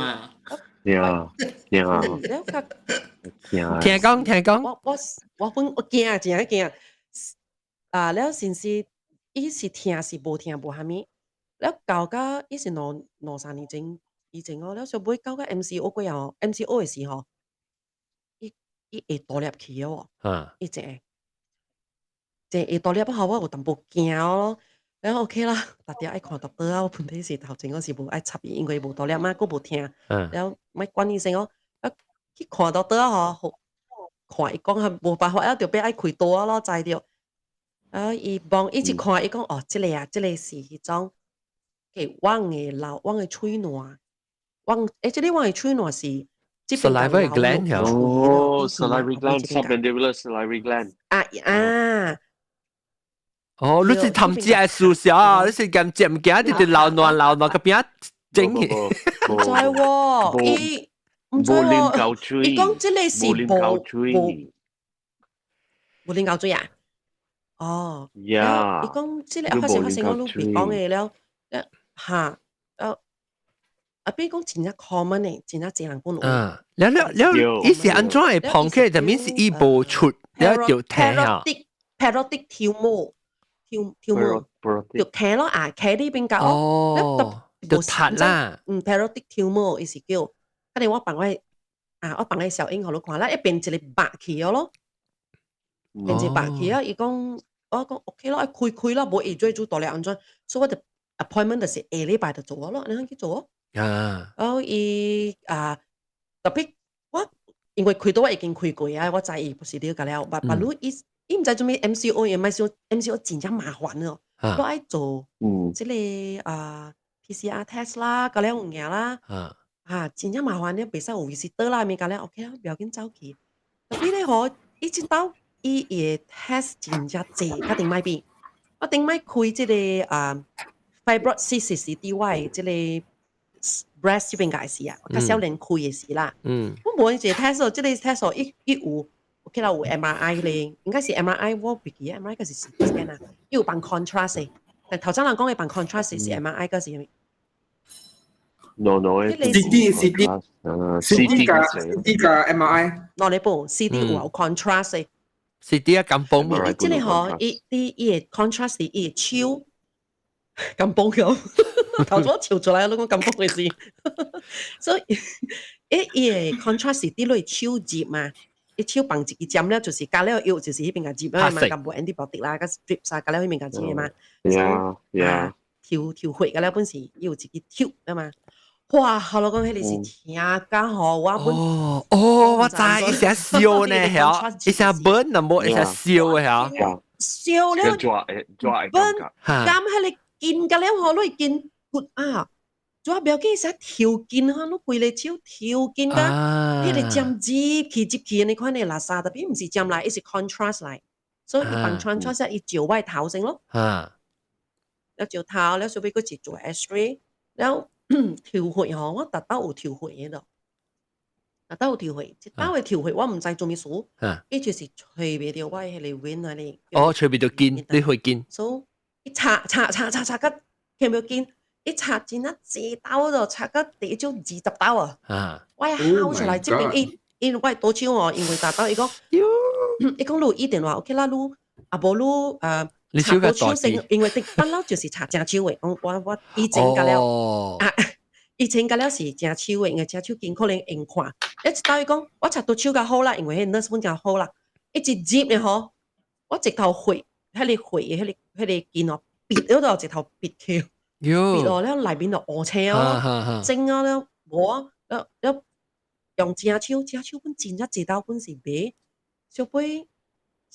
Speaker 4: 了較
Speaker 1: 聽講聽講。
Speaker 4: 我本我驚真驚。啊，了先是伊是疼是無疼無蝦米，了到甲伊是兩三年前以前哦，了小尾到甲 MCO 過後，MCO 的時候，伊伊會大粒去哦，伊一個會大粒後，我有淡薄驚咯。了 OK 啦，逐日愛看 doctor 啊，我本底是頭前我是無愛插伊，因為無大粒嘛，閣無疼。了莫管醫生哦，啊去看 doctor 吼，看伊講係無辦法啊，就欲愛開刀啊咯，知著。啊！伊望伊一看，伊講哦，這個啊，這個是彼種給阮的老阮的喙瀾，阮欸，這個阮的喙瀾是
Speaker 1: salivary gland
Speaker 5: 哦，salivary gland，submandibular salivary gland。
Speaker 4: 啊啊！
Speaker 1: 哦，你是頭只係數小，你是咁食物件，直直流瀾流瀾個邊整嘅。
Speaker 4: 毋知喎，伊毋知喎，伊講這個是無無啉夠水啊？哦，伊講這個發生發生，我攏袂講的了，哈，啊，比講真正 common 的，真正濟人本有。
Speaker 1: 嗯，了了了，伊是按怎會膨起來？就面是伊無出，了就疼啊。
Speaker 4: Parotid tumor 就徛咯啊，徛呢邊個
Speaker 1: 哦，就塌啦。
Speaker 4: 嗯，parotid tumor 伊是叫，可能我放我啊，我放個小影予你看啦，一變一個白去咯，變一個白去啊！伊講我講 OK 咯，開開啦，無會做做大粒按怎，所以我就 appointment 就是下禮拜就做咯，你去做。
Speaker 1: 啊！
Speaker 4: 然後伊啊，特別我因為開刀我已經開過啊，我知伊不是了解了，but but 你伊伊毋知做咩 MCO 也咪說 MCO 真正麻煩咯，我愛做這個啊 PCR test 啦，嗰了物件啦，啊真正麻煩咧，袂使有 visitor 啦，物件了 OK 啦，不要緊走去。特別咧吼，伊這道伊會 test 真正濟，較頂擺變，我頂擺開這個啊 fibroid cyst 是佇我的這個 breast 這邊個時啊，較少年開的時啦。我無一個 test，這個 test 伊伊有，OK 啦，有 MRI 咧，應該是 MRI，我袂記得 MRI 個是 CT scan 啊，伊有放 contrast 的。但頭先人講的放 contrast 是 MRI 個是啥物
Speaker 5: No no
Speaker 2: CT CT CT 加 CT 加 MRI。
Speaker 4: 喏你部 CT 有 contrast 的。
Speaker 1: CT 啊，咁崩
Speaker 4: 嘛？這個吼，伊伊伊的 contrast 是伊的手咁崩咁，頭先笑出來，你講咁崩的事。所以，伊伊的 contrast 是佇你手入嘛，伊手放一支針了，就是加了藥，就是彼邊個入啊嘛，佮無 antibiotic 啦，佮 drip 啥，加了彼邊個入的嘛。抽抽血個了本是伊有一支 tube 啊嘛。哇！後來講彼個是疼甲吼，我本
Speaker 1: 哦哦，我知，伊聲燒呢，曉，伊聲 burn 啊，無伊聲燒的曉。
Speaker 4: 燒了 burn，咁彼個筋甲了吼，你筋骨啊，主要不要緊，啥抽筋吼，你規个手抽筋甲，彼個針入去入去，你看你垃圾，特別毋是針來，伊是 contrast 來，所以伊放 contrast 伊照我頭先咯。了照頭，了小尾閣一做 X-ray，了抽血吼，我逐擺有抽血的，逐擺有抽血，一擺的抽血我毋知做物事，伊就是揣袂著我彼個 vein 那裡。
Speaker 1: 哦，揣袂著筋，你血筋。
Speaker 4: 所以伊插插插插插甲聽袂筋，伊插真啊濟刀咯，插甲第少20刀啊！我哭出來，這邊伊因為我倒手哦，因為大刀伊講，伊講你有醫電話 OK 啦，你啊無你
Speaker 1: 你手較
Speaker 4: 大支，因為頂不嬲就是插正手的，我以前甲了啊，以前甲了是正手的，因為正手筋可能用看，一刀伊講我插到手較好啦，因為彼 nurse 本較好啦，一直入的吼，我直頭血，彼個血的彼個筋哦，癟了就直頭癟去，癟落了內面就烏青咯，整啊了無啊，了了用正手，正手本真正濟刀本是袂，小尾一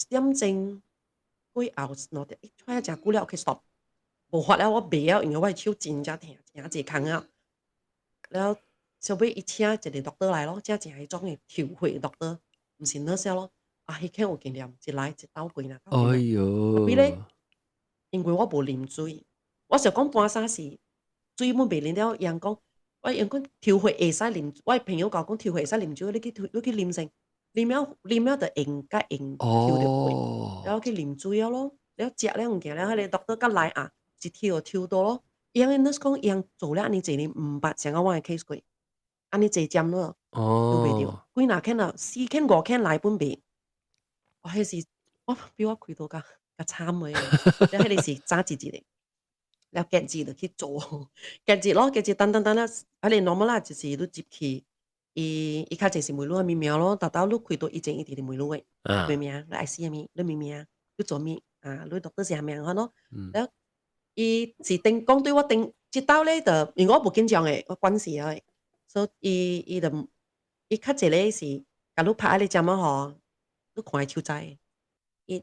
Speaker 4: 點鐘。過後2點，一出來誠久了，OK stop，無法了，我袂了，因為我的手真正疼，真濟空啊。了小尾伊請一個 doctor 來咯，請正彼種的抽血 doctor，毋是 nurse 咯。啊，彼間有經驗，一來一斗過啦。
Speaker 1: 哎喲！
Speaker 4: 特別咧，因為我無啉水，我想講半晡是水本袂啉了，伊人講，我伊講抽血會使啉，我的朋友共我講抽血會使啉酒，你去你去啉先，啉了啉了就用甲用抽著血，然後去啉水了咯，了食了物件了，彼个 doctor 甲來啊，一抽就抽到咯。伊樣 nurse 講，伊樣做了按呢濟年，毋捌像我的 case 過，按呢濟針咯，都袂著。幾若間啊，四間五間來本袂。我彼時我比我開刀較較慘的，了彼个是早一日的，了隔日就去做，隔日咯，隔日等等等啦，彼个 normal 啦，就是你入去，伊伊較濟是問你啥物名咯，逐兜你開刀以前伊直直問你的，咩名，你愛死啥物，你咩名，你做物啊，你讀的是啥物款咯，了伊是頂講對我頂，這兜咧就因為我無緊張的，我慣勢的，所以伊伊就伊較濟咧是，共你拍彼个針仔吼，你看伊手指，一、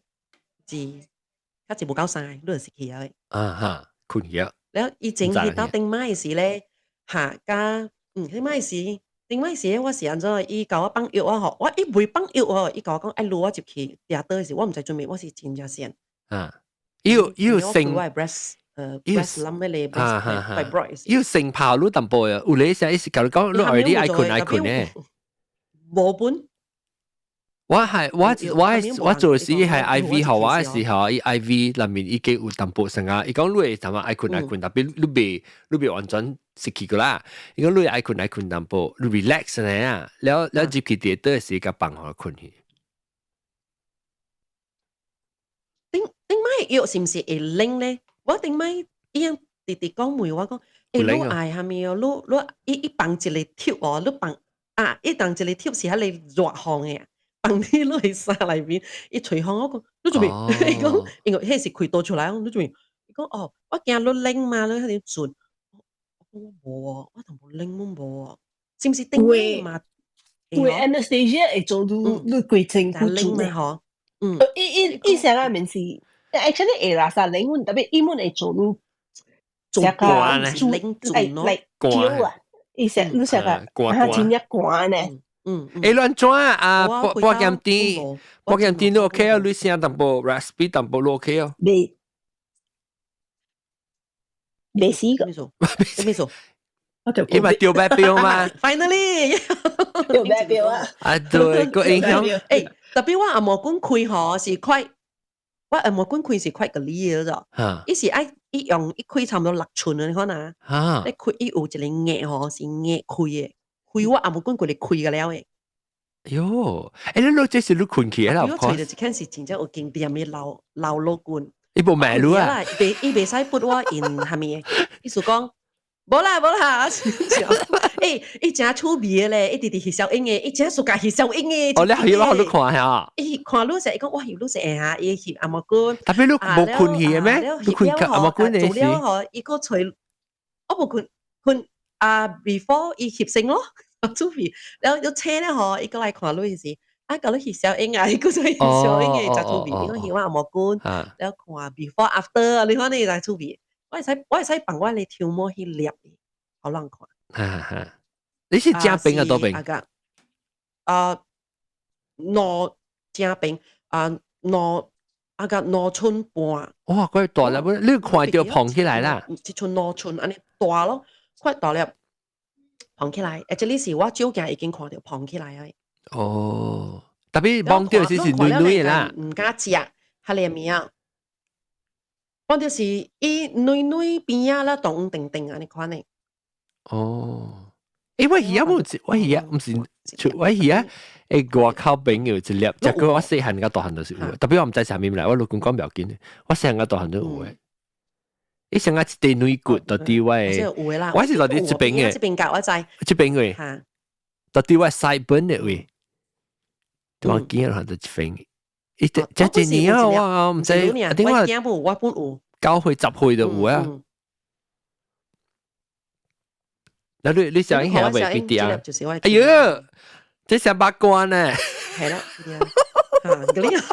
Speaker 4: 二，較濟無夠三個，你就失去啊！
Speaker 1: 啊哈，困去啊！
Speaker 4: 了以前彼兜頂擺時咧，哈，佮彼擺時，頂擺時我是按怎？伊共我放藥啊吼，我伊袂放藥哦，伊共我講愛擼我入去掠倒的時，我毋知做咩，我是真正善。
Speaker 1: 啊，伊有伊有成
Speaker 4: breast breast lump 彼个 breast fibroid，
Speaker 1: 伊有成炮你淡薄啊，有咧時伊是共你講，你 already 愛困愛困咧。
Speaker 4: 無本。
Speaker 1: 我係我我我做時係 IV 予我的時候，伊 IV 內面已經有淡薄成啊。伊講你會淡薄愛困愛困，tapi 你未完全失去過啦。伊講你愛困愛困淡薄，你 relax 呢啊。了了入去佇倒時共放予困去。
Speaker 4: 頂頂擺藥是毋是會冷咧？我頂擺伊樣直直講問我講，欸，你愛啥物哦？你你伊伊放一個貼哦，你放啊，伊放一個貼是彼个熱風的。放佇你的衫內面，伊吹風我講，你做咩？伊講，因為彼是開刀出來，你做咩？伊講哦，我驚你冷嘛，你彼陣陣。我講我無哦，我淡薄冷攏無哦，是毋是頂擺嘛？
Speaker 11: 有 anesthesia 會做你你規身軀
Speaker 4: 冷嘛吼？嗯，
Speaker 11: 伊伊伊啥個面是，actually 會啦，啥冷阮 tapi 伊們會做你
Speaker 4: 做寒咧，冷
Speaker 11: 準咯，寒啊，伊說你啥個，啊真正寒呢。
Speaker 4: 嗯，
Speaker 1: 欸，亂怎啊？保險店，保險店都 OK 啊，你聲淡薄 raspy 淡薄都 OK 哦。
Speaker 11: 未，未死個。
Speaker 4: 咩數？咩數？
Speaker 1: 伊嘛丟白標嘛
Speaker 4: ？Finally，
Speaker 11: 丟白標啊！
Speaker 1: 啊對，個影響。
Speaker 4: 欸，tapi 我紅毛棍開吼是快，我紅毛棍開是快個理的咋？伊是愛伊用伊開差不多6寸啊，你看啊。你開伊有一個壓吼，是壓開的。開我紅毛棍過來開個了的。
Speaker 1: 喲，欸，你攞這是你困起來啦？
Speaker 4: 我揣著一間是真正有經驗的老老老棍。
Speaker 1: 伊無賣你啊？
Speaker 4: 伊伊袂使撥我用啥物的，意思講無啦無啦，欸，伊誠趣味的咧，伊直直翕小影的，伊誠暑假翕小影的。
Speaker 1: 哦，你翕我予你看下。
Speaker 4: 伊看你時，伊講我翕你是會下，伊翕紅毛棍。
Speaker 1: tapi 你無困去的咩？你困紅毛棍的時。
Speaker 4: 做了吼，伊閣揣，我無困困啊，before 伊翕先咯。出去，然後又車咧吼，伊閣來看你時，啊，共你翕小影啊，伊閣再翕小影的，誠趣味。伊講翕我紅毛棍，然後看 before after，你看你來趣味。我會使我會使放我的頭毛去捏，予人看。
Speaker 1: 哈哈，你是正邊啊，倒邊？
Speaker 4: 啊，兩正邊啊，兩啊個2寸半。
Speaker 1: 哇，怪大粒，你看著膨起來啦。
Speaker 4: 一寸2寸按呢大咯，快大粒膨起來，而且你是我照鏡已經看著膨起來啊。
Speaker 1: 哦，tapi 望著是是軟軟的啦。
Speaker 4: 毋敢食，彼个物仔。望著是伊軟軟邊仔啦，當黃定按呢款的。
Speaker 1: 哦，欸，我耳仔冇，我耳仔毋是，我耳仔欸外口朋友一粒，這個我細漢甲大漢都是有的，tapi 我毋知啥物來，我老公講不要緊，我細漢甲大漢都有的。伊上個一塊軟骨到佇我的，我是到佇這邊的，
Speaker 4: 這邊角我知，
Speaker 1: 這邊位，到佇我 sideburn 的位，我見了就一邊。伊這這一年啊，我毋知，
Speaker 4: 點我驚無，我本有。
Speaker 1: 9歲10歲就有啊。那你你小英係未必啲啊？哎喲，這上八卦呢？
Speaker 4: 係啦，嚇嗰啲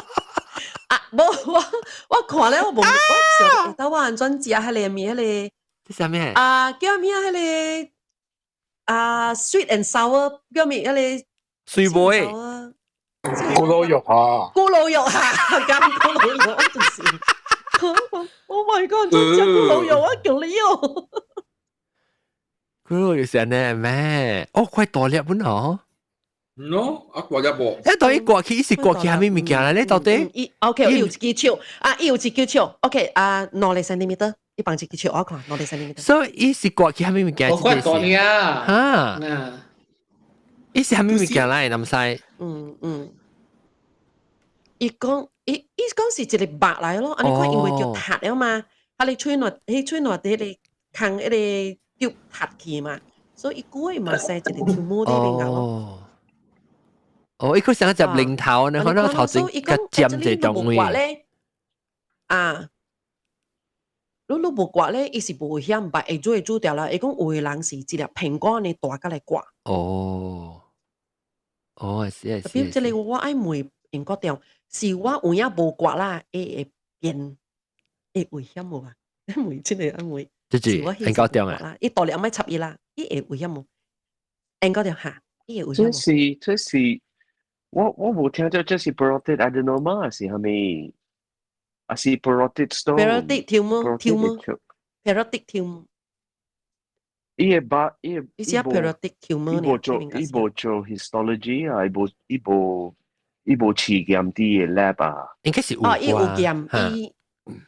Speaker 4: 啊，無我我看咧，我無我想到我按怎食彼个物，彼个。
Speaker 1: 這啥物？
Speaker 4: 啊，叫咩？彼个啊，sweet and sour 叫咩？彼个。
Speaker 1: 水糜。
Speaker 12: 咕嚕肉啊！
Speaker 4: 咕嚕肉啊，夾咕嚕肉就是。Oh my god！真食咕嚕肉啊，叫你哦。
Speaker 1: 咕嚕肉是按呢咩？哦，快大粒本哦。
Speaker 2: No，啊掛咗無。
Speaker 1: 誒，到底掛起是掛起啥物物件咧？你到底？
Speaker 4: 伊 OK，伊有一支手啊，伊有一支手。OK 啊，兩個 centimeter，伊放一支手我看兩個 centimeter。
Speaker 1: 所以伊是掛起啥物物件？
Speaker 13: 我掛過你啊。
Speaker 1: 哈。伊是啥物物件來？南西。
Speaker 4: 嗯嗯。伊講伊伊講是一個肉來咯，按呢看因為叫塌了嘛，啊你喙內，彼喙內佇彼個空彼個丟塌去嘛，所以伊估嘛生一個 tumor 佇邊咯。
Speaker 1: 哦，伊佢成一隻零頭呢，可能頭前較尖一種位。
Speaker 4: 啊，你你無割咧，伊是無危險，但會煮會煮掉啦。伊講有的人是一粒蘋果按呢大甲來割。
Speaker 1: 哦，哦，是啊，
Speaker 4: 特別這個我愛問英國掉，是我有影無割啦，會會變會危險無啊？問這個愛問，
Speaker 1: 這是英國掉啊？
Speaker 4: 伊大力毋愛插伊啦，伊會危險無？英國掉哈，伊會危險無？
Speaker 5: 這是這是我我無聽到這是 parotid adenoma 是啥物？還是 parotid stone？
Speaker 4: Parotid tumor tumor parotid tumor。
Speaker 5: 伊個把伊個
Speaker 4: 伊是 parotid tumor
Speaker 5: 伊無做伊無做 histology 啊，伊無伊無伊無試驗佇個 lab 啊。
Speaker 1: 應該是有。
Speaker 4: 哦，伊有驗，伊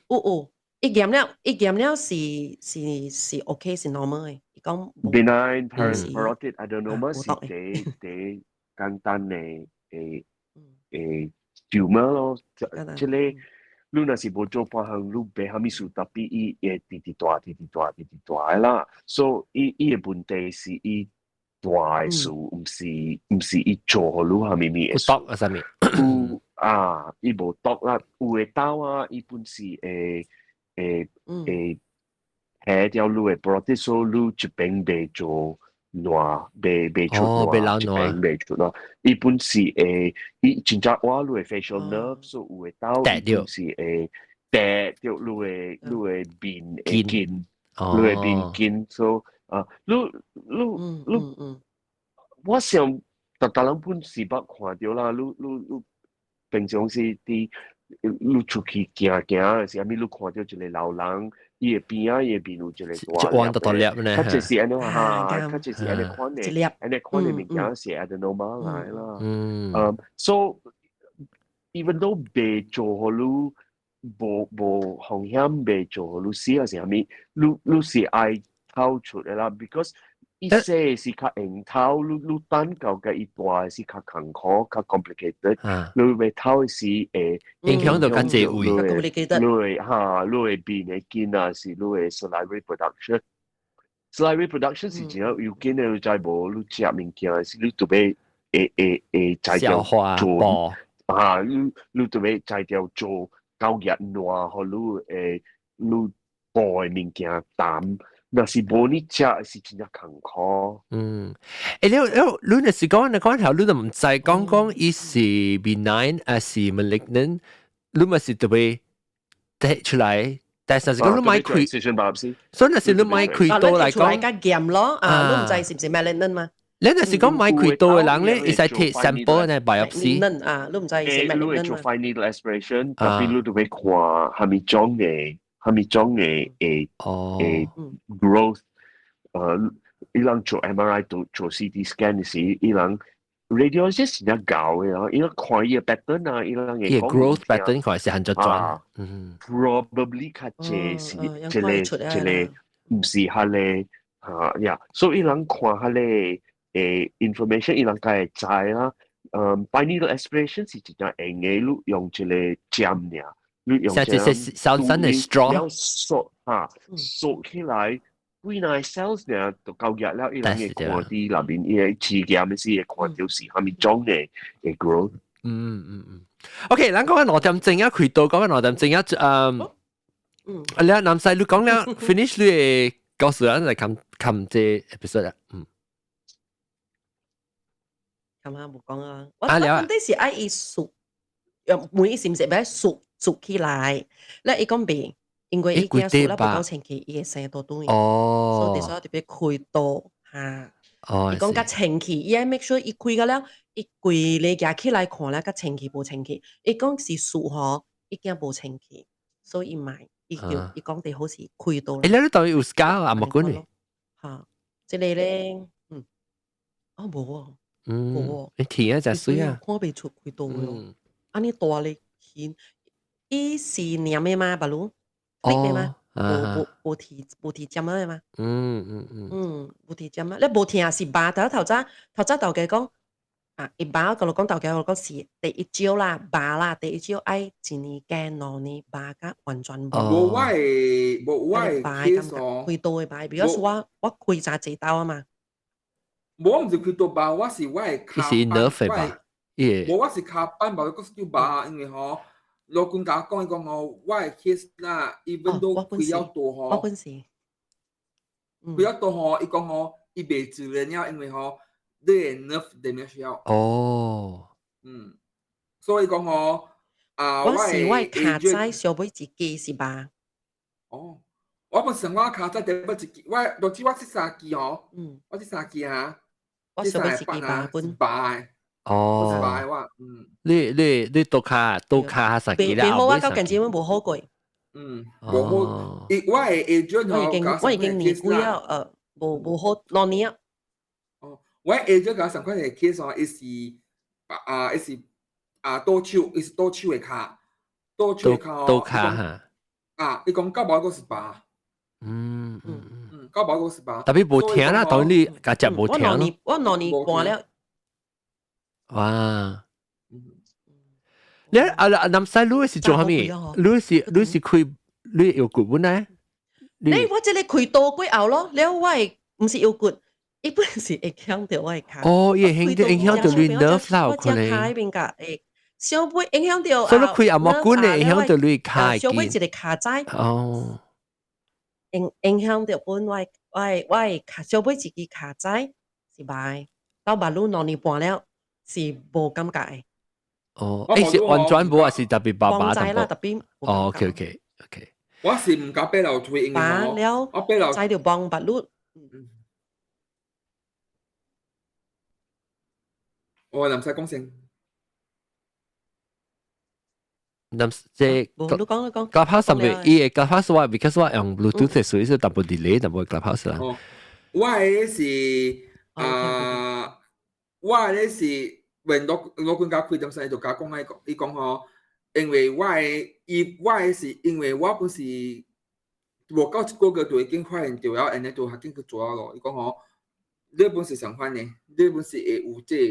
Speaker 4: 有有，伊驗了，伊驗了是是是 OK 是 normal 的。伊講
Speaker 5: benign parotid adenoma 是第第簡單的誒誒 tumor 咯，這個你若是無做半項，你袂啥物事，特別伊會直直大、直直大、直直大的啦。所以伊伊的問題是伊大的事，毋是毋是伊做予你啥物物的
Speaker 1: 事。毒啊啥物？
Speaker 5: 有啊，伊無毒啦，有的豆啊，伊本是會會會下掉你的 parotid，所以你這邊袂做爛，袂袂出爛，這邊袂出爛。伊本是會，伊真正挖你的 facial nerve，所以有的豆伊本是會啄著你的你的面的筋，你的面筋，所以啊，你你你，我想逐逐人本是捌看著啦，你你你平常時佇你出去行行的時，啥物你看著一個老人，伊的邊仔伊的面有一個大
Speaker 1: 粒，大粒呢，
Speaker 5: 較濟是按呢哈，較濟是按呢款的，按呢款的物件是 adenoma 來啦。嗯，so even though 袂做予你無無風險，袂做予你死還是啥物，你你是愛掏出的啦，because 伊細是較用掏，你你等到佮伊大是較艱苦、較 complicated，你欲掏是會
Speaker 1: 影響到較濟位，
Speaker 5: 你會哈，你會面的筋啊，是你的 salivary production。salivary production 是真有緊的，你知無？你食物件是你特別會會會才調做啊，你你特別才調做夠熱爛，予你會你補的物件淡。若是無你食，是真正艱苦。
Speaker 1: 嗯，欸，你你你若是講你講頭，你都毋知講講伊是 benign 還是 malignant，你嘛是特別提出來。但是講你莫開，所以若是你莫開刀來講，
Speaker 4: 較驗咯，啊，你毋知是毋是 malignant 嘛？
Speaker 1: 你若是講莫開刀的人咧，會使 take sample 呢 biopsy。
Speaker 4: 啊，你毋知是 malignant
Speaker 5: 你會做 fine needle aspiration，特別你都會看啥物種的。啥物種的誒誒 growth，伊人做 MRI 做做 CT scan 時，伊人 radiologist 是較𠢕的啊，伊人看伊的 pattern 啊，伊人會
Speaker 1: 講 growth pattern 看是按怎轉，
Speaker 5: 嗯，probably 較濟是這個這個毋是彼个嚇呀，所以伊人看彼个誒 information，伊人該會知啦。嗯，fine needle aspiration 是真正用的，你用一個針爾。你用
Speaker 1: 這個小小的 straw，
Speaker 5: 了縮嚇縮起來，幾若 cells 呢就夠熱了，伊人會看佇內面，伊個試驗的時會看著是啥物種的的 growth。
Speaker 1: 嗯嗯嗯。OK，咱講緊兩點鐘啊，開刀講緊兩點鐘啊，嗯，嗯，啊，你南西你講了 finish 你的故事啊，來看看這 episode 啦，嗯。
Speaker 4: 咁啊，無講啊，我我問題是愛伊縮，問伊是毋是欲縮縮起來，咧伊講袂，因為伊驚縮了無夠清氣，伊會生倒轉。
Speaker 1: 哦，
Speaker 4: 所以所以特別開刀哈。
Speaker 1: 哦，
Speaker 4: 伊講較清氣，伊愛 make sure 伊開個了，伊規個舉起來看了較清氣無清氣。伊講是縮吼，伊驚無清氣，所以伊莫，伊就伊講得好是開刀。
Speaker 1: 欸，你當有 scar 啊？無管你。
Speaker 4: 哈，這個咧，嗯，哦無哦。
Speaker 1: 嗯，你甜啊，就水啊，
Speaker 4: 看袂出開刀咯。按呢大咧顯，伊是黏的嗎？白魯，的嗎？無無無提無提針的嗎？嗯，無提針啊！你無疼是麻，頭頭早頭早頭家講啊，伊麻我甲你講頭家我講是第一招啦，麻啦，第一招愛一年加2年麻甲完全無。
Speaker 2: 無我的無我的 case 哦，
Speaker 4: 開刀的麻，比如說我我開誠濟刀啊嘛。
Speaker 2: 無我毋是開刀麻，我是我的跤
Speaker 1: 是 nerve 吧？
Speaker 2: 無我是跤板，無閣是叫麻，因為吼。老公共我講，伊講吼，我的 case 啦，even 都開了刀吼，
Speaker 4: 我本是
Speaker 2: 開了刀吼，伊講吼，伊袂自然了，因為吼，你的 nerve damage 了。
Speaker 1: 哦。
Speaker 2: 嗯，所以講吼，啊，
Speaker 4: 我是我的跤仔小尾一支是吧？
Speaker 2: 哦，我本身我跤仔特別一支，我就只我這三支吼，我這三支哈，
Speaker 4: 我小尾一支麻本。
Speaker 2: 麻的。
Speaker 1: 哦，
Speaker 2: 嗯，
Speaker 1: 你倒跤倒跤實幾啦？
Speaker 4: 別好，我到近時阮無好過。
Speaker 2: 嗯，無好。伊我的 agent
Speaker 4: 我已經我已經年幾啊？無無好2年啊。
Speaker 2: 哦，我 agent 共上款的 case 哦，伊是啊，伊是啊，倒手，伊是倒手的跤，倒手的跤。
Speaker 1: 倒跤哈。
Speaker 2: 啊，伊講到無閣是麻。到無閣是麻。
Speaker 1: 特別無疼啦，當你家只無疼咯。
Speaker 4: 我2年半了。
Speaker 1: 哇！你啊啊，南西你是做啥物？你是你是開你腰骨本來？
Speaker 4: 你我這個開刀過後咯，了我的毋是腰骨，伊本是會影響著我的跤。
Speaker 1: 哦，伊會影響影響著你 nerve 啦，有可能。
Speaker 4: 我跤彼邊甲會小尾影響著。
Speaker 1: 所以你開按摩棍會影響著你跤。
Speaker 4: 小尾一個跤仔。
Speaker 1: 哦。
Speaker 4: 影影響著本我我我的跤小尾一支跤仔是歹，到馬路2年半了。是無感覺的。
Speaker 1: 哦，欸是完全無，還是特別麻麻
Speaker 4: 淡薄？特別。
Speaker 1: 哦，OK OK OK。
Speaker 2: 我是毋敢爬樓梯，因為我我爬樓
Speaker 4: 梯就幫白鷺。
Speaker 2: 我唔使講先。
Speaker 1: 南這。
Speaker 4: 你講你講。
Speaker 1: Clubhouse 上面，伊個 Clubhouse 我，because 我用 Bluetooth 所以是淡薄 delay，淡薄 Clubhouse 啦。
Speaker 2: 我的是啊。我咧是問老老管家開點生，就共講伊講，伊講吼，因為我的伊我的是因為我本是無夠一個月就已經發現著了，按呢就較緊去做了咯。伊講吼，你本是相反的，你本是會有這個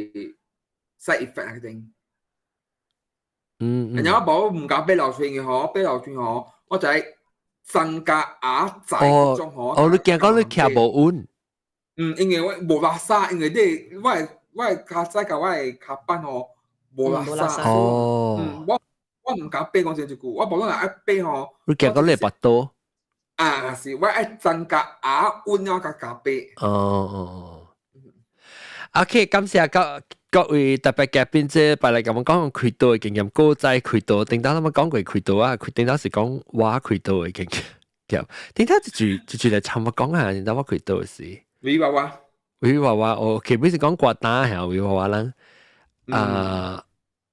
Speaker 2: side effect 啊，種。然後無毋敢爬樓梯嘅吼，爬樓梯吼，我就愛增加壓載嗰種吼。
Speaker 1: 哦，你驚講你徛無穩？
Speaker 2: 嗯，因為我無垃圾，因為你我的。我的跤仔佮我的跤板吼無垃圾，
Speaker 1: 哦，
Speaker 2: 嗯，我我毋敢爬講真一句，我無論愛爬吼。
Speaker 1: 你驚講你會腹肚？
Speaker 2: 啊，是我愛增加壓穩了佮加爬。
Speaker 1: 哦哦哦。OK，感謝各各位特別嘉賓，這擺來共阮講開刀的經驗，古早開刀，頂當咱們講過開刀啊，頂當是講我開刀的經驗，頂當一句一句來參我講下，頂當我開刀的事。
Speaker 2: 喂娃娃。
Speaker 1: 喂娃娃，哦，基本是講刮單係喂娃娃人，啊，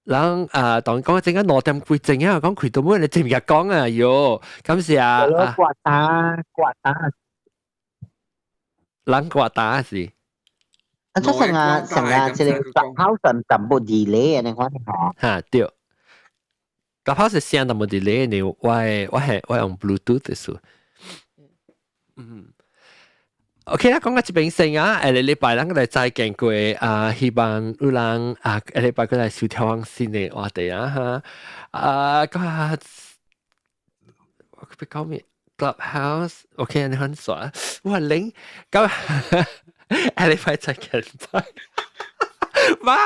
Speaker 1: 人啊，當講陣間2點幾鐘啊，講開刀妹，你知唔知講啊？喲，感謝啊。
Speaker 7: 刮單，刮單。
Speaker 1: 人刮單是。
Speaker 7: 啊，出成啊，成啊，這個 Clubhouse 上淡薄 delay 啊，你看下。
Speaker 1: 哈，對。Clubhouse 聲淡薄 delay 呢，我我係我用 Bluetooth 的數。嗯。OK 啦，講到這邊先啊，下個禮拜咱來再見過啊，希望有人啊，下禮拜過來收聽新的話題啊哈，啊，個我欲講咩？Clubhouse，OK，你很爽，我零，咁下禮拜再見，拜拜。